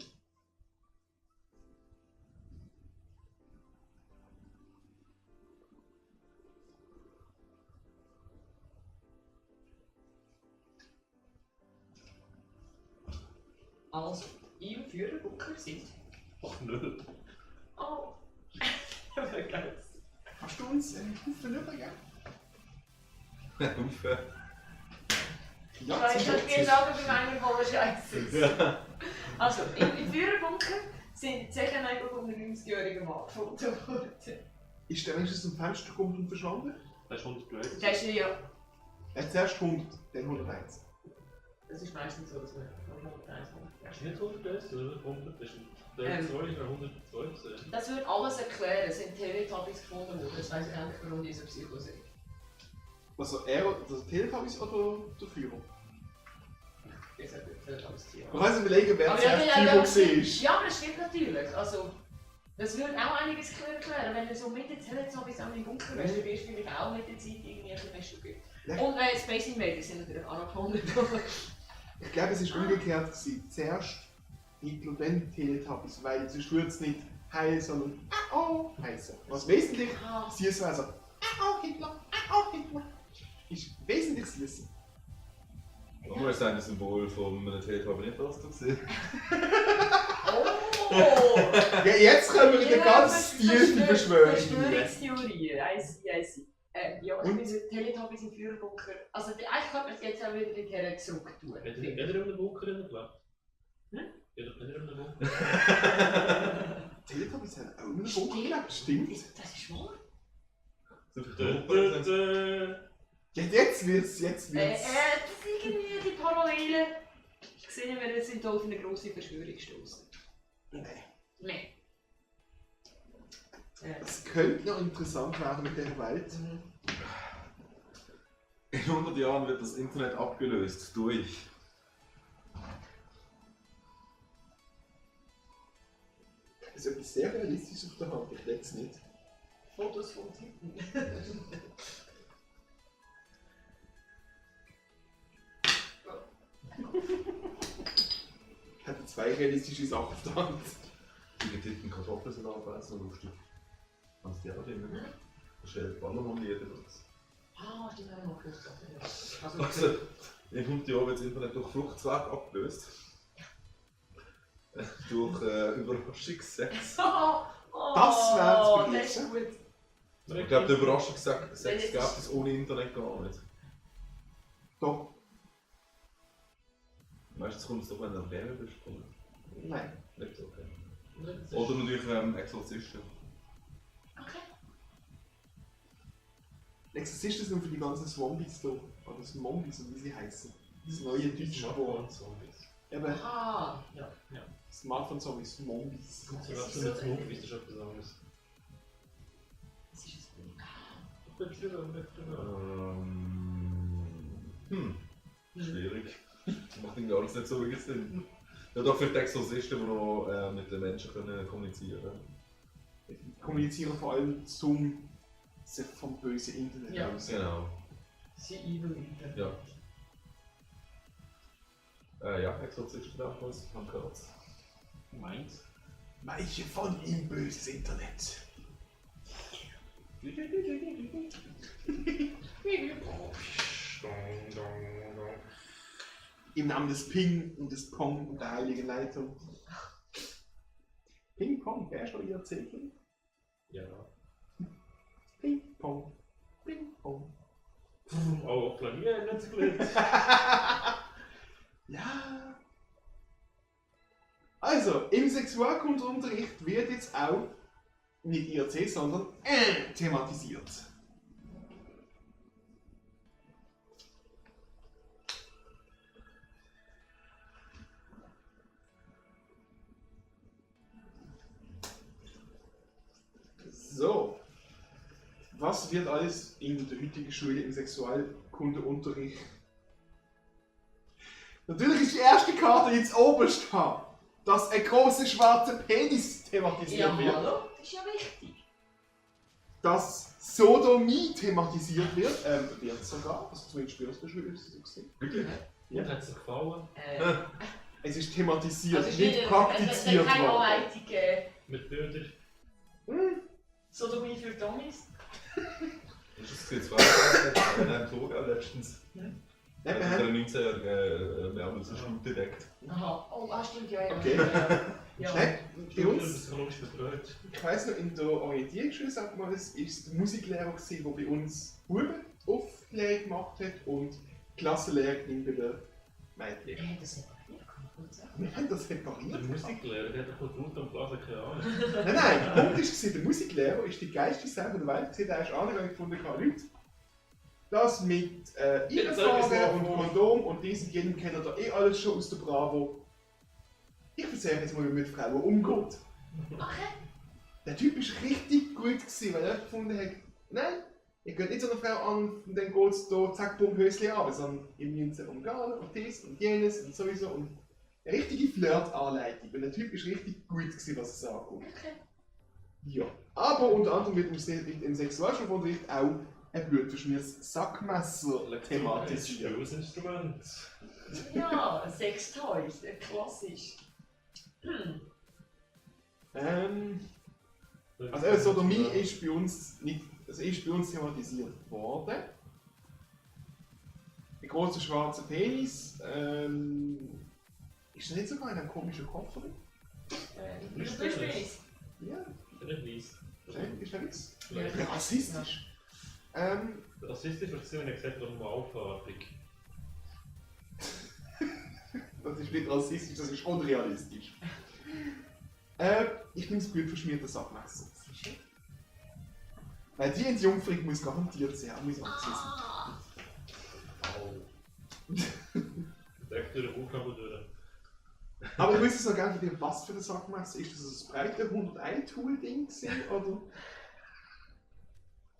Also, im Führerbunker sind. Ach nö. Oh, vergessen. Hast du uns Stufen übergeben? Ungefähr. Ich weiß nicht, wie sagen bei meiner voller Scheiße. Ja. Also, im Führerbunker sind 96-jährige Mann gefunden worden. Ist der Mensch aus dem Fenster gekommen und verschwunden? Das ist 101. Das ist ja. Er hat zuerst 100, dann 101. Das ist meistens so, dass man 101 Das ist nicht 101, oder 100. Das ist der 2 ist 102 gesehen. Das würde alles erklären, es sind Teletubbies gefunden worden. Das weiss ich eigentlich, warum diese Psycho sind. Also er, der Teletubbies oder der Führer? Ich sage Teletubbies Tiere. Man kann sich überlegen, wer Aber zuerst ja, Führer ja, war. ja, aber das stimmt natürlich. Also, das würde auch einiges erklären, wenn du so mit den Teletubbies am Bunker wärst, dann wirst du vielleicht auch mit der Zeit irgendwie ein bisschen mehr Ja. Und Space Invaders sind natürlich auch noch gefunden worden. Ich glaube, es war umgekehrt. Gewesen. Zuerst Hitler, dann Teletubbies, weil sonst würde es nicht heil, sondern oh heißen. Was wesentlich süß war, also Hitler, Hitler. Ist wesentlich süßer. Warum ist ein Symbol von einem Teletubby nicht das du gesehen? Oh! Ja, jetzt kommen wir in eine ganz tiefe Verschwörung. Verschwörungstheorie, I see. Ja, ich Und? bin mit Teletubbies im Führerbunker. Also, eigentlich könnte man es jetzt auch wieder in die zurück tun. Hat er in einem Bunker gelebt? Hm? Ja, doch nicht in einem Bunker. Teletubbies haben auch in einem Bunker gelebt, stimmt. Das ist wahr. So viel Dö, Druck. dö, dö. Ja, jetzt wird's. Das ist irgendwie die Parallelen. Ich sehe, wir jetzt sind hier auf eine grosse Verschwörung gestoßen. Nein. Nein. Es könnte noch interessant werden mit dieser Welt. In 100 Jahren wird das Internet abgelöst durch. Das ist etwas sehr Realistisches auf der Hand, ich denke es nicht. Fotos von Titten. Ich hatte 2 realistische Sachen auf der Hand. Die getitten Kartoffelsalat wäre so lustig. Kannst du die auch nehmen? Das ist Ballermann jeder das. Ah, die haben wir noch gehört. Also, in 100 Jahren wird das Internet durch Fruchtzwerg abgelöst. Durch Überraschungssex. Oh, Das wäre zu Das ist begrüßen. gut. Ich glaube, der Überraschungssex gibt es ohne Internet gar nicht. Doch. Meistens kommt es doch, wenn du am Gamer bist. Oder? Nein. Nicht so, okay. Oder natürlich Exorzisten. Okay. Exorzisten sind für die ganzen Zombies da. Oder Zombies, wie sie heißen. Das neue deutsche Wort. Zombies. Eben, Aha, ja. Smartphone-Zombies, Zombies. So was für eine Zombies ist etwas anderes. Das ist jetzt gut. Schwierig. Macht irgendwie alles nicht so wirklich Sinn. Ja, doch für die Exorzisten, die noch mit den Menschen können kommunizieren können. Kommunizieren vor allem zum sich vom bösen Internet Ja. aus. Genau. Sie evil Internet. Ja. Ja, Exorzisten damals, haben gehört. Meins. Weiche von ihm böses Internet. Im Namen des Ping und des Pong und der heiligen Leitung. Ping Pong, wer ist noch ihr Zeichen? Ja. Ping Pong. Ping Pong. Oh, Klavier, nicht so gut. Ja. Also, im Sexualkundeunterricht wird jetzt auch nicht IRC, sondern thematisiert. So. Was wird alles in der heutigen Schule im Sexualkundeunterricht? Natürlich ist die erste Karte jetzt oberst haben, dass ein großer schwarzer Penis thematisiert Ja, wird. hallo? Das ist ja wichtig. Dass Sodomie thematisiert wird sogar. Also zumindest bei uns in der Schule ist es so gesehen. Wirklich? Ja. Und hat es dir gefallen? Es ist thematisiert, Also nicht praktiziert keine worden. Anleitung. Mit Bildern? Sodomie für Dummies. Ist das jetzt Frage? Wir haben Toga letztens. Nein, Der wir haben, 19-Jährige mehrmals eine Schnute deckt. Aha. Oh, stimmt, ja, ja. Okay. Ja. Nein, bei uns, psychologisch betreut. ich weiss noch, in der Orientierungsschule, sagt man, es ist der Musiklehrer gewesen, der bei uns Buben Aufklärung gemacht hat und die Klassenlehrerin bei der Mädchen. Das ist Wir haben das Der repariert. Musiklehrer, der hat doch gut am Blasen, keine Ahnung. Nein, der Punkt war, der Musiklehrer ist die geilste Sache der Welt gewesen, der ist angegangen gefunden, Leute, das mit Einfahren und Kondom und diesen jedem kennt ihr da eh alles schon aus der Bravo. Ich erzähle jetzt mal, wie man mit Frauen umgeht. Okay. Der Typ war richtig gut gewesen, weil er gefunden hat, nein, ihr geht nicht so eine Frau an und dann geht es da zack, bumm, Höschen ab, sondern ihr müsst sie umgehen und dies und jenes und sowieso und eine richtige Flirt-Anleitung. Und der Typ war richtig gut gewesen, was es angeht. Okay. Ja. Aber unter anderem wird im Sexualschulunterricht auch ein blutverschmiertes Sackmesser thematisiert. Ein Instrument. Ja, Sextoys, klassisch. Also Sodomie ist bei uns nicht, also ist bei uns thematisiert worden. Ein großer schwarzer Penis. Ist das nicht sogar in einem komischen Koffer? Ist das Space? Ja, Nicht weiss. ist das nichts? Ja. Rassistisch. Rassistisch war es, wenn er gesagt hat, normalfarbig. Das ist nicht rassistisch, das ist unrealistisch. Ich nehme das blutverschmierte Sackmesser. Weil die Entjungferung muss garantiert sein, muss angesehen sein. Au. Direkt durch den Buchstaben durch. Aber ich wüsste noch gerne von dir, was für ein Sackmesser ist. Das ein breite 101-Tool-Ding gewesen, oder?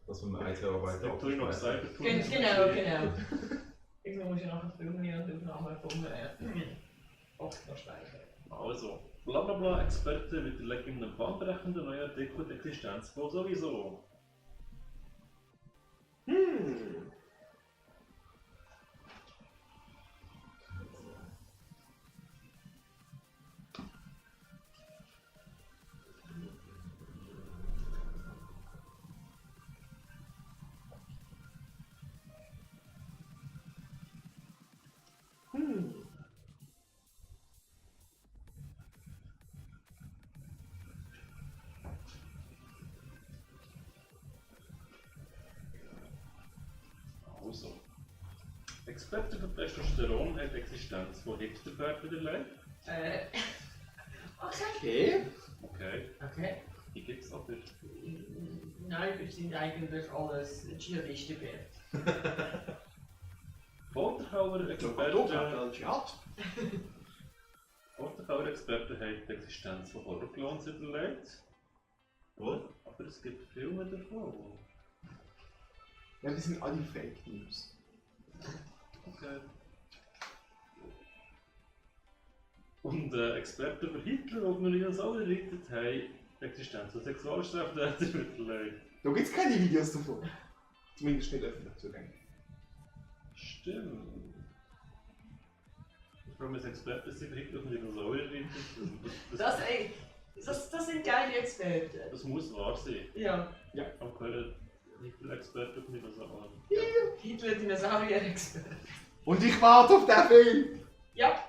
Was wir mit 1 Terabyte Da tue ich noch Cybertool. Genau. Irgendwann muss ich nachher filmen und die Aufnahme vom Ordner speichern. Also, blablabla Experte widerlegen einen bahnbrechenden neuen Artikel der Existenzquote sowieso. Experte für Testosteron hat Existenz von Hipsterpferden erlebt. Okay. Okay. Okay. Die gibt's aber. Nein, wir sind eigentlich alles Dschihadisten wert. Vorderkauer-Experten haben die Existenz von Horrorclowns überlegt. Was? Aber es gibt Filme davon. Ja, die sind alle Fake News. Okay. Und Experten über Hitler, die wir uns alle errichtet haben, die Existenz von Sexualstraftätern überlegt. Da gibt es keine Videos davon. Zumindest nicht öffentlich zugänglich. Stimmt. Vor allem als Experte sind Hitler und Dinosaurier errichtet. Das sind geile Experten. Das muss wahr sein. Ja. Auch gehören Hitler-Experten auf Dinosaurier. Hitler-Dinosaurier-Experte. Und ich warte auf den Film! Ja.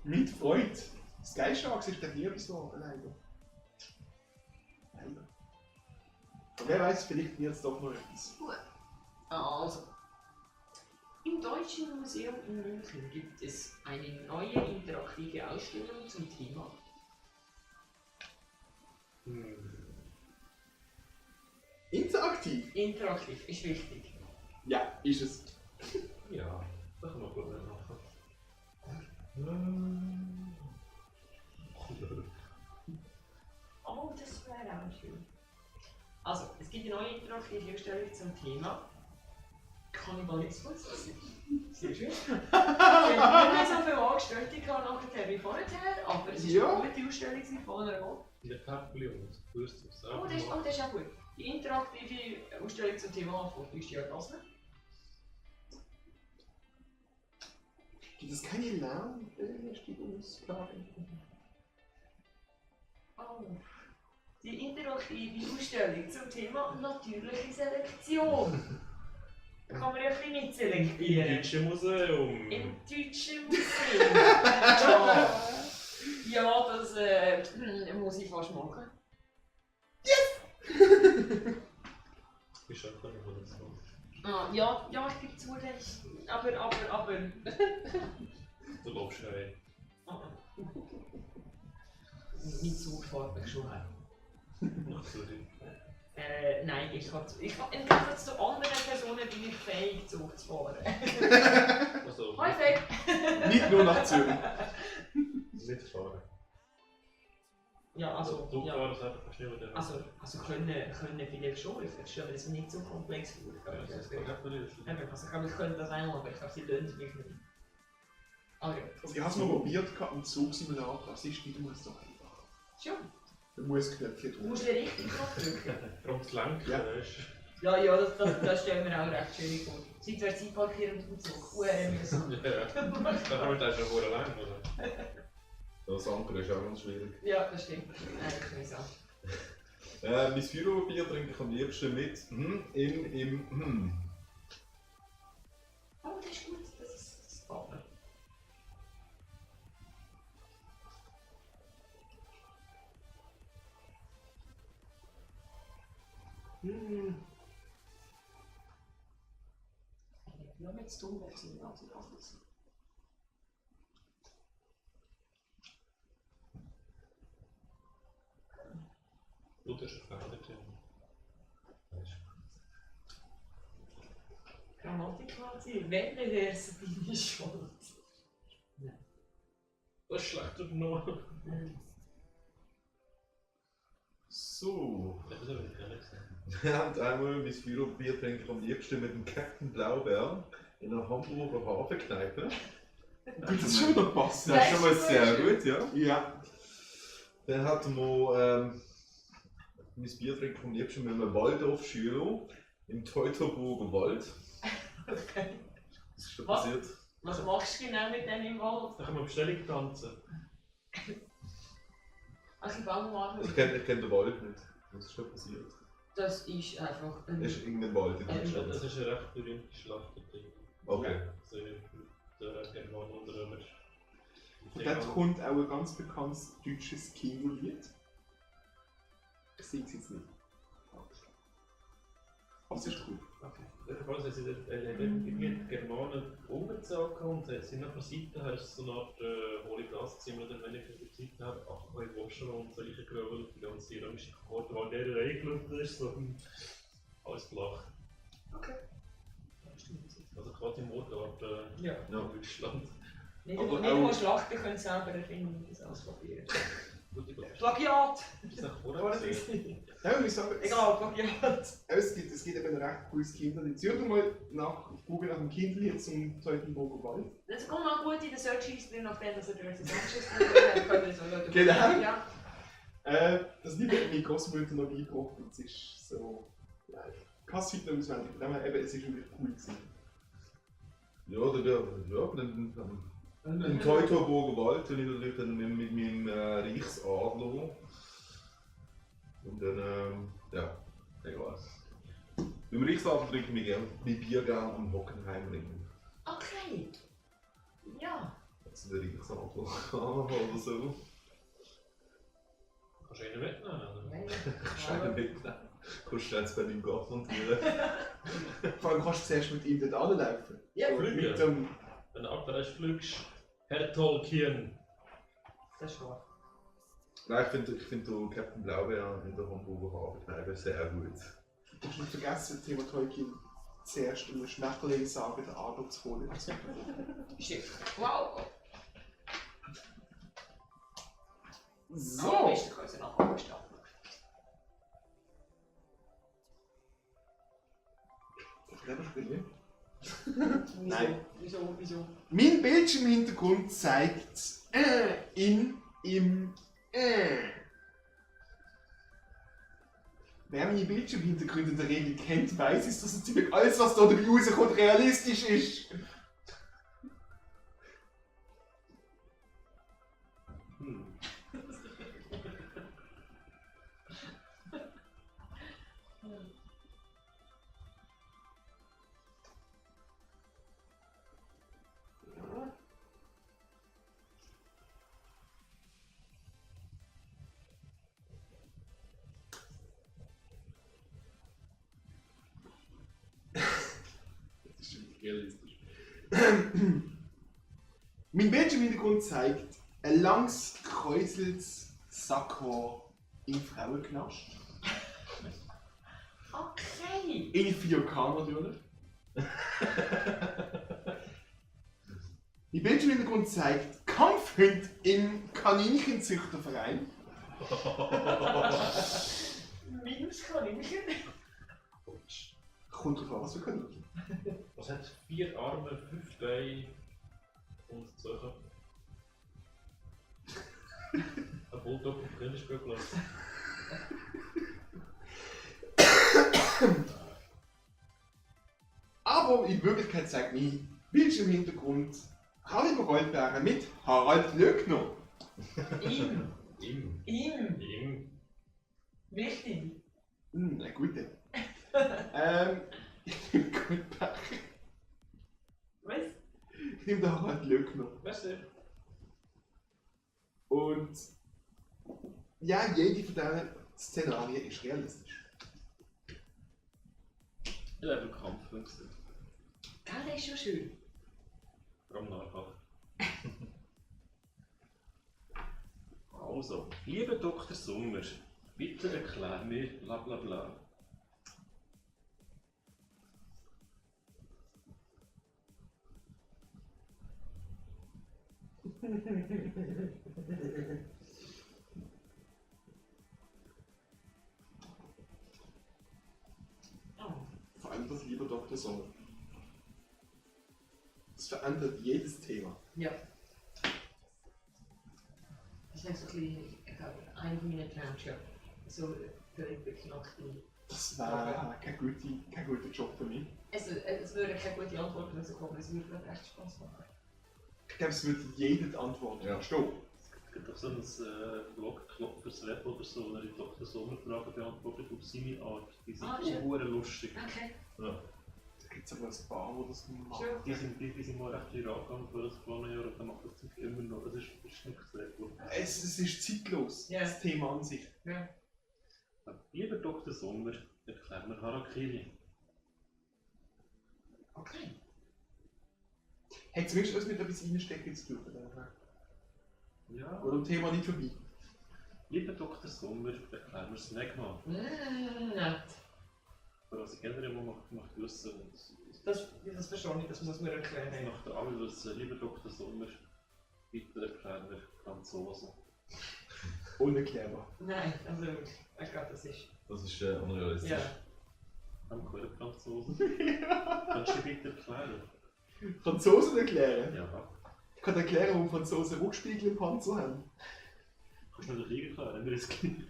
Mit Freude. Sky Sharks ist der nie so leider. Leider. Aber wer weiß, vielleicht wird es doch noch etwas. Also. Im Deutschen Museum in München gibt es eine neue interaktive Ausstellung zum Thema. Interaktiv? Interaktiv ist wichtig. Ja, ist es. Ja, das kann man gut machen. Oh, das wäre auch schön. Also, es gibt eine neue interaktive Ausstellung zum Thema Kannibalismus. Sehr schön. Ich habe nicht so viel Angestellte nachher wie vorher, aber es ist Ja. eine gute Ausstellung von einer Woche. In der Tabelle und wirst du es Oh, das ist auch gut. Die interaktive Ausstellung zum Thema von Christian Gassner. Gibt es keine Lärmbelästigungsklagen? Oh. Die interaktive Ausstellung zum Thema natürliche Selektion. Da kann man ja ein bisschen Im mitselektieren. Deutschen Museum. Im Deutschen Museum. Ja, das muss ich fast machen. Ist auch keine Evolution. Ja, ich gebe zu, aber. Du glaubst ja eh. Nicht so farbig schon heim. Sorry. Nein, im Gegensatz zu anderen Personen bin ich fähig, Zug zu fahren. Also, Hi, Fake! Nicht nur nach Zürich. nicht fahren. Ja, also. Du Ja. fahrst einfach schnell wieder. Also können vielleicht schon, ich stelle das nicht so komplex vor. Ja, das kann ich nicht. Also ich glaube, ich könnte das einmal, aber ich glaube, sie lösen mich nicht. Ah ja. Also ich habe es mal probiert, im Zugsimulator. Das ist nicht immer so einfach. Schon. Du musst Knöpfchen Du drücken. musst ja richtig drücken. Vor allem das Lenken, Ja. weißt Ja, das stellen wir auch recht schön vor. Seitwärts einparkieren und im Zug. mühsam. du? Ja. Da haben wir das schon vorher lang, oder? Das andere ist auch ganz schwierig. Ja, das stimmt. Eigentlich mühsam. Mein Feierabendbier trinke ich am liebsten mit Oh, das ist gut. Das ist Partner. Ja, mit Stumm wechseln, also das. Du hast eine Frage drin. Grammatik quasi. Wenn wäre es deine Schuld? Das ist schlecht übernommen. So. Das habe ich gar nicht gesagt. Und einmal mein Feierabendbier trinke ich am liebsten mit dem Captain Blaubeer in einer Hamburger Hafenkneipe. Gut, das schon noch passen. Das ist schon mal sehr gut, ja. Ja. Dann hatten wir mein Bier trinke ich am liebsten mit einem Waldorf-Schüler im Teutoburger Wald. Okay. Das ist schon Was? passiert. Was machst du genau mit dem im Wald? Da können wir Bestellung tanzen. Also Baumgarten. Ich kenn den Wald nicht. Das ist schon passiert. Das ist einfach Das ist irgendein Wald in Das Deutschland. ist eine recht berühmte Schlacht. Okay. Der Germanen und Römer. Und dort kommt auch ein ganz bekanntes deutsches Kinderlied. Ich sehe es jetzt nicht. Aber es ist cool. Jedenfalls haben sie die Germanen umgezogen und sind nach der Seite her so eine Art hohle Gaszimmer, mehr oder weniger die Zeit her, auch bei Waschen und so reingeröbelt, die ganze römische Kohorte war der reingelaufen ist, so alles flach. Okay. Also quasi Mordort Ja. in Deutschland. Nicht Aber nur auch- Schlachten können selber erfinden, das ausprobieren. Gute Gott. Plagiat! Das ist nach vorher Oder gesehen. Ja, ich muss sagen, Egal, Plagiat! es gibt eben ein recht cooles Kinderlied. Such doch mal auf Google nach dem Kinderlied zum Teutenburger Wald. Das kommt noch gut in den Search History, nachdem dass er durch das Anschluss hat, können wir so Leute. Genau. Ja. Das Lied hat meine Großmutter noch beigebracht und es ist so. Ja, ich kann es heute noch auswendig, von dem her eben, es ist wirklich cool gewesen. Im Teutoburger Wald bin ich natürlich dann mit meinem Reichsadler. Und dann, ja, egal. Beim Reichsadler trinke ich mein Bier gerne am Hockenheimring. Okay. Ja. Das ist der Reichsadler oder so. Kannst du einen mitnehmen? Oder? Nein. Scheine mitnehmen. Kannst du jetzt bei deinem Garten montieren. Vor allem kannst du zuerst mit ihm dort anlaufen. Ja, So, Flüge. mit dem, Wenn du abreist, fliegst, Herr Tolkien. Das ist wahr. Nein, ich find Captain Blaubeer in der Hamburger Hafenkneipe sehr gut. du hast nicht vergessen, Thema Tolkien zuerst um den Schmetterling sagen, den Adler zu holen. Stimmt. Wow. So! Aber ist der noch angestanden. Räderspiel. Nein. Wieso? Mein Bildschirmhintergrund zeigt im. Wer meine Bildschirmhintergründe in der Regel kennt, weiß, ist, dass natürlich alles, was da dabei rauskommt, realistisch ist. Das ist schon realistisch. Mein Bildschirmhintergrund zeigt ein langes, gekräuseltes Sakko im Frauenknast. Okay. In 4K natürlich. Mein Bildschirmhintergrund zeigt Kampfhund im Kaninchenzüchterverein. Minuskaninchen. Kommt drauf an, was für Kaninchen. Was hat 4 Arme, 5 Beine und 2 Köpfe? Ein Bulldog auf dem Kinderspielplatz. Aber in Wirklichkeit zeigt mein Bildschirmhintergrund Haribo Goldbeere mit Harald Löckner. Ihm. Ihm. Ihm. Wichtig. Na gute. Goldbeere. Was? Ich nehme den Harald Löckner. Merci. Und ja, jede von diesen Szenarien ist realistisch. Ja, du Kampfhund. Gell, der ist schon schön. Vor allem nachher. Also, lieber Dr. Sommer, bitte erklär mir bla bla bla. Oh. Vor allem das lieber Dr. Sommer. Das verändert jedes Thema. Ja. Das ist so ein bisschen, einer meiner Traumjobs. So der Entwicklung aktiv. Das wäre kein guter Job für mich. Es würde keine gute Antwort rauskommen, es würde mir echt Spaß machen. Ich glaube, es würde jeder die Antwort verstehen. Es gibt doch so ein Blog fürs Web oder so, wo er die Dr. Sommer Fragen beantwortet auf seine Art. Die sind schön. sehr lustig. Okay. Ja. Da gibt es aber ein paar, die das machen. Schön. Die sind mal recht viral gegangen für das vergangene Jahr und dann macht das Zeug immer noch. Das ist wirklich sehr gut. Es ist zeitlos, Ja. das Thema an sich. Ja. Lieber Dr. Sommer, erklär mir Harakiri. Okay. Hat zumindest etwas mit etwas reinstecken zu tun. Ja. Oder am Thema nicht vorbei. Lieber Dr. Sommer, erklären wir es nicht mal. Nett. Aber was ich generell macht wissen und Das verstehe ich, das muss man erklären. das macht alle wissen. Lieber Dr. Sommer, bitte erklären wir Franzosen. Unerklärbar. Nein, also ich glaube, das ist. Das ist unrealistisch. Ja. Haben wir Franzosen? Kannst du bitte erklären? Franzosen erklären? Ja. Ich kann erklären, warum Franzosen Rückspiegel im Panzer haben. Kannst du mir den Krieg erklären? Wir riskieren.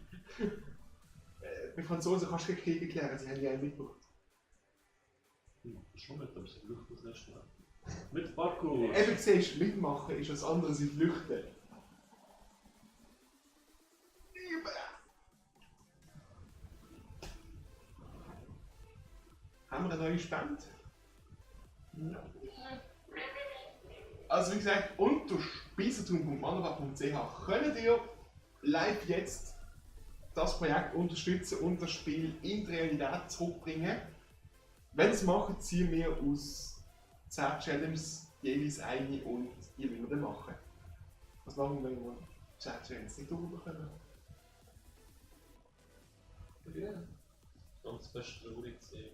Bei Franzosen kannst du keinen Krieg erklären, sie haben ja einen mitgebracht. Schon mit, aber sie flüchten sehr schnell. Mit Parkour! Eben siehst, mitmachen ist was anderes als flüchten. Haben wir eine neue Spende? Also wie gesagt, unter speisertum.mandelbach.ch könnt ihr live jetzt das Projekt unterstützen und das Spiel in die Realität zurückbringen. Wenn ihr es macht, ziehen wir aus 10 Challenges jeweils eine und die wollen wir dann machen. Was machen wir, wenn wir 10 Challenges nicht durchbekommen? Ja. Ganz fest traurig sehen.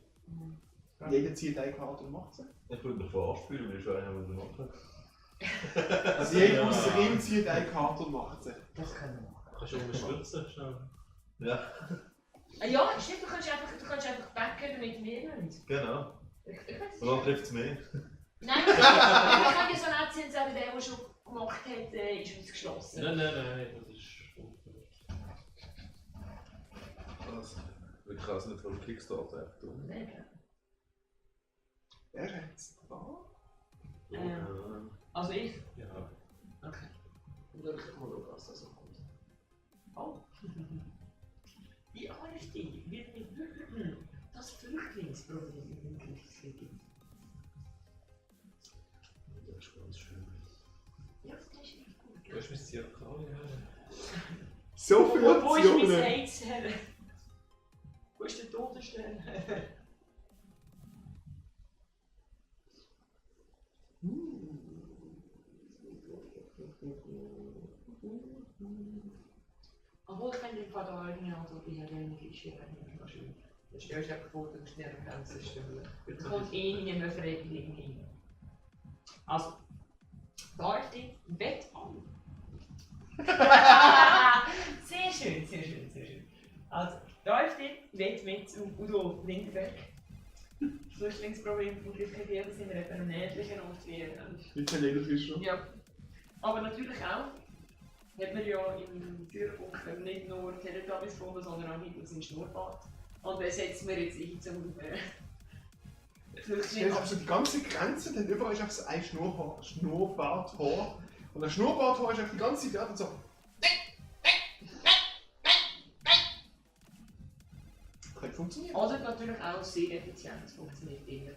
Jeder zieht eine Karte und macht sie. Ich würde mich verarschen, weil ich schon einen machen. Also jeder außer ihm zieht eine Karte und macht sie. Das können wir machen. Kannst du unterstützen? Schnell. Ja, Ja, stimmt, du kannst einfach backen, damit wir nicht. genau. Ich weiß Und dann trifft es mich. Nein, ich kann ja so nett sein und sagen, der schon gemacht hat, ist ausgeschlossen. Nein, das ist unfair. Also, ich kann es nicht von Kickstarter einfach tun. Nein, klar. Wer hat's? Also ich? Ja. Okay. Dann schaue ich mal, was da so kommt. Oh. Die AfD wird mit Bürgern das Flüchtlingsproblem in den Griff kriegen. Das ist ganz schön. Ja, das ist echt gut. Du hast mein Zirkal, ja. So viele Wo ist mein Optionen! AIDS her? Wo ist der Todesstern? Obwohl ich finde, im Fall da irgendwie also bei der Geschirr schön. Das stellst du einfach vor, du musst nicht an der Grenze stellen. Da kommt eh nie mehr Freiwilligen hin. Also, darf ich Bett an? Sehr schön, sehr schön, sehr schön. Also, darf ich Bett mit Udo Lindenberg? Flüchtlingsproblem im Griff kriegen, sind wir etwa am nächtlichen Ort wie Mit Helene Fischer. ja. Aber natürlich auch, hat man ja im Führerbuch nicht nur Teletubbies gefunden, sondern auch Hitler seinen Schnurrbart. Und den setzen wir jetzt ein zum Stell dir einfach so die ganze Grenze, denn überall ist einfach so ein Schnurrbarthaar. Und ein Schnurrbarthaar ist einfach die ganze Zeit und so. Könnte funktionieren. Oder natürlich auch sehr effizient, es funktioniert immer.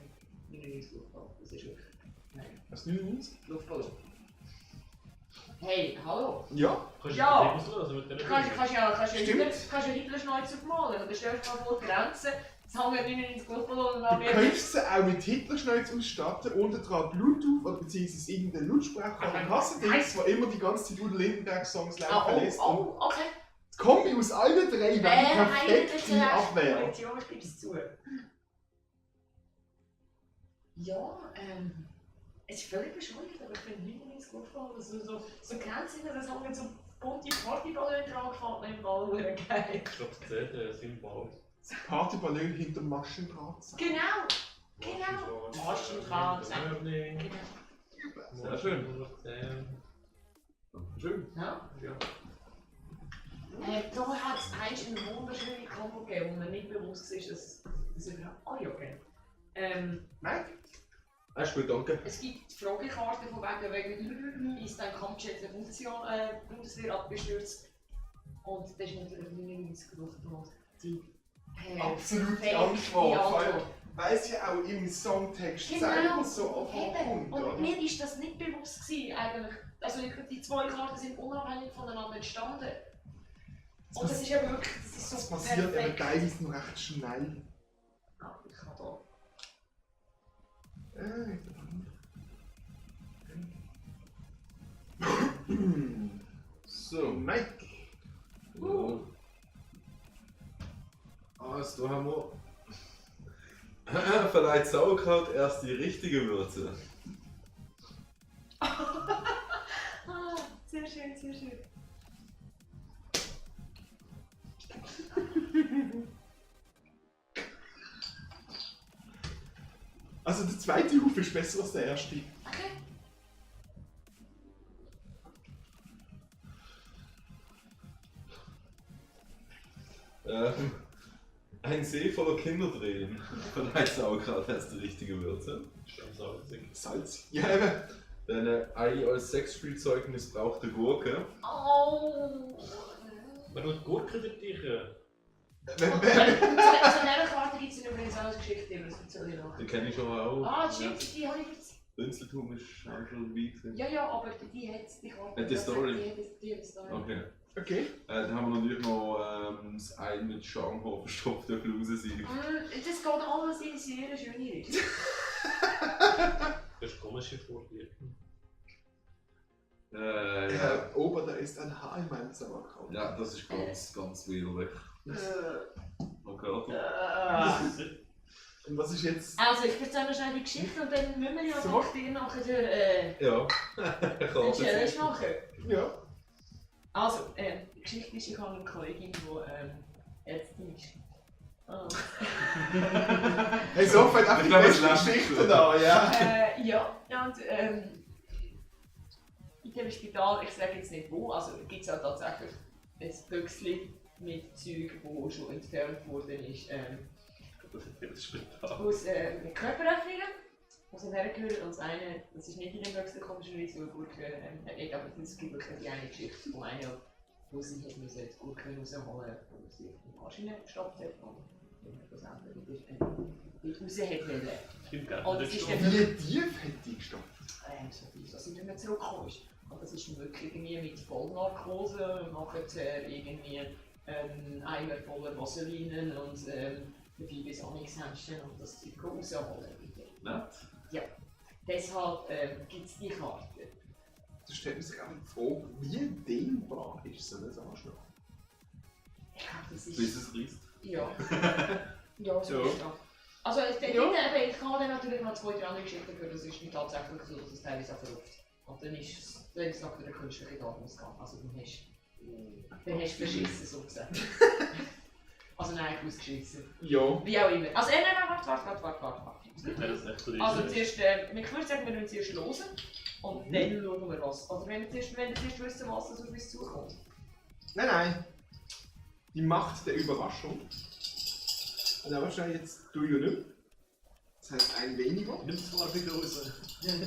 Wie ein neues Luftballon, das ist wirklich. Nein, Was 99? Luftballon. Hey, hallo! Ja. Kannst du Ja. das also mit der Kannst ja Stimmt. Hitler-Schnäuzer malen. Oder stellst du dir mal vor, die Grenze, jetzt haben wir 99 Luftballon und dann Du könntest sie auch mit Hitlerschneuz ausstatten, unten dran Bluetooth oder beziehungsweise irgendeinen Lautsprecher oder Kassendings, wo immer die ganze Zeit Udo Lindenberg-Songs laufen lässt. Und Oh, okay. die Kombi aus allen drei wäre die perfekte Abwehr. Gut, ja, ich gebe es zu. Ja, es ist völlig bescheuert, aber ich finde 99 Luftballon, so Grenzen, das haben so bunte Partyballon dran gefällt mir im Ball, geil. Ich glaube, es zählt Symbol. Das Partyballon hinter Maschendraht. Genau! Genau! Maschendraht. Genau. Sehr schön. Schön. Ja? Da hat es eigentlich eine wunderschöne Kombo gegeben, wo mir nicht bewusst ist, dass es überhaupt okay. Mike? Hast du gut, danke. Es gibt Fragekarten von wegen ist ein Kampfjet der Bundeswehr abgestürzt. Und das ist natürlich 99 Luftballon. Die Absolute perfekte Antwort. Weil es ja auch im Songtext selber so Eben. ankommt, Und oder? mir ist das nicht bewusst gewesen, eigentlich. Also die zwei Karten sind unabhängig voneinander entstanden. Und das ist ja wirklich, das ist so Das passiert eben teilweise noch recht schnell. Ah, ich kann da. So, Mike. ja. Also, da haben wir. Verleiht Sauerkraut erst die richtige Würze. Sehr schön, sehr schön. Also der zweite Huf ist besser als der erste. Okay. Ein See voller Kindertränen. Verleiht Sauerkraut erst die richtige Würze. Schon salzig. Salz. Ja, eben. Deine Ei als Sexspielzeug missbrauchte Gurke. Oh. Man tut Gurken dort rein. Zu dieser Karte gibt es übrigens auch eine Geschichte, die wir erzählen noch. Die kenne ich schon auch. Ah, stimmt, die habe ich jetzt. Bünzeltum ist auch schon weit. Ja, ja, aber die hat die Karte. Hat die Story? Die hat die Story. Okay. Okay. Dann haben wir natürlich noch das Ei mit Schamhaar verstopft durch Lausensieb. Das geht alles in sehr schöne Richtung. Das ist komische Vorbild. Ja. Ober, da ist ein Haar in meinem Sauerkraut. Ja, das ist ganz widerlich. Okay, Und was ist jetzt? Also, ich erzähle noch schnell die Geschichte und dann müssen wir ja So. doch dir nachher Ja. eine Challenge machen. Ja. Also, die Geschichte ist, ich habe eine Kollegin, die Ärztin ist. Ah. Hey, so fällt einfach Ich die glaube, beste es Geschichte da, ja. Ja, und in dem Spital, ich sage jetzt nicht wo, also gibt es auch tatsächlich ein Büchsli mit Zeug, das schon entfernt worden ist, Das Spital. aus Körperöffnungen, aus dem Hergehören. Und das eine, das ist nicht in dem Büchsli komischerweise, weil Gurken hat nicht, aber es gibt wirklich die eine Geschichte von einer, wo sie hat müssen die Gurken rausholen, wo sie in die Maschine gestopft hat und schlussendlich wieder raus hat wollen. Im Und Garten es ist der dann Wie tief hat die gestopft? so tief, dass sie nicht mehr zurückgekommen ist. Und das ist wirklich irgendwie mit Vollnarkose, nachher irgendwie Eimer voller Vaselinen und dabei bis Onyxhändchen und das Zeug rausholen wieder. Nett. Ja, deshalb gibt es die Karte. Da stellt man sich auch die Frage, wie dehnbar ist so ein Arschloch? Ich glaube, das ist... Bis es reißt. Ja. Ja, so Ja. ist das. Also ich denke, Ja. ich kann dann natürlich noch zwei, drei andere Geschichten hören, das ist nicht tatsächlich so, dass es teilweise auch verrückt. Und dann ist es noch wieder künstliche Datenausgabe. Also dann hast du verschissen, so gesagt. Also nein, ausgeschissen. Ja. Wie auch immer. Also nein, warte. Das wäre das nicht so Also zuerst, ich würde sagen, wir müssen zuerst hören und dann schauen wir was. Also wenn wir zuerst wissen, was auf uns zukommt. Nein. Die Macht der Überraschung. Und aber schon jetzt du ja nicht. Das heißt ein weniger. Nimm es farbig raus. Nein,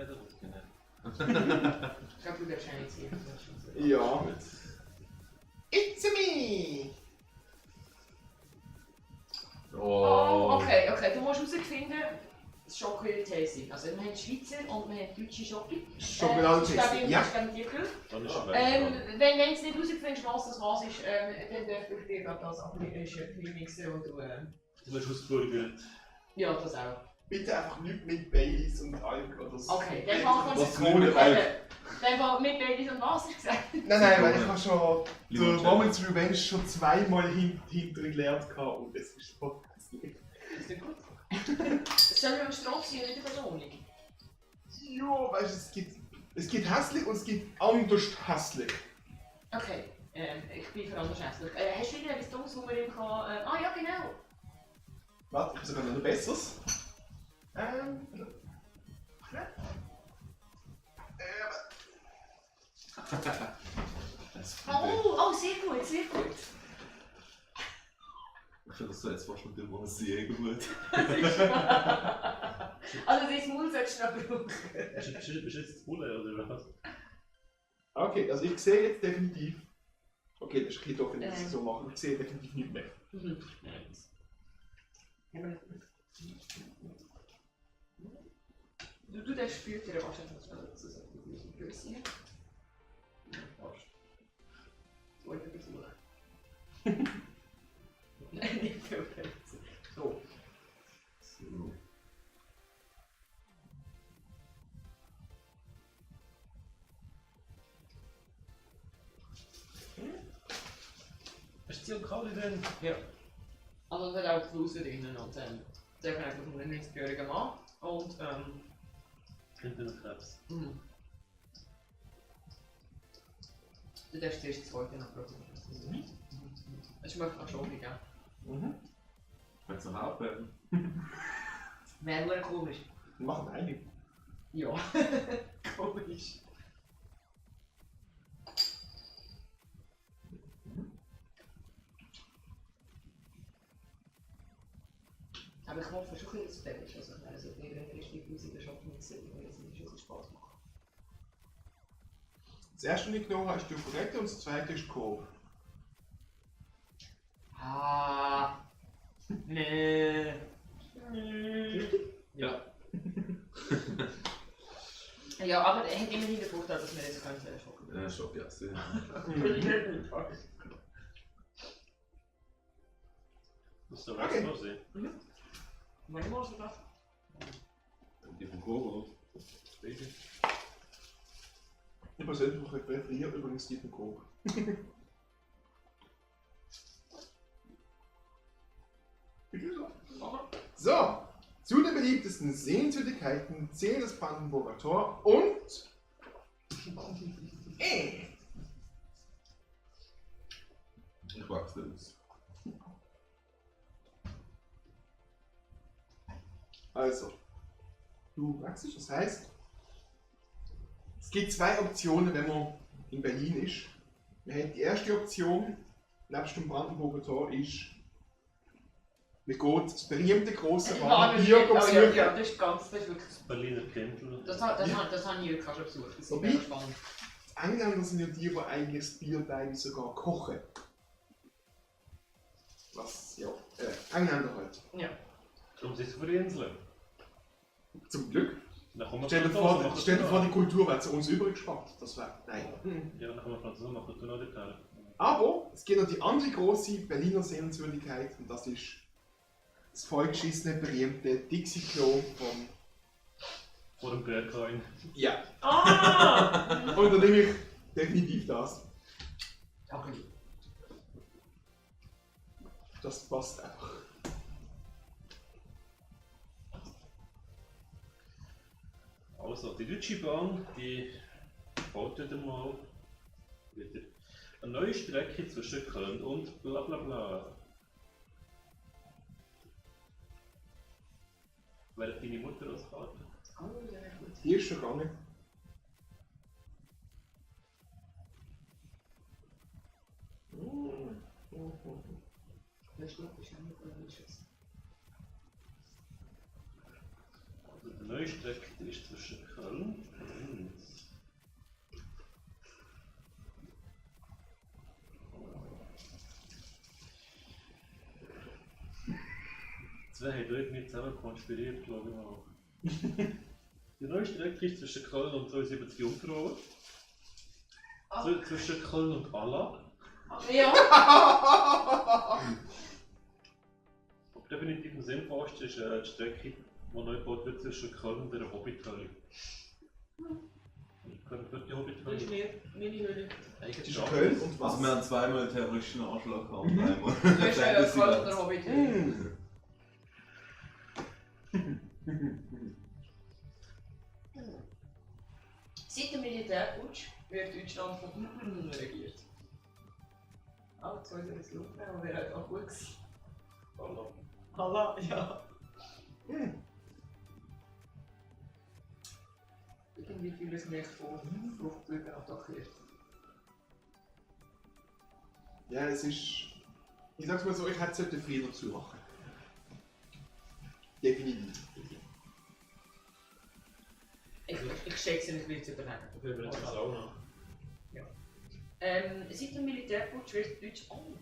das ist nicht. Ich glaube, du darfst nicht sehen. Ja. It's me! Oh, okay, du musst herausfinden, das Schokolade-Tasting. Also wir haben Schweizer und wir haben deutsche Schoki. Schokolade-Tasting, ja. Ich glaube, die gehört. Dann ist er Wenn du es nicht herausfindest, was das ist, dann darf ich dir gerade das mixen und du... Du wirst ausgeflogen. Ja, das auch. Bitte einfach nicht mit Baileys und Alk oder so. Okay, dann machen wir Was es ohne Alk? Dann mit Babys und was, hast du gesagt? Nein, weil ich habe schon Limoncello. der Moment's Revenge schon zweimal hinter gelernt und es ist Podcast nicht. Ist das gut? Sollen wir am Straf sein, nicht Belohnung? Ja, weißt du, es gibt hässlich und es gibt anders hässlich. Okay, ich bin für anders hässlich. Hast du wieder etwas Dummes, wo wir ihm kann... ja, genau. Warte, ich habe sogar noch ein besseres. Oh, sehr gut, sehr gut. Ich finde das so jetzt fast mit dem Wort sehr gut. Also dein Maul solltest du noch brauchen. Bist du jetzt zu Bulle oder was? Okay, also ich sehe jetzt definitiv. Okay, das ist ein bisschen doof, wenn ich das so mache. Ich sehe definitiv nicht mehr. Du darfst später wahrscheinlich noch dazu sagen, wie viel Größe. Spezi und Kali drin. Ja. Also es hat auch die Fluse drinnen und dürfen einfach einen 90-jährigen Mann und Kinderkrebs. du darfst zuerst das zweite noch probieren. Es schmeckt nach Schoki, gell? Wenn es noch abheben. Wäre nur komisch. Machen einige. Ja, komisch. Aber ich hoffe schon, dass es fair ist. Also, es wird nicht richtig aus in der Shop mixen, weil es nicht so Spaß macht. Das erste, was ich genommen habe, ist die Operette und das zweite ist Coop. Ah. Nee. Ja. Ja, aber er hat immerhin den Vorteil, dass wir jetzt können schocken. Ja, Schock, ja. Sehr. Muss der Okay. Rest noch sehen. Wann machst du das? Die vom Kobo, Beide. Ich persönlich präferiere übrigens die von Coop. So, zu den beliebtesten Sehenswürdigkeiten zählen das Brandenburger Tor und Ich wachse aus. Also, du wachst, das heißt, es gibt zwei Optionen, wenn man in Berlin ist. Wir haben die erste Option, nebst dem Brandenburger Tor, ist, man geht das berühmte große Bahnbier besuchen. Ja, das ist wirklich. Berliner Kendl. Das habe ich wirklich auch schon besucht. Das ist Wobei? mega spannend. Die Engländer sind ja die, die eigentlich das Bier teilweise sogar kochen. Was, ja, Engländer halt. Ja. Darum sind sie für die Inseln. Zum Glück. Dann kommen wir Stell dir Franzosen, vor, die Kultur wäre zu uns übrig gespart. Das wäre, nein. Ja, dann kommen wir Franzosen, machen wir noch die Teile. Aber es gibt noch die andere große Berliner Sehenswürdigkeit und das ist das vollgeschissene, berühmte Dixie-Klo von... Vor dem Berghain. Ja. Ah! Und dann nehme ich definitiv das. Okay. Das passt einfach. Also, die Deutsche Bahn, die baut wieder mal wieder eine neue Strecke zwischen Köln und bla bla bla. Wer hat deine Mutter als Karte? Oh, ja, gut. Die ist schon gegangen. Das ist noch wahrscheinlich Schuss. Also, die neue Strecke die ist zwischen Köln und zwei haben irgendwie zusammen konspiriert, glaube ich mal. Die neue Strecke ist zwischen Köln und 72 Jungfrauen. Zwischen Köln und Allah. Ja! Aber definitiv am sinnvollsten ist die Strecke, die neu gebaut wird zwischen Köln und der Hobbit-Höhle. Können wir die Das ist Hobbit-Höhle? mir meine Höhle. Eigentlich Ist schon. Köln und was? Also wir haben zweimal einen terroristischen Anschlag gehabt. Mhm. Einmal. Du hast ja voll oder Hobbit. Seit dem Militärputsch wird Deutschland von unten regiert. Auch 2009, aber wäre halt auch gut gewesen. Allah. Allah, ja. Irgendwie fühle ich mich von Fruchtblüten attackiert. Ja, es ist... Ich sag's mal so, ich hätte den Fehler zu machen. Definitiv. Ich schätze nicht, wie zu übernehmen. Dafür wird es auch noch. Seit dem Militärputsch wird Deutsch... Oh,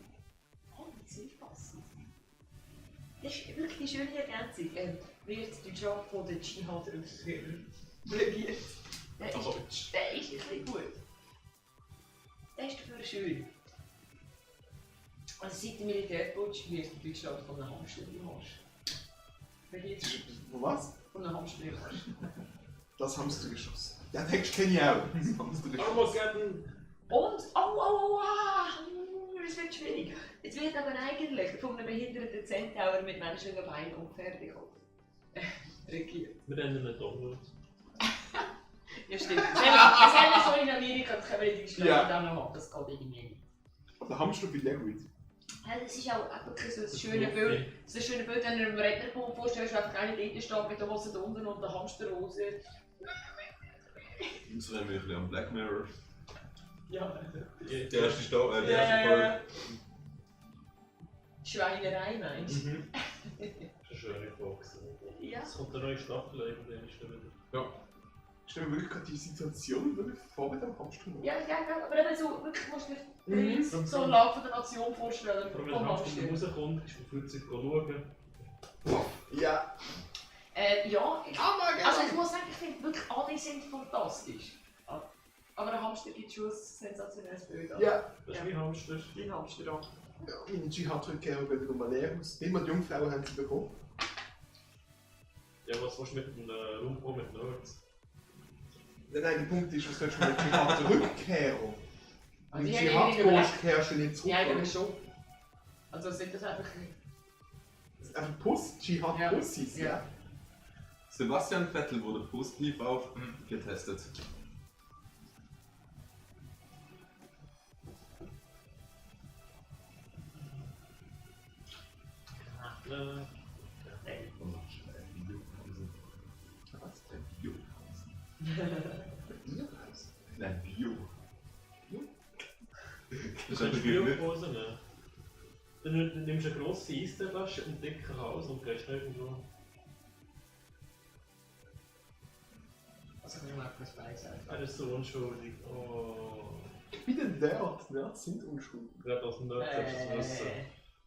das ist passend. Das ist wirklich eine schöne Ergänzung. Wird Deutschland von den Dschihadern regiert. Der ist ein bisschen gut. Der ist dafür schön. Also seit dem Militärputsch wird Deutschland von einem Hamstermarsch regiert. Von was? Von einem Hamstermarsch. Das Hamstergeschoss. Der Text kenne ich auch. Das Hamstergeschoss. Armageddon! Und, Das wird schwierig. Es wird aber eigentlich von einem behinderten Centaur mit menschlichen Beinen und Pferdekopf regiert. Wir nennen ihn Donald. Ja, stimmt. Das haben wir schon in Amerika, das können wir in Deutschland Ja. nicht haben. Das geht irgendwie nicht. Der Hamster finde ich auch gut. Ja, das ist auch wirklich so ein schönes Bild. Das ist ein schönes Bild, wenn du einem Rednerpunkt vorstellst, wo einfach einer dort steht mit der Hose unten und der Hamsterhose. Das erinnert mich ein bisschen an Black Mirror. Ja. Die erste Staffel, die erste Folge. Schweinerei meinst du? Mhm. Das ist eine schöne Folge. Ja. Es kommt eine neue Staffel irgendwann ist wieder. Ja. Ich stelle mir wirklich gerade die Situation wirklich vor mit dem Hamster. Ja, aber eben so, wirklich musst du dir Mhm. so ein Land von der Nation vorstellen. Aber wenn der Hamster rauskommt, ist man fühlt sich schauen. Ja. Ja, Aber also ich muss sagen, ich finde wirklich alle sind fantastisch. Aber der Hamster gibt schon ein sensationelles Bild an. Ja. Das ist wie Hamster. Den Hamster an. Ja, meine Dschihad-Rückkehrer gehen wieder mal leer aus. Immer die Jungfrauen haben sie bekommen. Ja, was willst du mit dem Raum mit Nerds? Nein, der Punkt ist, was willst du mit Dschihad-Rückkehrer? Also Mit die haben Dschihad kehrst du nicht zurück. Ja, eigentlich schon. Also sind das einfach... Das ist einfach Puss, Dschihad-Pussis, Ja. ja. Sebastian Vettel wurde positiv auf getestet. Was? Ein Biohaus? Nein, Bio. Du kannst Biohose nehmen. Dann nimmst du eine grosse Eisflasche und einen dicken Hals und gehst irgendwo. Also kann ich mal etwas beiseite. Er ist so unschuldig. Oh. Ich bin ein Nerd. Nerds sind unschuldig. Gerade aus dem Nerd kannst du das wissen.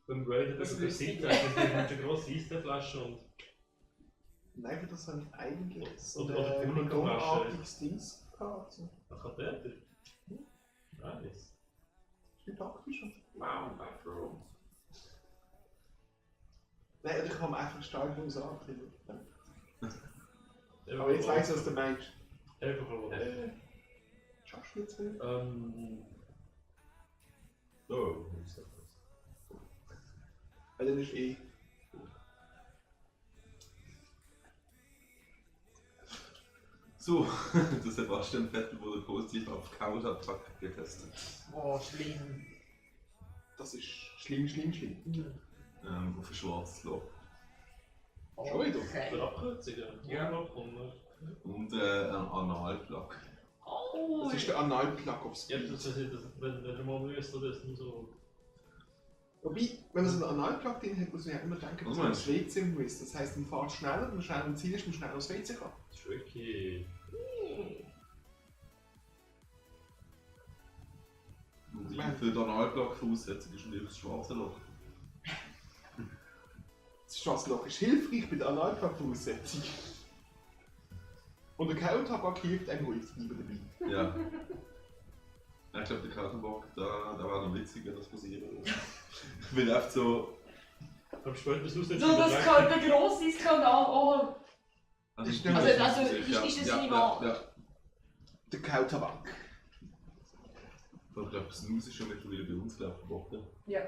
Beim Grader Das über die wüsste ich Seite hast du eine grosse Eisflasche und... Nein, das habe ich eigentlich so Oder ein Puderflasche. kondomartiges Dings gehabt. Ein Katheter. Nice. Ich bin praktisch. Wow, Bathroom. Nein, ich kann mir einfach stark aus anklicken. Aber jetzt weiss ich, was du meinst. Einfach mal. Schaffst du jetzt wieder? Oh, Weil dann ist eh. so, der Sebastian Vettel wurde positiv auf Counterattack getestet. Oh, schlimm. Das ist schlimm, schlimm, schlimm. Auf ein schwarzes Loch. Schon wieder? Für Okay. Abkürzungen. Ja. Und ein Analplug. Oh, Das ist der Analplug aufs Ja, Bild. wenn du mal müsst, oder ist dann so. Wobei, wenn man so einen Analplug drin hat, muss man ja immer denken, dass Was man meinst aufs WC muss. Das heisst, man fährt schneller, wenn man schneller am Ziel ist, man schneller aufs WC kann. Tricky. Und für den Analplug Voraussetzung ist natürlich das schwarze Loch. Das Schwarzloch ist hilfreich bei der Analplug-Voraussetzung. Und der Kautabak hilft einem ruhig zu bleiben dabei. Ja. Ja, ich glaube, der Kaltenbock, da war noch witziger, das passieren. Ich will einfach so. Aber spätestens aus so, das kann der grosse Skandal. Oh, Also, Ist der- also ist das ja, seine ja, Wahl? ja. Der Kautabak. Ich glaube, Snus ist schon mittlerweile bei uns verboten. ja.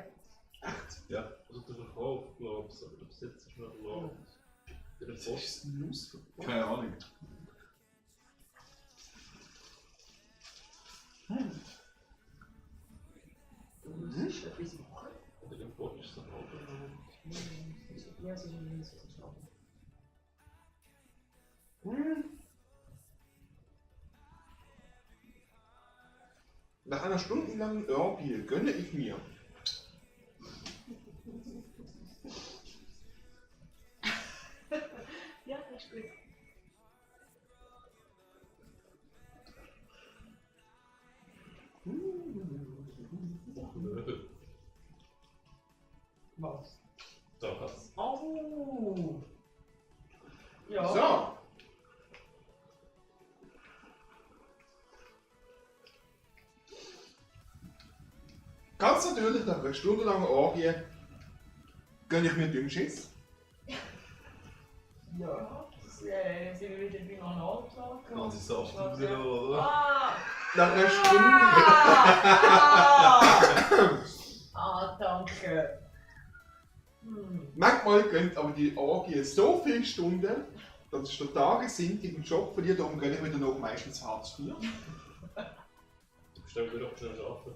Echt? Ja. Also der Verkauf, glaube ich, aber der Besitz ist noch erlaubt. Der Das Post. ist Snus. Keine Ahnung. Das ist etwas machen. Oder im Post ist es erlaubt. Ja, es ist ein Minus, was ich glaube. Nach einer stundenlangen Orgie gönne ich mir. Ja, das ist gut. Was? Das. Oh! Ja. So. Ganz natürlich nach einer stundenlangen Orgie gönne ich mir Dünnschiss. Ja. Das sind wir wieder beim Analplan. Dann ist es Saft wieder, oder? Ah! Nach einer Stunde. Ah! danke. Manchmal gehen aber die Orgien so viele Stunden, dass es schon Tage sind, die ich im Job verliere, darum gehe ich wieder noch meistens Hartz IV. Du bist dann wieder schnell arbeiten.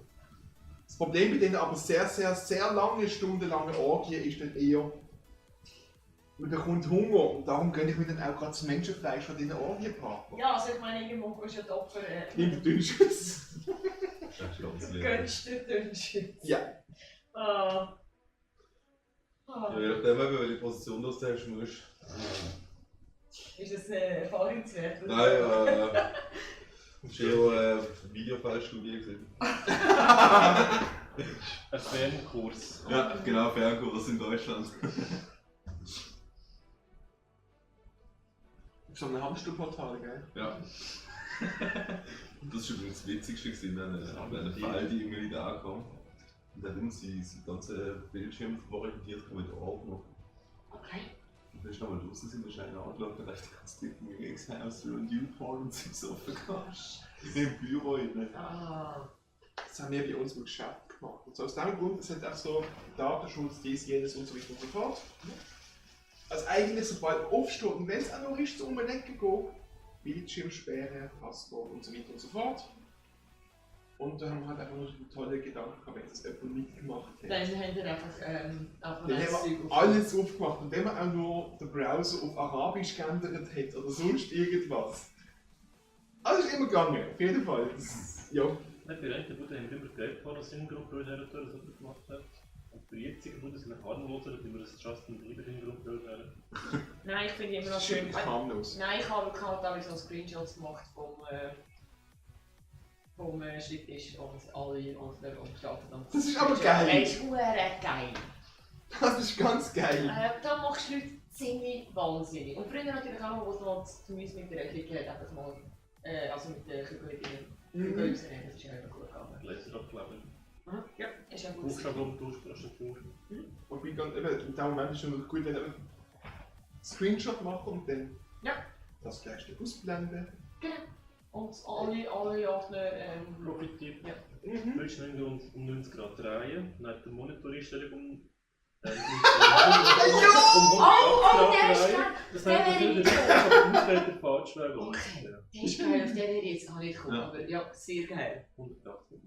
Das Problem bei den aber sehr lange, stundenlangen Orgien ist dann eher, man bekommt Hunger und darum gönne ich mir dann auch gerade das Menschenfleisch von diesen Orgienpartnern. Ja, also ich meine, irgendwo musst du ja die Opfer... In den Dünnschuss. Das ist ganz leer. Gönnst du den Shit. Ja. Ah. Ja, je nachdem, welche Position das du hast, musst. Ist das erfahrungswert? Nein, das war eher eine Videofallstudie gesehen. Ein Fernkurs. Ja, genau, Fernkurs in Deutschland. So ein Hamsterportal, gell? Ja. Das war übrigens das Witzigste gewesen, wenn eine Fall, die irgendwie nicht ankam. Und dann haben sie das ganze Bildschirm orientiert mit Ordner. Okay. Und dann ist nochmal draußen, sind wir schnell angeschaut, da dachte ich, ganz dick im X-House und Newport und sie so verkauft. Im Büro rein. Ah. Das haben wir bei uns im Geschäft gemacht. Und so aus diesem Grund, es hat auch so Datenschutz, dies, jenes und so weiter und so fort. Also eigentlich, sobald man aufsteht und wenn es auch noch ist, um den Ecken geht, Bildschirmsperre, Passwort und so weiter und so fort. Und da haben wir halt einfach nur einen tollen Gedanken gehabt, wenn das jemand mitgemacht hat. Dann haben wir einfach Dann haben wir alles aufgemacht und wenn man auch nur den Browser auf Arabisch geändert hat oder sonst irgendwas. Alles ist immer gegangen, auf jeden Fall. Das, ja. Bei einen Bruder haben wir immer Geld vor, dass in Gruppe das gemacht hat. Und bei jetzigen Bruder sind wir harmloser, dass wir das Justin Bieber in Gruppe haben. Nein, ich finde immer noch schön. Harmlos. Nein, ich habe halt auch so Screenshots gemacht vom Schreibtisch und alle unsere umgestaltet. Das ist aber geil. Das ist geil. Das ist ganz geil. Da machst du Leute ziemlich wahnsinnig. Und früher natürlich auch, wo es noch das Gemüse mit der Ecke hat, einfach mal, also mit der Kügelchen rausnehmen, das ist ja immer gut gegangen. Laser abkleben. Ja, ist ja gut. Buchstaben umtauschen, Tastatur. Und ich kann eben, in dem Moment ist es schon gut, wenn du einen Screenshot machst und dann das gleich ausblenden. Genau. Und alle Ordner Profitiert. Ja. Willst du ihn um 90 Grad drehen, dann hat der Monitoreinstellung um Oh, 180 der Grad ist drehen. geil! Das Der heißt, wäre der Ausleiter falsch wäre. Okay, Ja, der ist geil, auf den wäre ich jetzt auch nicht gekommen, Ja. aber ja, sehr geil. 180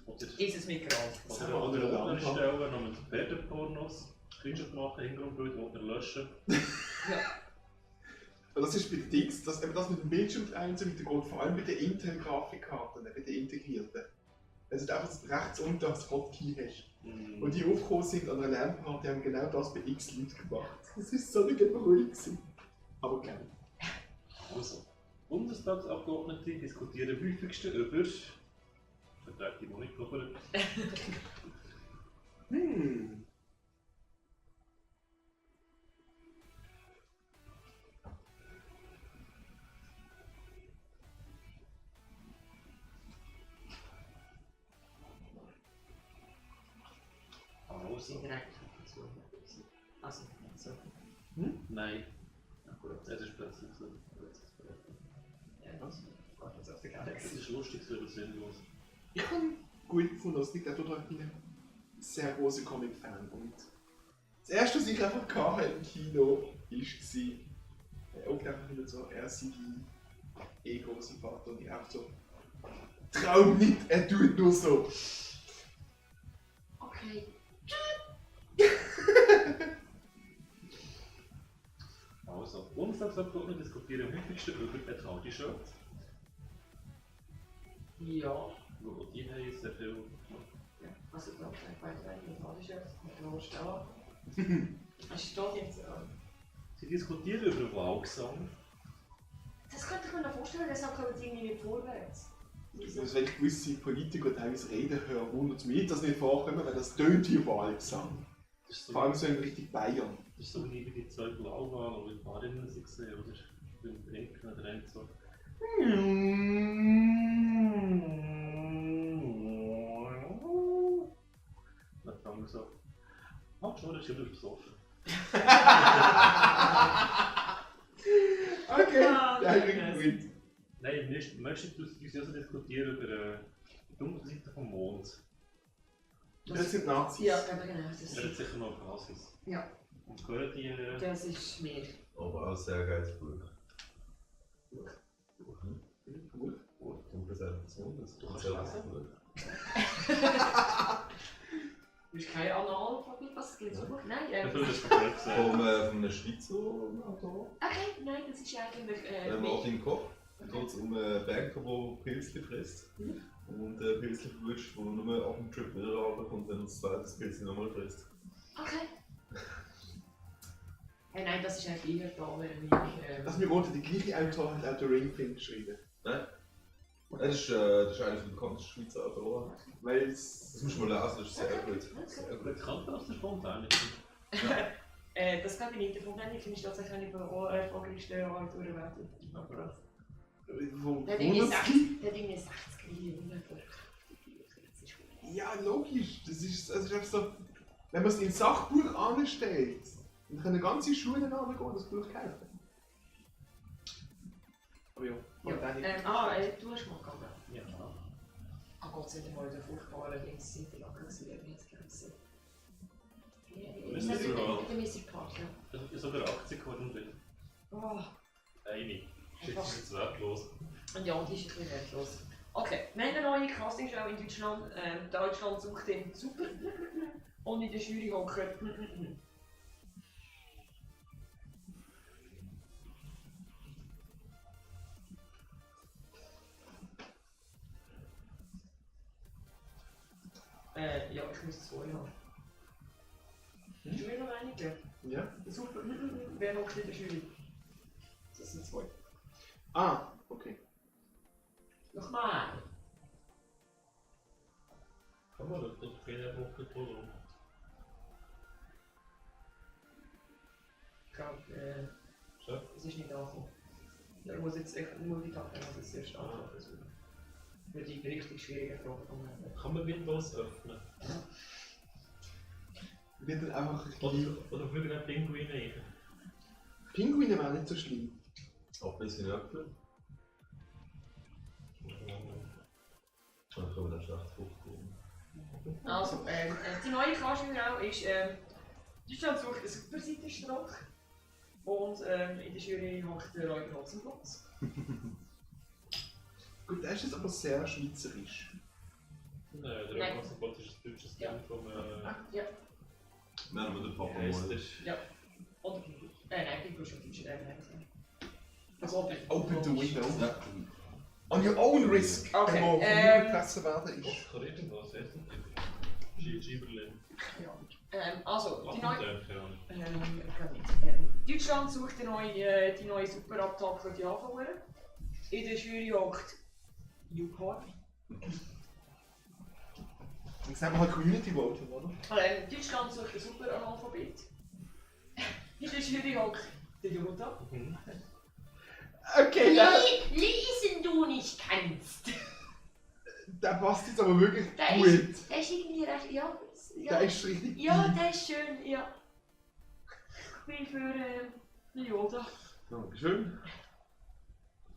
Oder Ist es mit Grad? Das oder haben wir Ordner alle erstellen, noch mit Pferdepornos, Screenshot machen, Hintergrundbild, Ordner löschen. Und das ist bei den Dings, das mit dem Bildschirm und so weiter geht, vor allem bei den internen Grafikkarten, bei den integrierten. Also einfach rechts unten das Hotkey hast. Und die aufgekommen sind an einer Lernparty, haben genau das bei X Leuten gemacht. Das ist so eine Beruhigung gewesen. Aber geil. Also, Bundestagsabgeordnete diskutieren häufigsten über verträgte Monitor. Also, Direkt. Also, so. nein. Es ist plötzlich so. Ja, das geht jetzt auf der Es Galaxie. ist lustig, so oder sinnlos. Ich habe gut gefunden, das liegt auch daran, ich bin ein sehr großer Comic-Fan. Und das erste, was ich einfach hatte im Kino, war auch einfach wieder so RCD-Ego-Sympathie. Und ich auch so, Traum nicht, er tut nur so. Okay. Also, Bundestagsabgeordnete diskutieren am häufigsten über ein T-Shirt. Ja. Wo die haben sehr viel. Ja, also ich glaube, ich weiß nicht, was ist jetzt? Wo steht? Es steht jetzt. Sie diskutieren über Wahlgesang. Das könnte ich mir noch vorstellen, deshalb kommen sie irgendwie nicht vorwärts. Also, wenn ich gewisse Politiker teilweise reden höre, wundert es mich, dass nicht vorkommen, weil das tönt wie Wahlgesang. Das ist so, Vor allem so in Richtung Bayern. das ist so wie die zwei Blauwahlen, die in Barinnen sind, oder? Beim Trinken oder rennt so. Dann fangen wir so. Halt schon, ich bin besoffen. Okay, Ah, der sehr klingt nice. gut. Nein, möchte diskutieren über die Dunkelseite vom Mond. Das sind Nazis. Ja, aber genau, das Er hat sicher noch Basis. Ja. Und gehören die... Das ist mehr. Aber auch sehr geiles Buch. Gut. Und das einfach das Mund, das Du kannst selber lesen. Buch. Du bist kein Analphabet, was gibt es Buch? Nein, Ich will das von gesehen. Von einem Schweizer Autor, Okay, nein, das ist eigentlich Martin Koch. Da geht es um einen Banker, der Pilzli frisst. Und Pilzli verwünscht, der nur ab dem Trip wieder runterkommt, wenn er das zweite Pilzli nochmal frisst. Okay. Hey, nein, das ist eigentlich eher da, wenn ich... Dass wir unter die gleiche Autor hat auch der Ringfing geschrieben. Nein. Das ist einer der bekanntesten Schweizer Autoren. Weil Das es. musst du mal lesen, das ist sehr gut. Sehr gut. Bekannt aus der Spontane. Das glaube ich nicht. Davon bin ich tatsächlich eine der erfolgreichsten Autoren werden. Aber Wo der hat wo irgendwie 60 Millionen. Ja, logisch. Das ist einfach so. Wenn man es in Sachbuch anstellt, dann können ganze Schulen angehen, das Buch kaufen. Aber ja, Du hast mal gegangen. Ja. Oh Gott sei Dank mal der furchtbare Linkseite lang gesehen, wie jetzt geheißen. Mr. Park. Der Mr. Park, ja. Ich habe sogar Aktien gehabt und bin Oh, eine. Das ist jetzt wertlos. und ja, die ist ein bisschen wertlos. Okay, wir haben eine neue Castingshow in Deutschland. Deutschland sucht den Super. Und in der Jury hocken. Ja, ich muss 2 haben. Hast du mir noch einige? Ja. Super. Wer hockt in der Jury? Das sind 2. Ah, okay. Nochmal. Kann man das doch keine Hochgetrunken? Ich glaube, So. es ist nicht angekommen. Er muss jetzt echt Multitasking, also es erst anfangen versuchen. Für die richtig schwierigen Fragen kommen. Kann man Windows öffnen? Wird dann einfach ein bisschen. Oder fliegen ein Pinguin rein? Pinguine wären nicht so schlimm. Auch ein bisschen Äpfel. Dann können wir dann schlecht hochkommen. Also, die neue Castingshow ist, Deutschland sucht einen Superseitenstrauch. Und in der Jury hockt der Räuber Hotzenplotz. Gut, das ist jetzt aber sehr schweizerisch. Nein, der Nein. Konzepot ist ein deutsches Ja. Kind vom... Ja. Nennen wir den Papa Wie heisst mal. der? Und nein, ich bin schon deutsch. Also Open the window. Ja. On your own risk. Okay, Wenn man gefressen werden ist. Oscar irgendwas, heisst der? G Berlin. Also, die neue... Keine Ahnung. Deutschland sucht die neue superabtackelte Anfängerin. In der Jury hockt YouPorn. Jetzt haben wir halt Community Voting, oder? Deutschland sucht einen Superanalphabet. In der Jury hockt der Jutta. Okay, Lesen du nicht kannst. der passt jetzt aber wirklich Der gut. ist irgendwie recht... Ja, Der ist richtig ja, der ist schön, ja. Ich bin für Yoda. Dankeschön.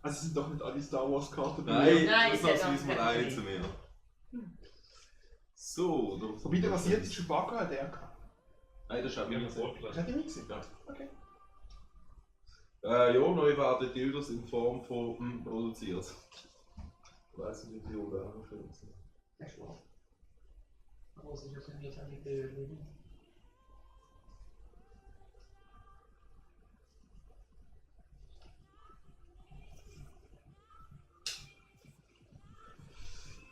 Also es sind doch nicht alle Star Wars Karten Nein, Nein, das ist ja lassen wir dann mal kein ein zu mir. So, da Wobei der rasierte Chewbacca hat er gehabt. Nein, das ist auch Ich habe nicht ihn so. Das vorgelesen. hat er nicht gesehen? Ja. Okay. Ja, neu werden die Bilder in Form von produziert. Ich weiss nicht, wie die auch schön sind. Der ist schwach. Aber es ist ja für mich auch nicht der Leben.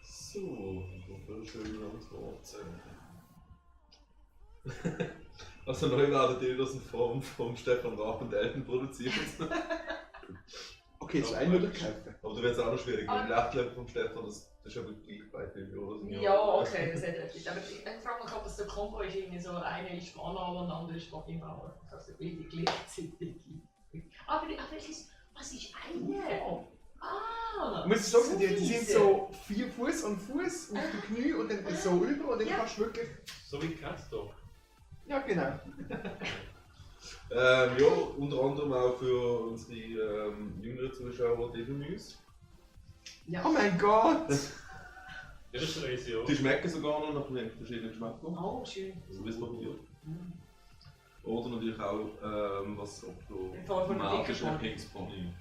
So, ich will schön ans Wort sagen. Also neu werden die Bilder in Form von Stefan Raab und Elton produziert. Okay, zwei würde ich kaufen. Aber da wird es auch noch schwierig, weil die Lechtleben vom Stefan, das ist aber gleich bei Filmen, oder? Ja, okay, das hat etwas. Aber ich frage mich, ob das der Kombo ist, irgendwie so, einer ist anal und der andere ist vaginal. Also beide gleichzeitig. Aber was ist eine? Ah! Ich muss sagen, die diese. sind so 4 Fuß an Fuß auf den Knie und dann so über und dann Ja. kannst du wirklich. So wie Cat Dog. Ja, genau. Ja, unter anderem auch für unsere jüngeren Zuschauer Devil News. Ja. Oh mein Gott! Ja, das ist eine Reise, ja. Die schmecken sogar noch nach den verschiedenen Geschmäckern. Oh, schön. Also bis Papier. Mhm. Oder natürlich auch, was ob du In Form von einem dicken Pony. Kekspony.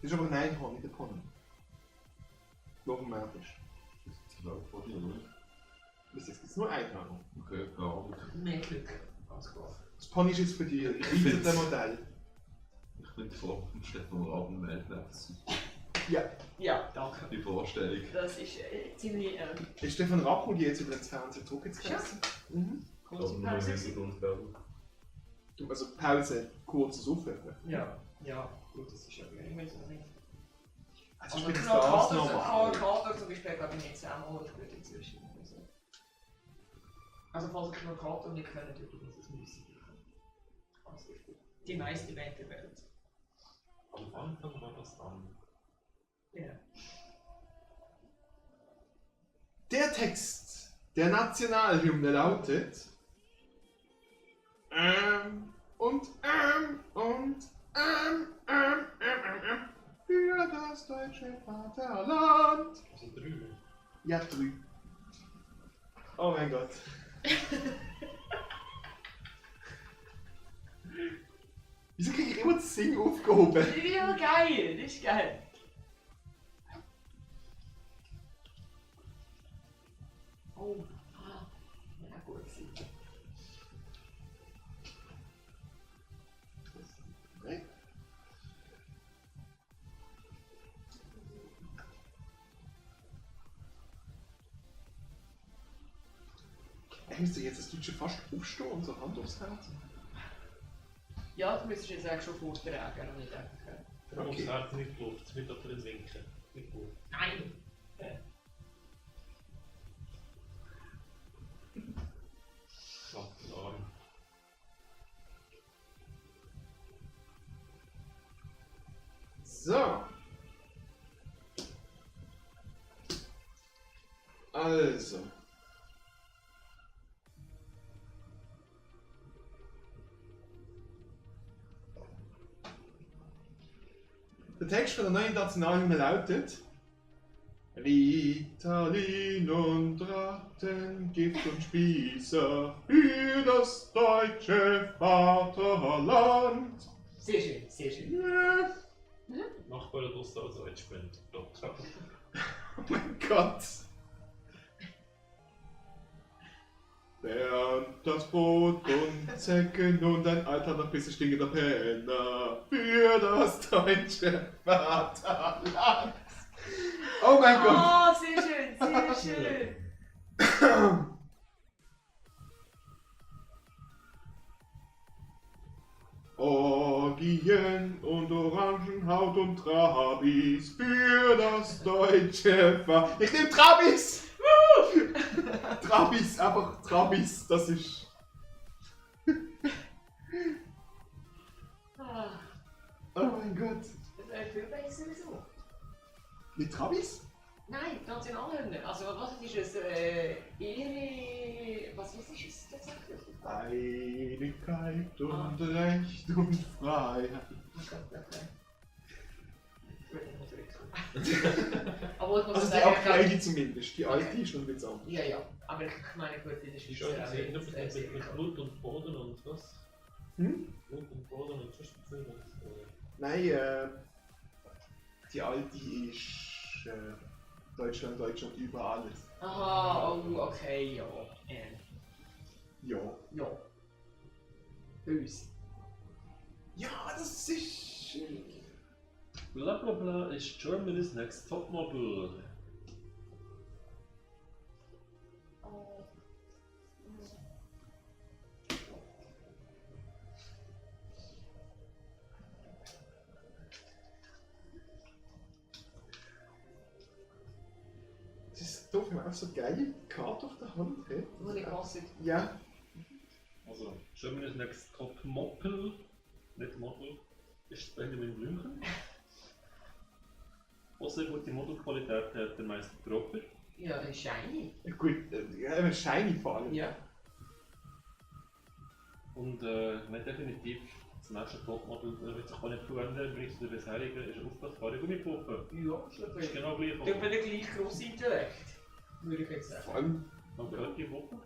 Das ist aber ein Einhorn, nicht der Pony. Der auf dem Markt ist. Das ist glaube ich Pony, oder? Bis jetzt gibt es nur Einhorn. Okay, klar. Mehr Glück. Ganz klar. Das Pony ist jetzt für die erweiterte Modell. Ich finde vor Stefan Raben Weltplatz Ja. Ja, danke. die Vorstellung. Das ist ziemlich Ist Stefan Rapp die jetzt über ins Fernsehen zurückgezogen? Mhm. kurze Nur im Pause. Hintergrund werden. Also Pause, kurzes Aufhören. Ja, ja, gut, das ist ja irgendwie so nicht. Also Also ist das Kater normal. zum Beispiel glaube ich nicht 10 Monate gut inzwischen. Also falls ich noch Kater nicht können, übrigens das müssen. Also die meisten Welt der Welt. Am Anfang war das dann. Ja. Der Text der Nationalhymne lautet und für das deutsche Vaterland. Also 3. Ja, 3. Oh mein Gott. Wieso kriege ich immer das Singen aufgehoben? Das ist ja geil, das ist geil. Oh, ja gut. Nein. Ich müsste jetzt das Deutsche fast aufstehen und so Hand aufs Herz. Ja, das müsstest du jetzt eigentlich schon vortragen und nicht einfach. Da muss Okay. das Herz nicht Luft, es wird aber ein Winken. Nicht gut. Nein! Appelarm. So. Also. Der Text von der neuen Nationalhymne lautet: Ritalin und Ratten, Gift und Spießer für das deutsche Vaterland. Sehr schön, sehr schön. Ja. Nachbar hat uns da als Deutsch gespielt. Doch. Oh mein Gott. Bernd das Brot und Zecken und ein alter noch bisschen stinkender Penner für das deutsche Vaterland. Oh mein Gott. Oh, sehr schön, sehr schön. Orgien und Orangenhaut und Trabis für das deutsche Vaterland. Ich nehme Trabis! Trabis, einfach Trabis, das ist... Ah, Oh mein Gott. das wäre viel besser so. Mit Trabis? Nein, Nationalhymne. Also was ist es? Ehre... Was ist es tatsächlich? Einigkeit und Recht und Freiheit. Aber ich muss Also die sagen, aktuelle zumindest, die alte ist noch ein bisschen anders. ja, ja. Aber ich meine, gut, in der Die Schweiz schön auch gesehen, nicht nur sehr mit Blut und Boden und was? Hm? Blut und Boden und sonst viel und. Nein, die alte ist Deutschland über alles. Aha, oh, okay, ja. Ja. Ja. Böse. Ja, das ist... Bla bla bla is Germany's next topmodel. Das ist doch, wenn man auch so geile Karte auf der Hand hat. Muss ich passen. Ja. Also, Germany's next topmodel, nicht Model, ist Benjamin Blümchen. Auch sehr gute Modelqualität hat der Meister Dropper. Ja, das ist shiny. Gut, ja, shiny vor allem. Ja. Und nein, definitiv das nächste Topmodel wird sich auch nicht viel ändern, im Vergleich zu der bisherigen ist eine aufblasbare Gummipuppe. Ja, Ist genau gleich. Du bist der gleich grosse Intellekt. würde ich jetzt sagen. Vor allem, Man gehört die Puppe.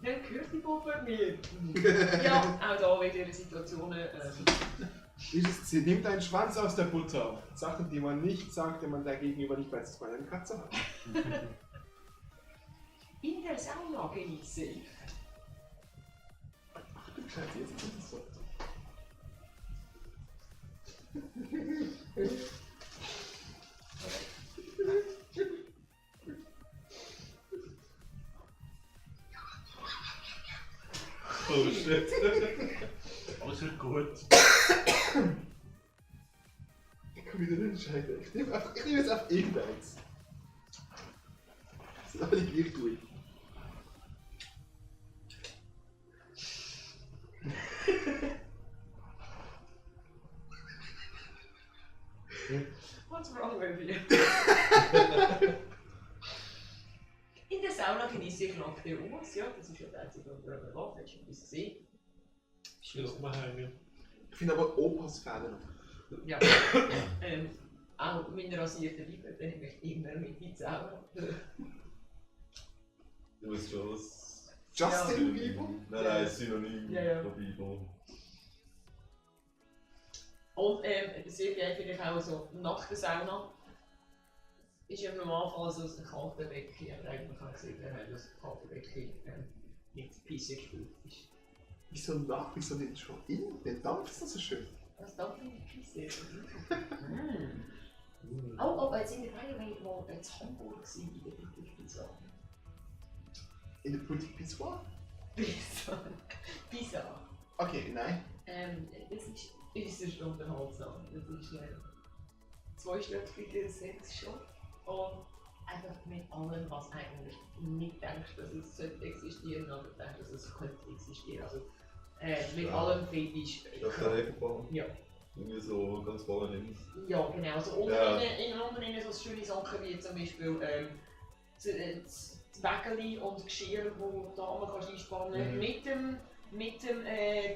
Dann gehört die Puppe mir. Ja, auch da wieder Situationen. sie nimmt einen Schwanz aus der Butter. Sachen, die man nicht sagt, wenn man der Gegenüber nicht weiß, dass man eine Katze hat. In der Sauna genieße ich. Ach du Scheiße, jetzt kommt das so. Oh shit. Alles wird gut. Ich kann wieder entscheiden. Ich nehme jetzt auf irgendeins. Das ist alle gleich durch. What's wrong with you? In der Sauna genieße ich nackte Omas, ja, das ist ja der einzige Grund, warum wir laufen, hast du etwas gesehen? Schluss mal hängen. Ich finde aber Opas fehlen. Ja. Auch meine rasierte Liebe, dann nehme ich immer mit in die Sauna. Du bist schon was. Justin Bieber? Nein, Synonym Ja, ja. von Bieber. Und sehr geil finde ich auch so nach der Sauna. Ist ja am Anfang so ein kalter Becken, aber eigentlich kann ich sagen, dass das kalte Becken nicht pissig gefühlt ist. Wieso nicht schon in? Den Dampf ist das so schön. Was darf ich nicht pissig? Oh, jetzt sind wir beide mal in Hamburg gewesen, in der Boutique Pizza. In der Boutique Pizza? Pizza. Okay, nein. Das ist äußerst unterhaltsam. Das ist zweistöckige Sexshop und einfach mit allem, was eigentlich nicht denkst, dass es sollte existieren, aber denkst, dass es könnte existieren. Also mit allem Fetisch. Das ist der Regenbogen. Ja. Irgendwie so ganz vorne links. Ja, genau. Also unten Ja. in so schöne Sachen wie zum Beispiel das Wägeli und Geschirr, wo die Damen kannst einspannen kannst, mit dem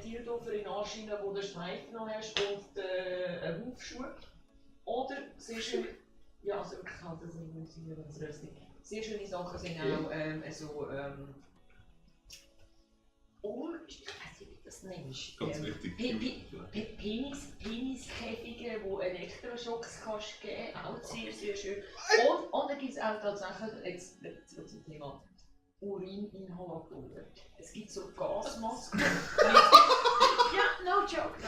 Dildo für den Arschschienen, wo du Streifen noch hast und einen Hufschuh. Oder sehr schön, ja, also ich kann das nicht mehr ganz röstig. Sehr schöne Sachen sind auch so ich weiß nicht, wie du das nennst. Ganz wichtig. Peniskäfige, wo Elektroschocks kannst geben, auch sehr, sehr schön. Und dann gibt es auch tatsächlich, jetzt zurück zum Thema Urininhalatoren. Es gibt so Gasmasken ja, no joke.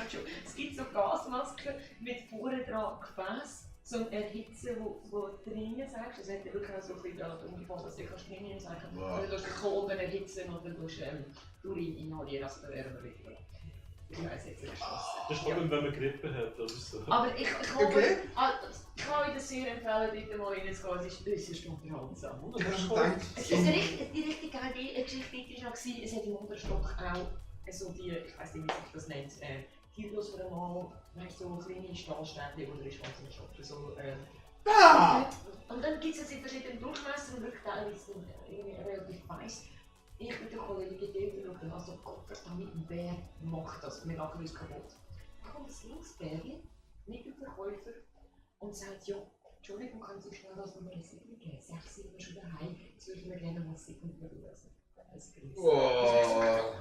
Es gibt so Gasmasken mit vorne dran Gefäß zum Erhitzen, wo du drinnen sagst. Das hat ja wirklich auch so ein bisschen daran umgefallen, dass du drinnen sagen kannst. Wow. Oder du den Kolben erhitzen oder du Urin inhalieren, also da wären wir wieder. Ich weiss jetzt nicht. Das ist vor allem, wenn man Grippe hat oder so. Aber ich Okay. kann euch das sehr empfehlen, dort mal reinzugehen. Es ist äußerst unterhaltsam. Ich habe schon gedacht, Die richtig geile Geschichte war noch, es hat im Unterstock auch so die, ich weiss nicht, wie sich das nennt, Dildos für einmal, weißt du, so kleine Stahlstäbchen oder ist was im Shop. So, und dann gibt es in verschiedenen Durchmessern und wirklich teilweise irgendwie relativ weiss. Ich bin der Kollege Dildo und dann also Gott verdammt, wer macht das? Wir lachen uns kaputt. Da kommt das Linksbärchen mit dem Verkäufer und sagt, ja, Entschuldigung, kann Sie schnell das Nummer 7 geben? 6 sind wir schon daheim, jetzt würden wir gerne mal 7 verlösen. Das Gris. Wow.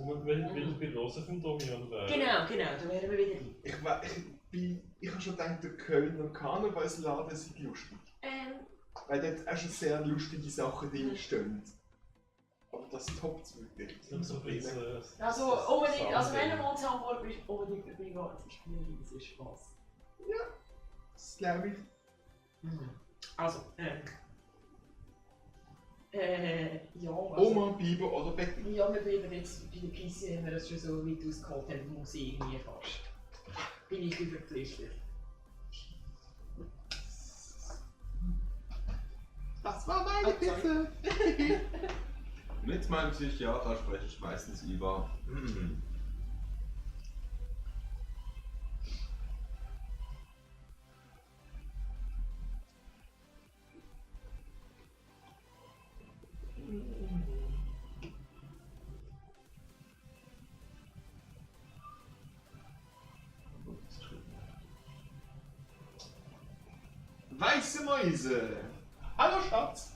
Und wenn wir hören vom Domian wären. Genau, da wären wir wieder rein. Ich habe schon gedacht, der Kölner Karnevalsladen sei lustig. Weil dort auch schon sehr lustige Sachen drinstehen. Aber das toppt es wirklich. Und so ein bisschen, Also unbedingt, also wenn du mal in Hamburg bist, unbedingt vorbeigehen, es ist ein riesiger Spass. Das glaube ich. Also, ja, also, Oma, Biber oder Becken. ja, wir bleiben jetzt bei der Pisse, haben wir das schon so weit ausgeholt haben, muss ich irgendwie fast. Bin ich verpflichtet. Das war meine Pisse. Mit meinem Psychiater spreche ich meistens über. Weiße Mäuse. Hallo Schatz.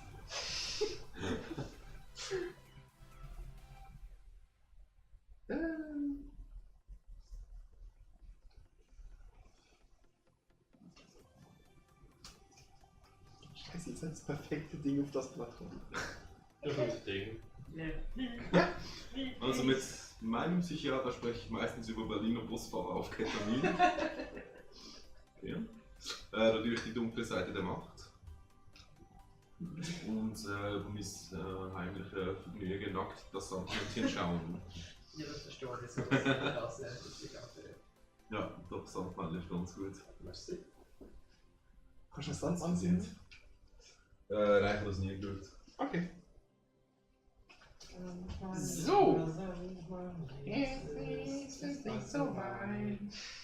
Scheiße, jetzt das perfekte Ding auf das Blatt kommt. Das ist das Ding. Also mit meinem Psychiater spreche ich meistens über Berliner Busfahrer auf Ketamin. Okay. Natürlich die dunkle Seite der Macht. Und über mein heimliches Vergnügen nackt das Sandmännchen schauen. Ja, das verstehe ich so. Das ist Ja, doch, Sandmännchen ist ganz gut. Merci. Kannst du das dann ansehen? Nein, ich habe das nie geschaut. Okay. So. Es ist nicht so weit.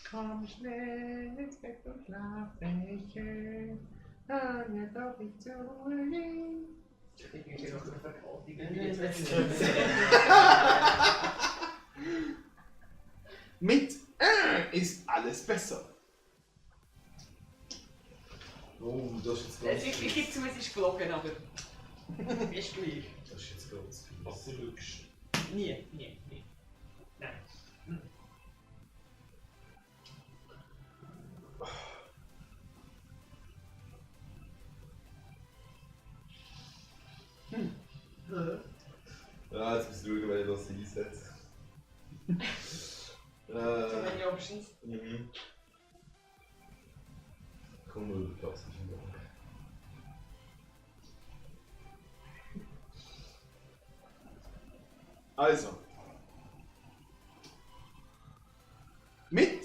Komm schnell ins Bett und schlaf, Mädchen. Dann jetzt auf mich zu gehen. Mit ist alles besser. Oh, das ist jetzt Es ist wirklich zu, es ist gelogen, aber ist gleich. Das ist jetzt ganz viel. Was du lügst. Nie. Nein. Ja, jetzt musst du schauen, wenn ich das einsetze. So many options. Mhm. Komm nur, Platz ist im Gang. Also. Mit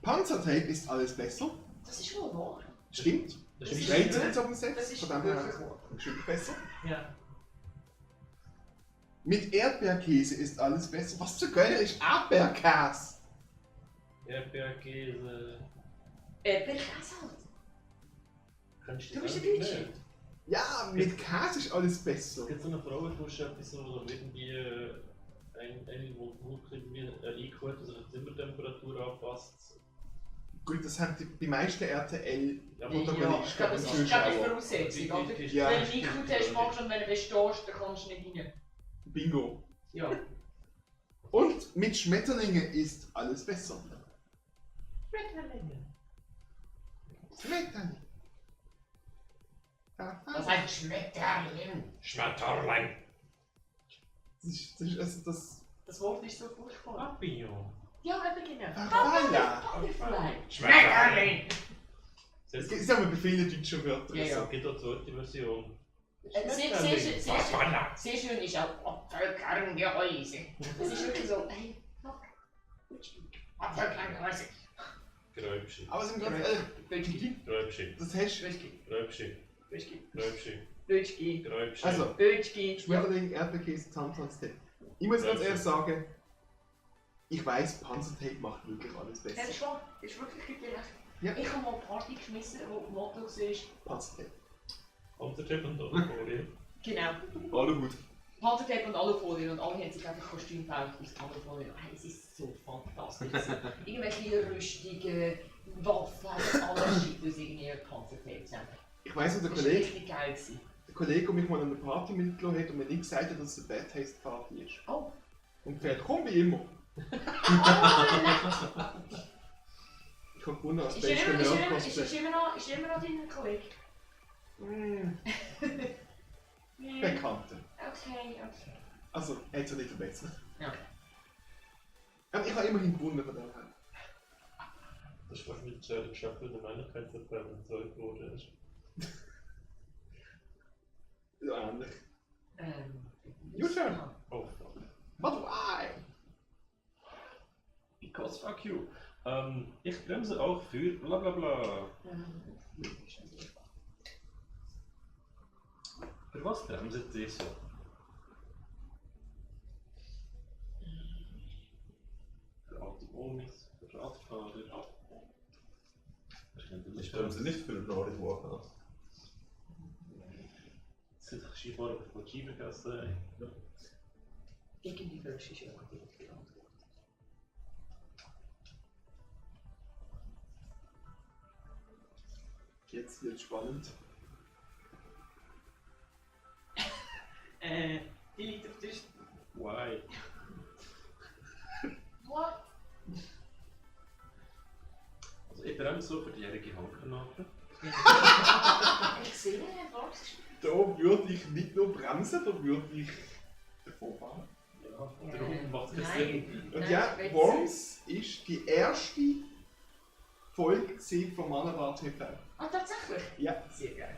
Panzertape ist alles besser. Das ist wohl wahr. Stimmt. Das Das ist ist Rating auf dem Das Set. ist Von dem wirklich her wahr. ist es besser. Ja. Mit Erdbeerkäse ist alles besser. Was zur Gölle ist Erdbeerkäse? Erdbeerkäse. Bergkäse halt. Kennst Du bist das ein Deutscher. nicht? Ja, mit Käse ist alles besser. Es gibt so eine Frauenfusch-Episode, wo irgendwie eine, wo irgendwie eingeholt, dass sich die Zimmertemperatur anpasst. Gut, das haben die meisten RTL Ja, Protagonisten ich glaube, das und ist die Zuschauer. Voraussetzung, oder? Ja. Wenn du einen IQ-Test machst und wenn du bestehst, dann kannst du nicht rein. Bingo. Ja. Und mit Schmetterlingen ist alles besser. Schmetterlinge. Schmetterling. Was heißt Schmetterling? Schmetterling! Das ist also das. Das Wort ist so furchtbar. Papillon! Ja, eben genau. Farfalla. Butterfly. Schmetterling! Es gibt ja mal viele deutsche Wörter. Ja, ja. Es gibt auch die zweite Version. Sehr schön ist auch Apfelkerngehäuse. Das ist wirklich so, hey, look, Apfelkerngehäuse. Gräubschi. Aber sind wir ganz ehrlich, Bötschki. Gräubschi. das hast Bötschki. Gräubschi. Bötschki. Gräubschi. Bötschki. Gräubschi. Also, Bötschki. Schmetterling, Erdbeerkäse, Zahntaste. Ich muss ganz ehrlich sagen, ich weiss, Panzertape macht wirklich alles Das besser. ist wahr. Das ist wirklich richtig recht. Ja. Ich habe mal eine Party geschmissen, wo das Motto war. Panzertape. Panzertape und Alufolie. Genau. Aluhut. Panzertape und Alufolie und alle haben sich einfach Kostüm gebaut aus Alufolie. Hey, es ist so fantastisch. Irgendwelche Rüstungen, Waffen, alles Shit aus irgendwie Panzertape zusammen. Ich weiss noch, der Das war Kollege, richtig geil. Gewesen. der mich mal an einer Party mitgelassen hat und mir nicht gesagt hat, dass es eine Bad Taste Party ist. Oh. Und gefällt, komm wie immer. Ich habe gewonnen als Ist bester Nerd-Cosplay. immer noch dein Kollege? Bekannte. Okay. Also, er hat sich nicht verbessert. Ja. Aber ich habe immerhin gewonnen von dem her. Das ist fast mit Charlie Chaplin der Männlichkeitswettbewerb erzeugt worden ist. Ja, ähnlich. Your turn. Oh fuck. But why? Because fuck you. Ich bremse auch für bla bla bla. Für was bremset ihr so? Für Automomis, für Radfahrer. Ich bremse nicht für den Nordic Walker. sind Skifahrer von Ski vergessen. Irgendwie willst du schon mal die Antwort. Jetzt wird spannend. Die liegt auf der Why? What? Also ich bremse so für die jährige Handgranate. Ich sehe nicht, was? Da würde ich nicht nur bremsen, da würde ich davor fahren. Ja, darum macht es keinen Sinn. Und Nein, ja, ich will Worms ist die erste Folge von Manowar TV. Ah, tatsächlich? Ja. Sehr geil.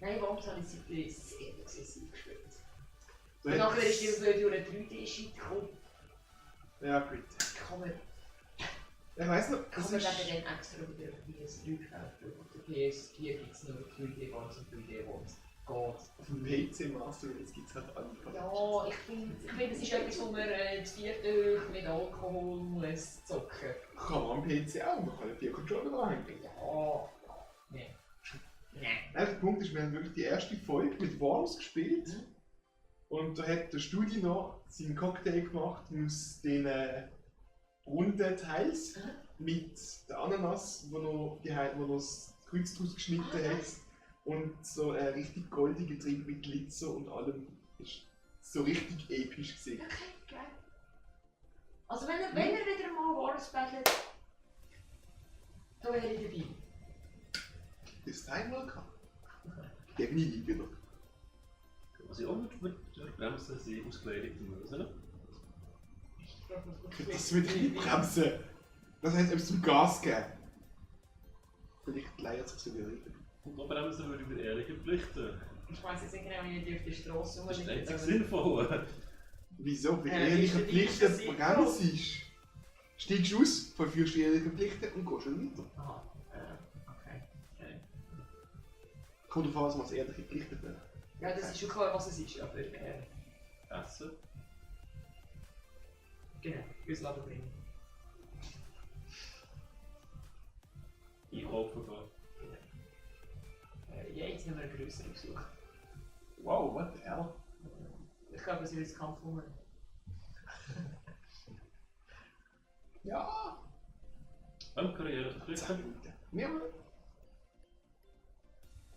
Nein, Worms habe ich seitdem sehr exzessiv gespielt. Da Und hat- nachher ist die durch eine 3D-Shit gekommen. Ja, gut. Kann man Ich weiss noch, Kann das man ist... eben dann extra wieder auf PS3 kaufen. Auf der PS4 gibt es nur 3D-Ones und 3D-Ones. Geht. Auf dem PC Master Race gibt es halt alle Ja, ich finde, das ist etwas, wo man das vierte mit Alkohol muss zocken. Kann man am PC auch, man kann ja 4 Controller dranhängen. Ja, nein. Nein. Nein, der Punkt ist, wir haben wirklich die erste Folge mit Worms gespielt. Und da hat der Studi noch seinen Cocktail gemacht aus den runden Teils mit der Ananas, wo noch das Kreuz draus geschnitten hat. Und so ein richtig goldiger Getränk mit Glitzer und allem. Ist so richtig episch gesehen. Okay, geil. Also wenn er wieder mal Wars battelt, dann wäre ich dabei. Das Time mal gehabt. Definitiv wieder. Was ich auch nicht würde bremsen, sind ausgeleitete Mösen. Das wird nicht bremsen. Das heißt, ob es zum Gas geben. Vielleicht leiert es sich wieder rein. Und da bremsen würde ich mir ehrlich verpflichten. Ich weiss jetzt nicht genau, wie ich auf der Straße Das ist der rumliege, einzige Sinnvolle. Wieso? Bei Ja, ehrlichen ist Pflichten sicher. bremst du. Steigst du aus, vollführst die ehrlichen Pflichten und gehst schon weiter. Aha, okay. Kommt auf an, was man als ehrliche Pflichten nennt. Ja, das ist schon klar, was es ist, aber Essen. genau, ins Laden bringen. Einkaufen gehen. Ja, jetzt haben wir einen grösseren Besuch. Wow, what the hell? Ich glaube, es wird jetzt Kampf kommen. Ja! Karriere 10 verpflichten. Minuten.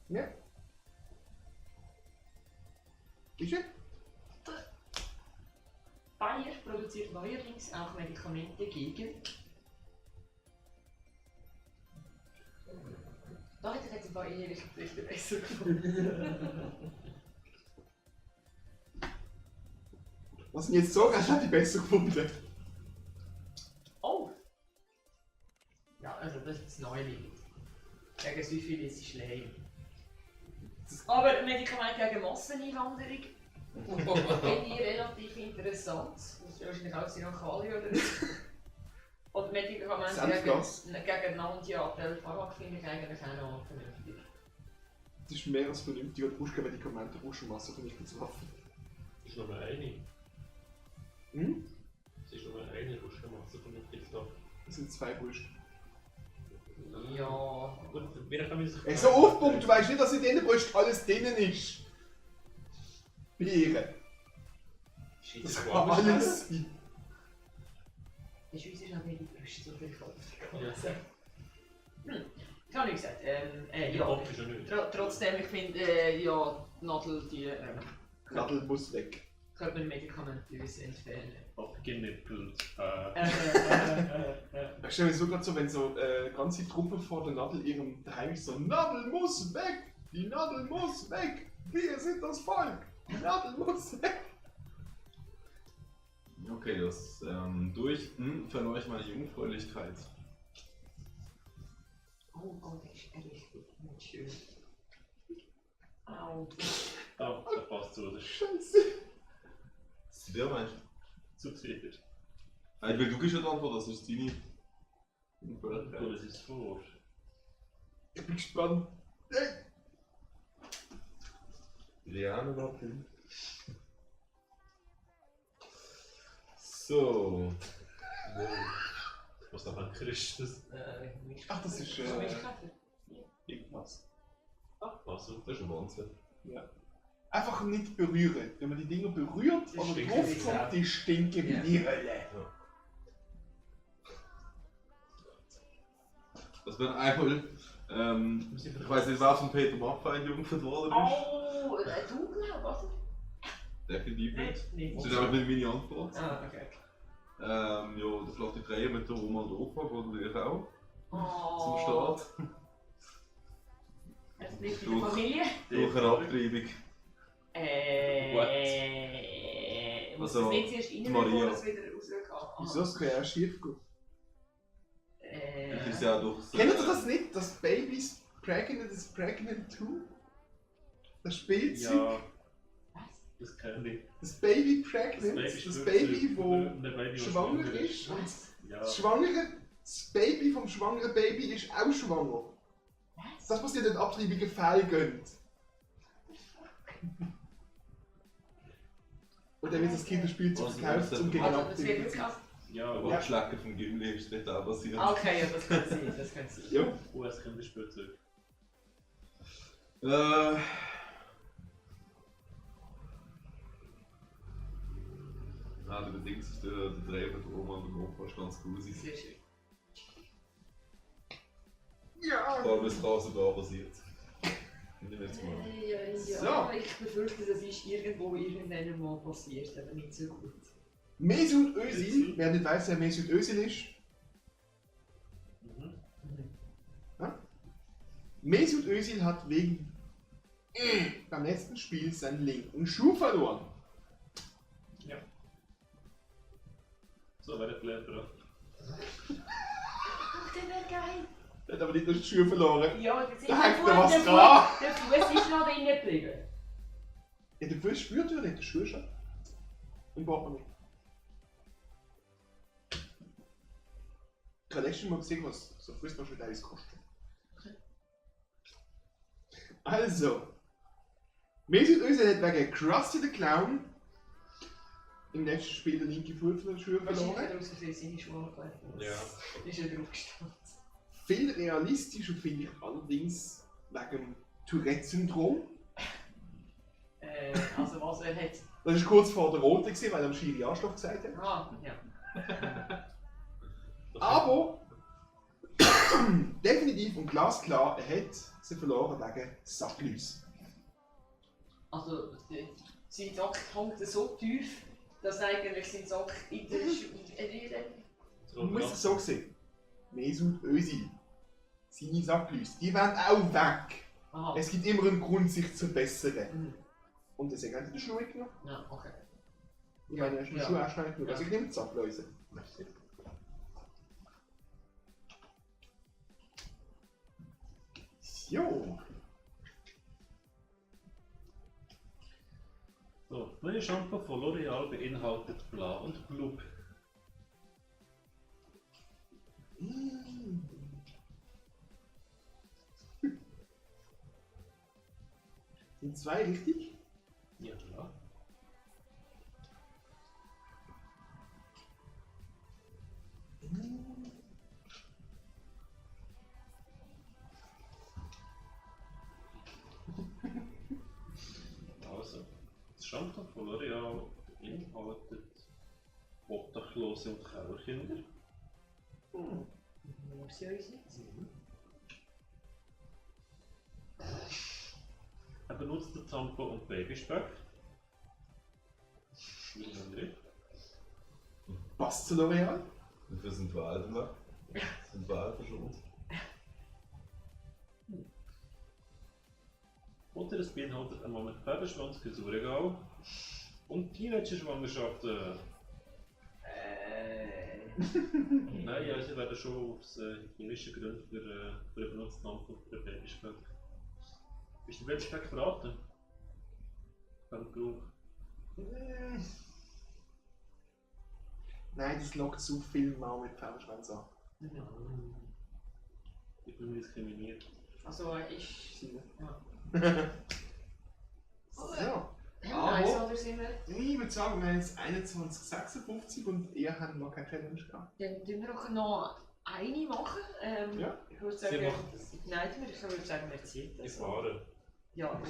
Ja. Ja. Ist es? Bayer produziert neuerdings auch Medikamente gegen. Da hätte ich jetzt ein paar eheliche Pflichten besser gefunden. Was ich jetzt sagen, hätte ich besser gefunden. Oh! Ja, also das ist das Neuling. Gegen Syphilis ist Lehm. Aber Medikamente gegen Masseneinwanderung finde ich relativ interessant. Das ist wahrscheinlich auch Sinokali oder so. Und Medikamente Senfgas. gegen Anti-Tabak finde ich eigentlich auch noch vernünftig. Das ist mehr als vernünftig, du brauchst keine Medikamente, du brauchst eine Massenvernichtungswaffe. Das ist nur eine. Hm? Es ist nur eine Rüstmasse von der TikTok. Das sind 2 Brüste. Ja. Gut, wer kann mich sich. Ey, so aufpumpt, du weißt nicht, dass in diesen Brüsten alles drinnen ist. Bei ihr. Shit, Das das kann war alles sein. In der Schweiz ist noch nicht die Brüste so viel Kopf. Ja. Ich habe nicht gesagt. Der Ja. Kopf ist ja nicht. Trotzdem, ich finde, ja, die Nadel, die Nadel muss weg. könnte man medikamentös entfernen. Abgenippelt. Ich stelle mir so gerade so, wenn so ganze Truppe vor der Nadel ihrem Daheim ist, so Nadel muss weg! Die Nadel muss weg! Wir sind das Volk! Die Nadel muss weg! Okay, das durch verlor ich meine Jungfräulichkeit. Oh Gott, das ist richtig nicht schön. Au. Da passt zu, das ist Scheiße! Zu dir meinst zu viel. du? Weil du gibst ja die Antwort, das ist deine Du Jungfräulichkeit. lässt es vor. Ich bin gespannt. Hey. Liane noch hin. So. Was da an Christus. Ach, das ist Mischkäfer. irgendwas. Ach, was so. Das ist ein Wahnsinn. Einfach nicht berühren. Wenn man die Dinger berührt Die oder stinken drauf wie Sau. kommt, die stinken wie Ja. die Hölle. Das wäre einmal Ich weiss nicht, wer von Peter Maffay entjungfert worden ist. Oh, du glaubst, oder? Definitiv nicht. Nicht. Das ist auch nicht meine Antwort. Ah, okay. Ja, der flotte Dreier mit der Oma und Opa geht natürlich auch zum Oh, Start. es bleibt in der Familie. Durch eine Abtreibung. Muss Also, das nicht zuerst rein, Maria. bevor es wieder rausgeht? Wieso das kann ja auch schief gehen? Das ist ja durch Kennt ihr das nicht? Das Baby's Pregnant is Pregnant too? Das Spielzeug? Ja, Was? das kenne ich. Das Baby Pregnant? Das Baby, das schwanger ist? Und Ja, das Baby vom schwangeren Baby ist auch schwanger. Was? Das passiert, wenn Abtreibungen fehlgehen. Und dann wird das Kinderspielzeug Was verkauft, um gegen Also, das wird Abtreibungen wirklich zu krass. ja, Aber Ja. Abschlecken vom Gimli ist nicht auch passiert. Okay, ja, das könnte sein, das könnte sein. Ja. US-Kinderspielzeug. Der Dings ist der Dreh mit der Oma und dem Opa ist ganz grusig. Sehr schön. Ja! Vor allem ist es sogar passiert. Nicht jetzt mal. Ja, ich befürchte, das ist irgendwo irgendwann mal passiert, aber nicht so gut. Mesut Özil, wer nicht weiß, wer Mesut Özil ist. Mhm. Mesut Özil hat wegen beim letzten Spiel seinen linken Schuh verloren. So, wer hat gelernt, oder? Ach, der wäre geil. Er hat aber nicht nur die Schuhe verloren. Ja, das ist Da hängt da was dran. Der Fuß ist noch drin geblieben. Ja, der Fuß spürt ja nicht, der Schuh schon. Im Portemonnaie. Ich habe letztes Mal gesehen, was so Fußballmedaillen kosten. Also, Mesut Özil hat wegen Krusty the Clown im letzten Spiel den linken Fuß von der Schuhe Wahrscheinlich verloren. hat er aus Versehen seine Schuhe angelegt. Ja. Ist er drauf gestanden. Viel realistischer finde ich allerdings wegen dem Tourette-Syndrom. Also was er hat. Das war kurz vor der Rote, gewesen, weil er am Schiri Arschloch gesagt hat. Ah, ja. Aber definitiv und glasklar, er hat sie verloren wegen Sackläuse. Also, sein Sack hängt so tief, dass eigentlich sein Sack in der Schuhe. Man muss es so sehen. Mesut Özil, seine Sackläuse, die werden auch weg. Aha. Es gibt immer einen Grund, sich zu bessern. Mhm. Und deswegen hat er den Schuh genommen. Ja, okay. Ich meine, er ist den Ja. Schuh auch schnell genug. Ja. Also ich nehme die Sackläuse. Jo. So, das neue Shampoo von L'Oreal beinhaltet Blau und Blub. Mm. Sind zwei richtig? Ja, klar. Also, das Shampoo von L'Oreal beinhaltet Obdachlose und Kauerkinder. Muss ich uns nicht. Er benutzt den Tampon und Babyspeck. Schwierig. Passt zu L'Oreal? Dafür sind wir alt, oder? Sind wir alt schon? Oder es beinhaltet einmal mit Babyschwanz für Surregal und Teenager-Schwangerschaften. Nein, ja, sie werden schon aus hygienische Gründen für den benutzten Tampon für den Babyspeck. Bist du Babyspeck verraten? Beim Geruch. Nein, das lockt so viel mal mit Pfefferschwanz an. Ich bin diskriminiert. Also, ich. Ja. So. Nein, oder sind wir? Ich würde sagen, wir haben jetzt 21,56 und ihr habt noch keine Challenge gehabt. Dann tun wir auch noch eine machen. Ja. Ich würde Sie sagen. machen das. Nein, ich würde sagen, wir ziehen das. Ich fahre. Ja, gut.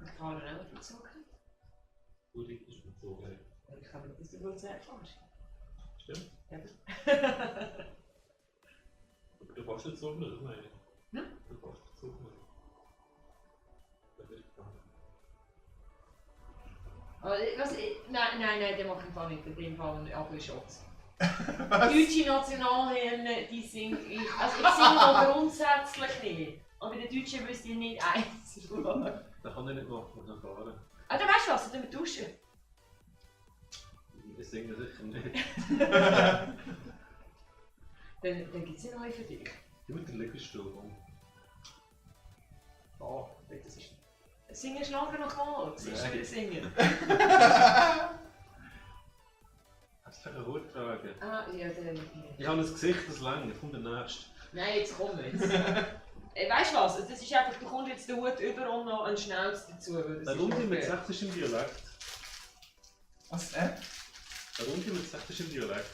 Ich kann ihn auch verzogen. Uri ist bezogen. Ich habe das du wohl sehr falsch. Stimmt. Ja. Du kannst nicht so nicht, das meine ich. Hm? Du kannst nicht so nicht. Nein, der macht im Fall nicht. In dem Fall ein Apfelschutz. Was? Deutsche Nationalhymne, die singe ich. Also ich singe auch grundsätzlich nicht. Aber bei den Deutschen wüsste ich nicht eins. Das kann ich nicht machen, muss ich fahren. Ah, dann weißt du was, dann wir duschen. Ich singe sicher nicht. Dann gibt es ja neu für dich. Du mit dem Liegestuhl. Oh, das ist... Singen Schlager noch mal, das ist wieder singen. Hast du eine Hut tragen? Ah, ja, dann... Ich habe ein Gesicht, das länger, kommt der nächste. Nein, jetzt komm jetzt. Weißt du was, das ist einfach, du kommst jetzt den Hut über und noch einen Schnauz dazu. Der Runde mit sächsischem Dialekt. Was, Der Runde mit sächsischem Dialekt.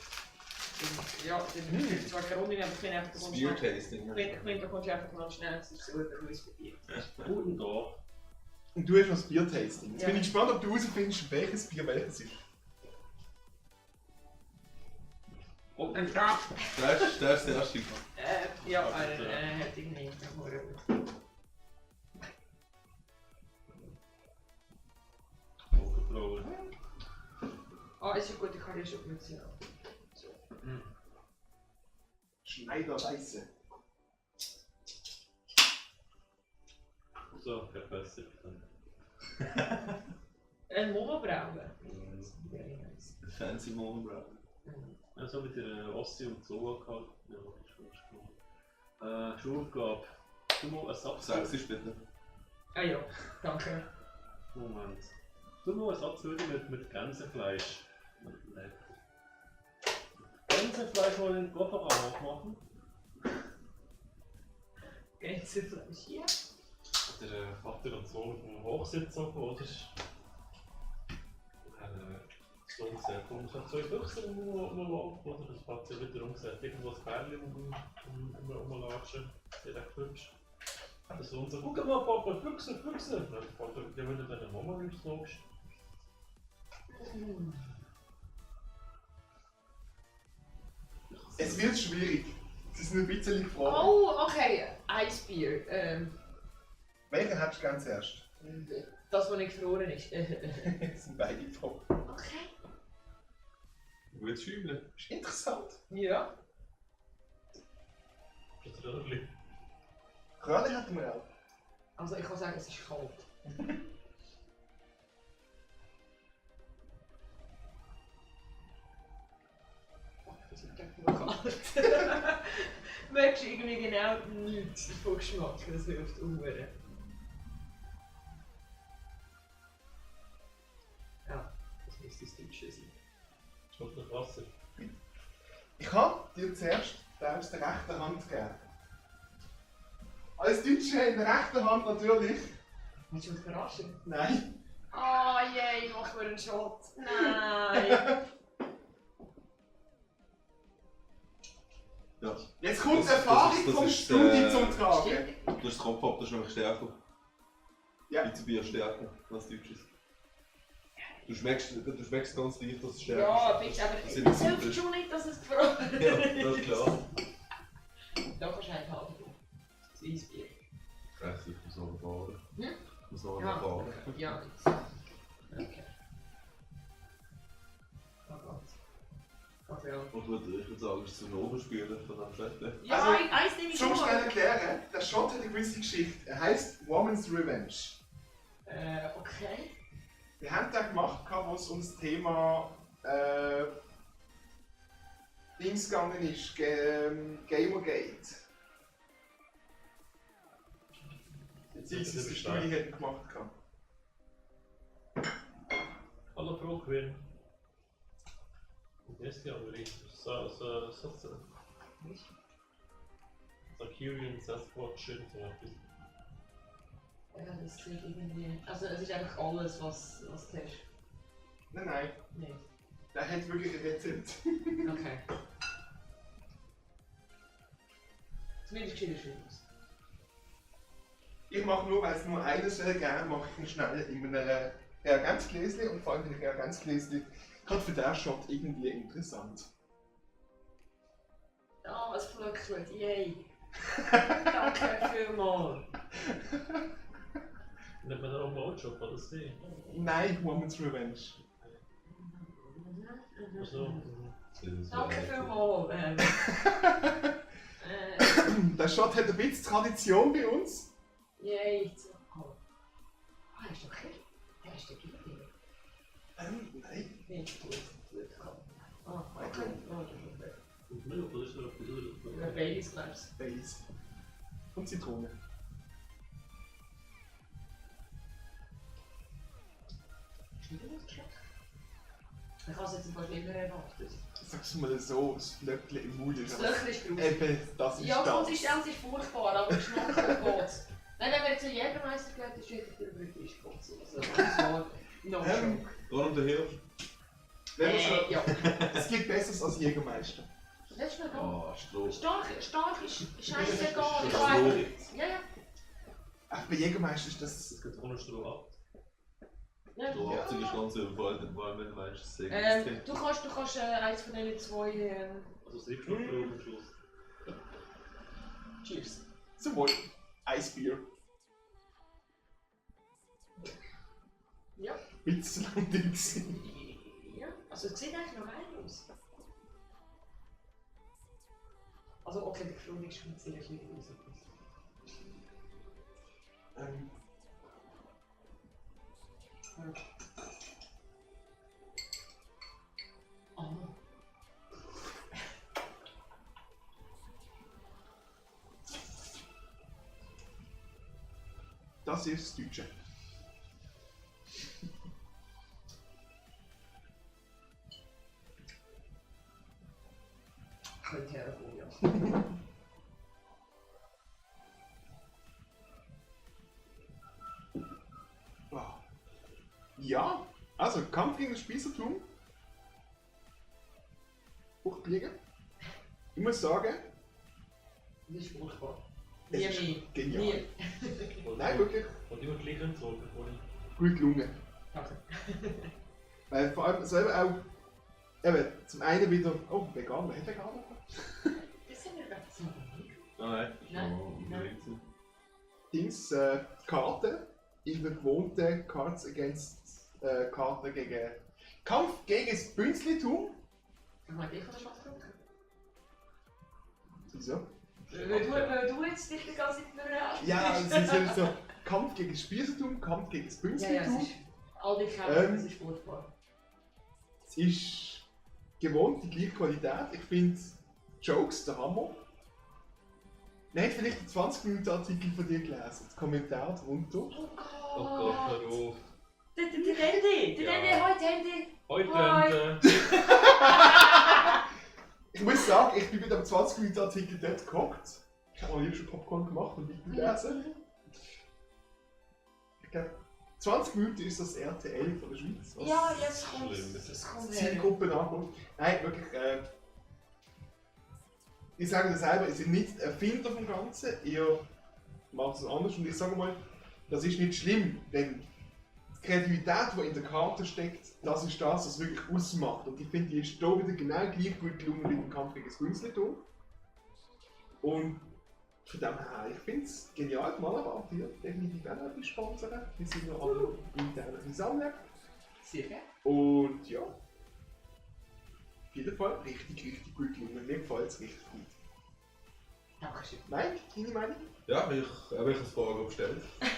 Ja, dann ist zwar keine Runde, aber ich finde einfach, du kommst Beer Tasting. Ich finde, du kommst einfach noch einen Schnauz dazu, wenn du es bei dir. Guten Tag. Und du hast noch das Bier-Tasting. Jetzt Ja. bin ich gespannt, ob du herausfindest, welches Bier welches ist. Und ein Stab. Das ist das erste. Ja, hätte ich nicht. Hochgebraucht. Ah, ist ja gut, ich kann ja schon mit sehen. Schneiderweisse. So, ja, besser. Ein Monobrauen. Mhm. Fancy Monobrauen. Also mit der Ossi und so gehabt. Ja, das ist gut. Schulaufgabe. Du mal einen Satz. Sächsisch bitte. Ah ja, danke. Moment. Du mal einen Satz mit Gänsefleisch. Gänsefleisch wollen in den Kofferraum aufmachen. Gänsefleisch, ja. Der Vater und Sohn auf dem Hochsitz oben, oder? So gesagt, und es hat zwei Büchse rumlaufen, oder? Das Vater wieder umgesetzt, irgendwo das Bärchen rumlatschen, sehr recht hübsch. Der Sohn sagt, guck mal Papa, Füchse, Füchse! Und der Vater, ja wenn du deine Mama nicht sagst. Es wird schwierig. Es ist nur ein bisschen Frage. Oh, okay. Eisbier. Welchen hättest du ganz erst? Das, was nicht verloren ist. Das sind beide top. Okay. Gut schäumeln. Ist interessant. Ja. Das Röhrli. Röhrli hatten wir auch. Also ich kann sagen, es ist kalt. Das ist echt nur kalt. Merkst du irgendwie genau nichts davon Geschmack, das hilft auch. Ja, das müsste das Deutsche sein. Schmeckt nach Wasser. Ich habe dir zuerst den aus der rechten Hand gegeben. Als Deutsche in der rechten Hand natürlich. Willst du mich verarschen? Nein. Oh je, mach mir einen Shot. Nein. Ja. Jetzt kommt die Das Erfahrung ist- vom das ist, Studi zum Tragen. Stimmt. Du hast den Kopf ab, das ist nämlich stärker. Ja. Schweizer Bier stärker als Deutsches. Du schmeckst ganz leicht, dass es stärker Ja, ist. bitte, aber Das es sind nicht hilft typisch. schon nicht, dass es gefroren Ja, das ist klar. Da kannst du halt haben. Das Eisbier. Recht, ich muss noch fahren. Hm? Ich muss noch Ja, fahren. ja, jetzt. Okay. Oh Gott. Ach ja. Und ich würde sagen, es ist zum Oberspielen von dem Fette. Ja, Also, eins nehme ich Zum schon. schnell erklären, der Shot hat eine gewisse Geschichte. Er heisst Woman's Revenge. Okay. Wir haben den gemacht, wo es um das Thema Dings gegangen ist, Gamergate. Beziehungsweise die Studie hätten gemacht. Hallo Frau Quinn. Und jetzt die andere. Sakurian Sasquatch und so etwas. Ja, das klingt irgendwie. Also, es ist einfach alles, was du hast. Nein, Nicht. der hat wirklich ein Rezept. Okay. Zumindest sieht es schön aus. Ich mache nur, weil es nur eine soll geben, mache ich ihn schnell in einem Reagenzgläschen und vor allem in einem Reagenzgläschen gerade für den Shot irgendwie interessant. Oh, es flöckelt, yay. Danke vielmals. Nennt man da auch Blowjob oder so? Nein, Woman's Revenge. Also, Danke vielmals. Der Shot hat ein bisschen Tradition bei uns. Yay. Oh. Ah, ist doch okay. Der ist der Gilde. Nein. Nicht gut. Ah, okay. Oh, das ist okay. oder ist da etwas Der anderes? Baileys Glass. Base. Und Zitrone. Ist nicht gut geschmeckt? Ich habe es jetzt ein paar schlimmer erwartet. Sag's mal so, das Flöckchen im Mund ist Das Löchel ist gruselig. Eben, das ist Ja, die das. Konsistenz ist furchtbar, aber der Geschmack oh Gott. Nein, wenn wir jetzt einen Jägermeister gehen, ist wirklich der Britisch Gott. Also, das war no joke. Darum der Hirsch. Wenn wir schon- Ja. Es gibt Besseres als Jägermeister. Das ist noch da. Ah, Stroh. Stark ist scheißegal. Ich Stroh. weiß. Ja, ja. Ach, bei Jägermeister ist das. Es geht ohne Stroh ab. Ja. Stroh 80 ist ganz überfaltet, weil wenn du meinst, es ist Du kannst eins von diesen zwei. Also das Triebstoff drauf am Schluss. Cheers. Zum Wohl. Eisbier. Ja. Mit zu lang drin gewesen. Ja. Also es sieht eigentlich noch geil aus. Also okay, der Frühling ist schon sehr schwierig aus. Oh. Das ist das Deutsche. Könnte herkommen, ja. Wow. Ja, also Kampf gegen das Spießertum. Hochbiegen. Ich muss sagen, Das ist furchtbar. es Nie ist mehr. genial. Nie. Nein, wirklich Und immer gleich entzogen, vorhin. gut gelungen. Danke. Weil vor allem selber auch, eben, zum einen wieder, oh, vegan, wer hat vegan? Das sind wir gerade so. Nein. Nein. Nein. Dings, Karte, in der gewohnten Cards Against Karte gegen Kampf gegen das Bünzlitum. Ich meine, ich kann das schon trinken. Wieso? Weil du jetzt dich die ganze Zeit nur Ja, es ist halt so Kampf gegen das Spießertum, Kampf gegen das Ja, ja, es Bünzlitum. ist. All die Kämpfe, das ist furchtbar. Es ist gewohnt die gleiche Qualität. Ich finde Jokes der Hammer. Man hat vielleicht einen 20-Minuten-Artikel von dir gelesen, den Kommentar drunter. Oh Gott! Oh Gott, hör auf. Der Handy! Der Ja. Handy, heute Handy! Heute Hi. Ende. Ich muss sagen, ich bin mit dem 20-Minuten-Artikel dort gehockt. Ich habe mal schon Popcorn gemacht und weitergelesen. Ich glaube, 20 Minuten ist das RTL von der Schweiz. was Ja, jetzt kommt Schlimm. es. kommt her. Zielgruppen ankommt. Nein, wirklich. Ich sage das selber, ihr seid nicht Erfinder vom Ganzen, ihr macht es anders und ich sage mal, das ist nicht schlimm, denn die Kreativität, die in der Karte steckt, das ist das, was wirklich ausmacht. Und ich finde, die ist hier wieder genau gleich gut gelungen wie im Kampf gegen das Künstlertum. Und von dem her, ich finde es genial, Malerwand hier definitiv auch noch etwas sponsern. Wir sind noch alle intern Sammeln. Sehr gerne. Und ja, auf jeden Fall richtig gut gelungen. Mir gefällt es richtig gut. Dankeschön. Mike, deine Meinung? Ja, ich habe eine Frage gestellt. ich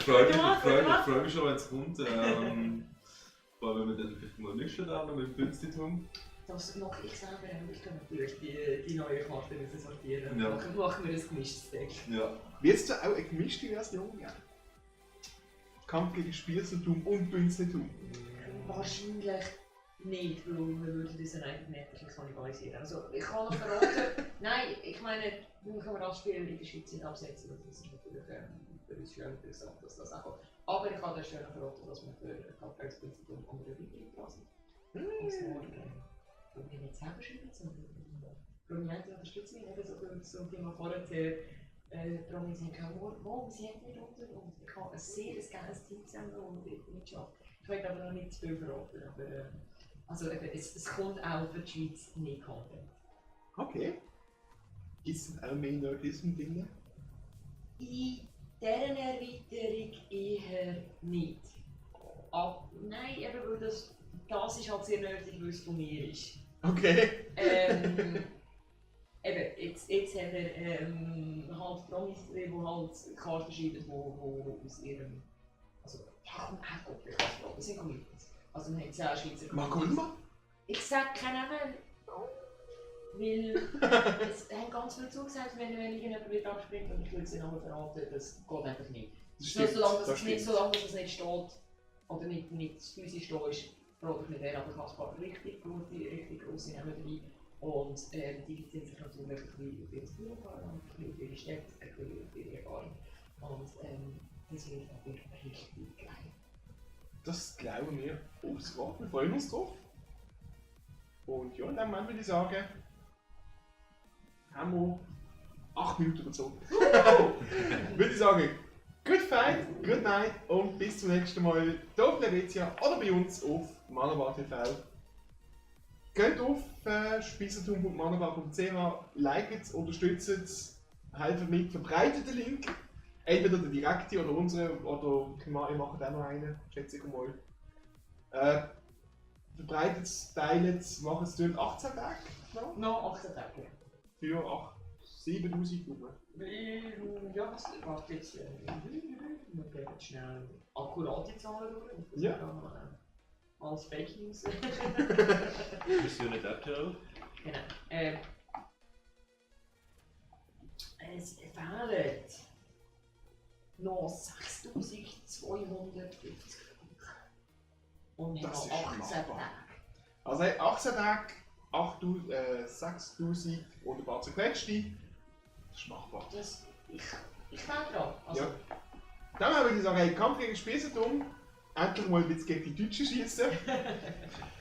freue mich schon, wenn es kommt. Vor allem, wenn wir dann vielleicht mal nicht dann mit dem Bünzlitum. Das mache ich selber auch. Ich kann natürlich die neue Karte müssen sortieren. Ja. Dann machen wir ein gemischtes Deck. Ja. Wird es da auch eine gemischte Version geben? Kampf gegen Spießertum und Bünzlitum. Wahrscheinlich nicht, weil wir würden unseren eigenen Netzwerk kannibalisieren. Also ich kann noch verraten, nein, ich meine, wir können das Spiel in der Schweiz nicht absetzen, das ist natürlich für uns schon interessant, dass das auch kommt. Aber ich kann das schon noch verraten, dass wir für Kampfpreisbünzlitum und eine weitere Klasse und wir nicht selber schreiben, sondern Prominente unterstützen mich eben so zum Thema vorher. Promis haben keinen Humor, sie hat nicht unter und ich habe ein sehr geiles Team zusammen und ich mitschaffe. Ich will aber noch nicht zu viel verraten, aber also eben, es kommt auch für die Schweiz nicht Content. Okay. Gibt es auch mehr Nerdism drin? In dieser Erweiterung eher nicht. Nein, eben weil das ist halt sehr nerdig, weil es von mir ist. Okay. Eben, jetzt haben wir halt Promis drin, die halt Karten schreiben, die aus ihrem... Also, ja komm, Gott, ich kann es fragen, das sind Comedians. Also wir haben 10 Schweizer Marco Ulmer? Ich sage keinen Namen, weil es haben ganz viele zugesagt, wenn irgendjemand wird abspringt und ich würde sie Namen verraten, das geht einfach nicht. Solange es nicht steht, oder nicht physisch da ist, frage ich mich wer, aber ich habe ein paar richtig gute, richtig grosse Namen dabei. Und die beziehen sich natürlich ein bisschen auf ihr Spielfahren, ein bisschen auf ihre Städte, ein bisschen auf ihre Erfahrung. Und das wird natürlich richtig geil. Das glauben wir aufs Wort, wir freuen uns drauf. Und ja, in dem Moment würde ich sagen, haben wir 8 Minuten überzogen. Würde ich sagen, good fight, good night und bis zum nächsten Mal hier auf Helvetia oder bei uns auf Manabar TV. Geht auf speisertum.manabar.ch, liket, unterstützt, helft mit, verbreitet den Link. Entweder der direkte oder unsere, oder ich mache auch noch einen, schätze ich mal. Verbreitet es, teilt es, macht es durch 18 Tage. No? Noch 18 Tage. Für 7000 Kugeln. Ja, was warte jetzt? Wir gehen jetzt schnell akkurate Zahlen durch. Ja. Als Fake News. Wir sind nicht RTL. Genau. Es fehlen noch 6250 und wir Das haben ist 18 machbar. Tage. Also 18 Tage, 6000 und ein paar zerquetschte. Das ist machbar. Ich fahre dran. Also, Ja. Dann würde ich sagen, hey, Kampf gegen Spießertum. Endlich mal ein bisschen gegen die Deutschen schießen.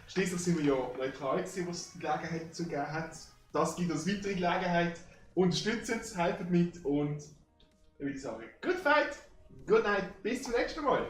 Schließlich sind wir ja neutral gewesen, was die Gelegenheit dazu gegeben hat. Das gibt uns weitere Gelegenheit. Unterstützt es, helft mit und ich würde sagen, good fight, good night, bis zum nächsten Mal.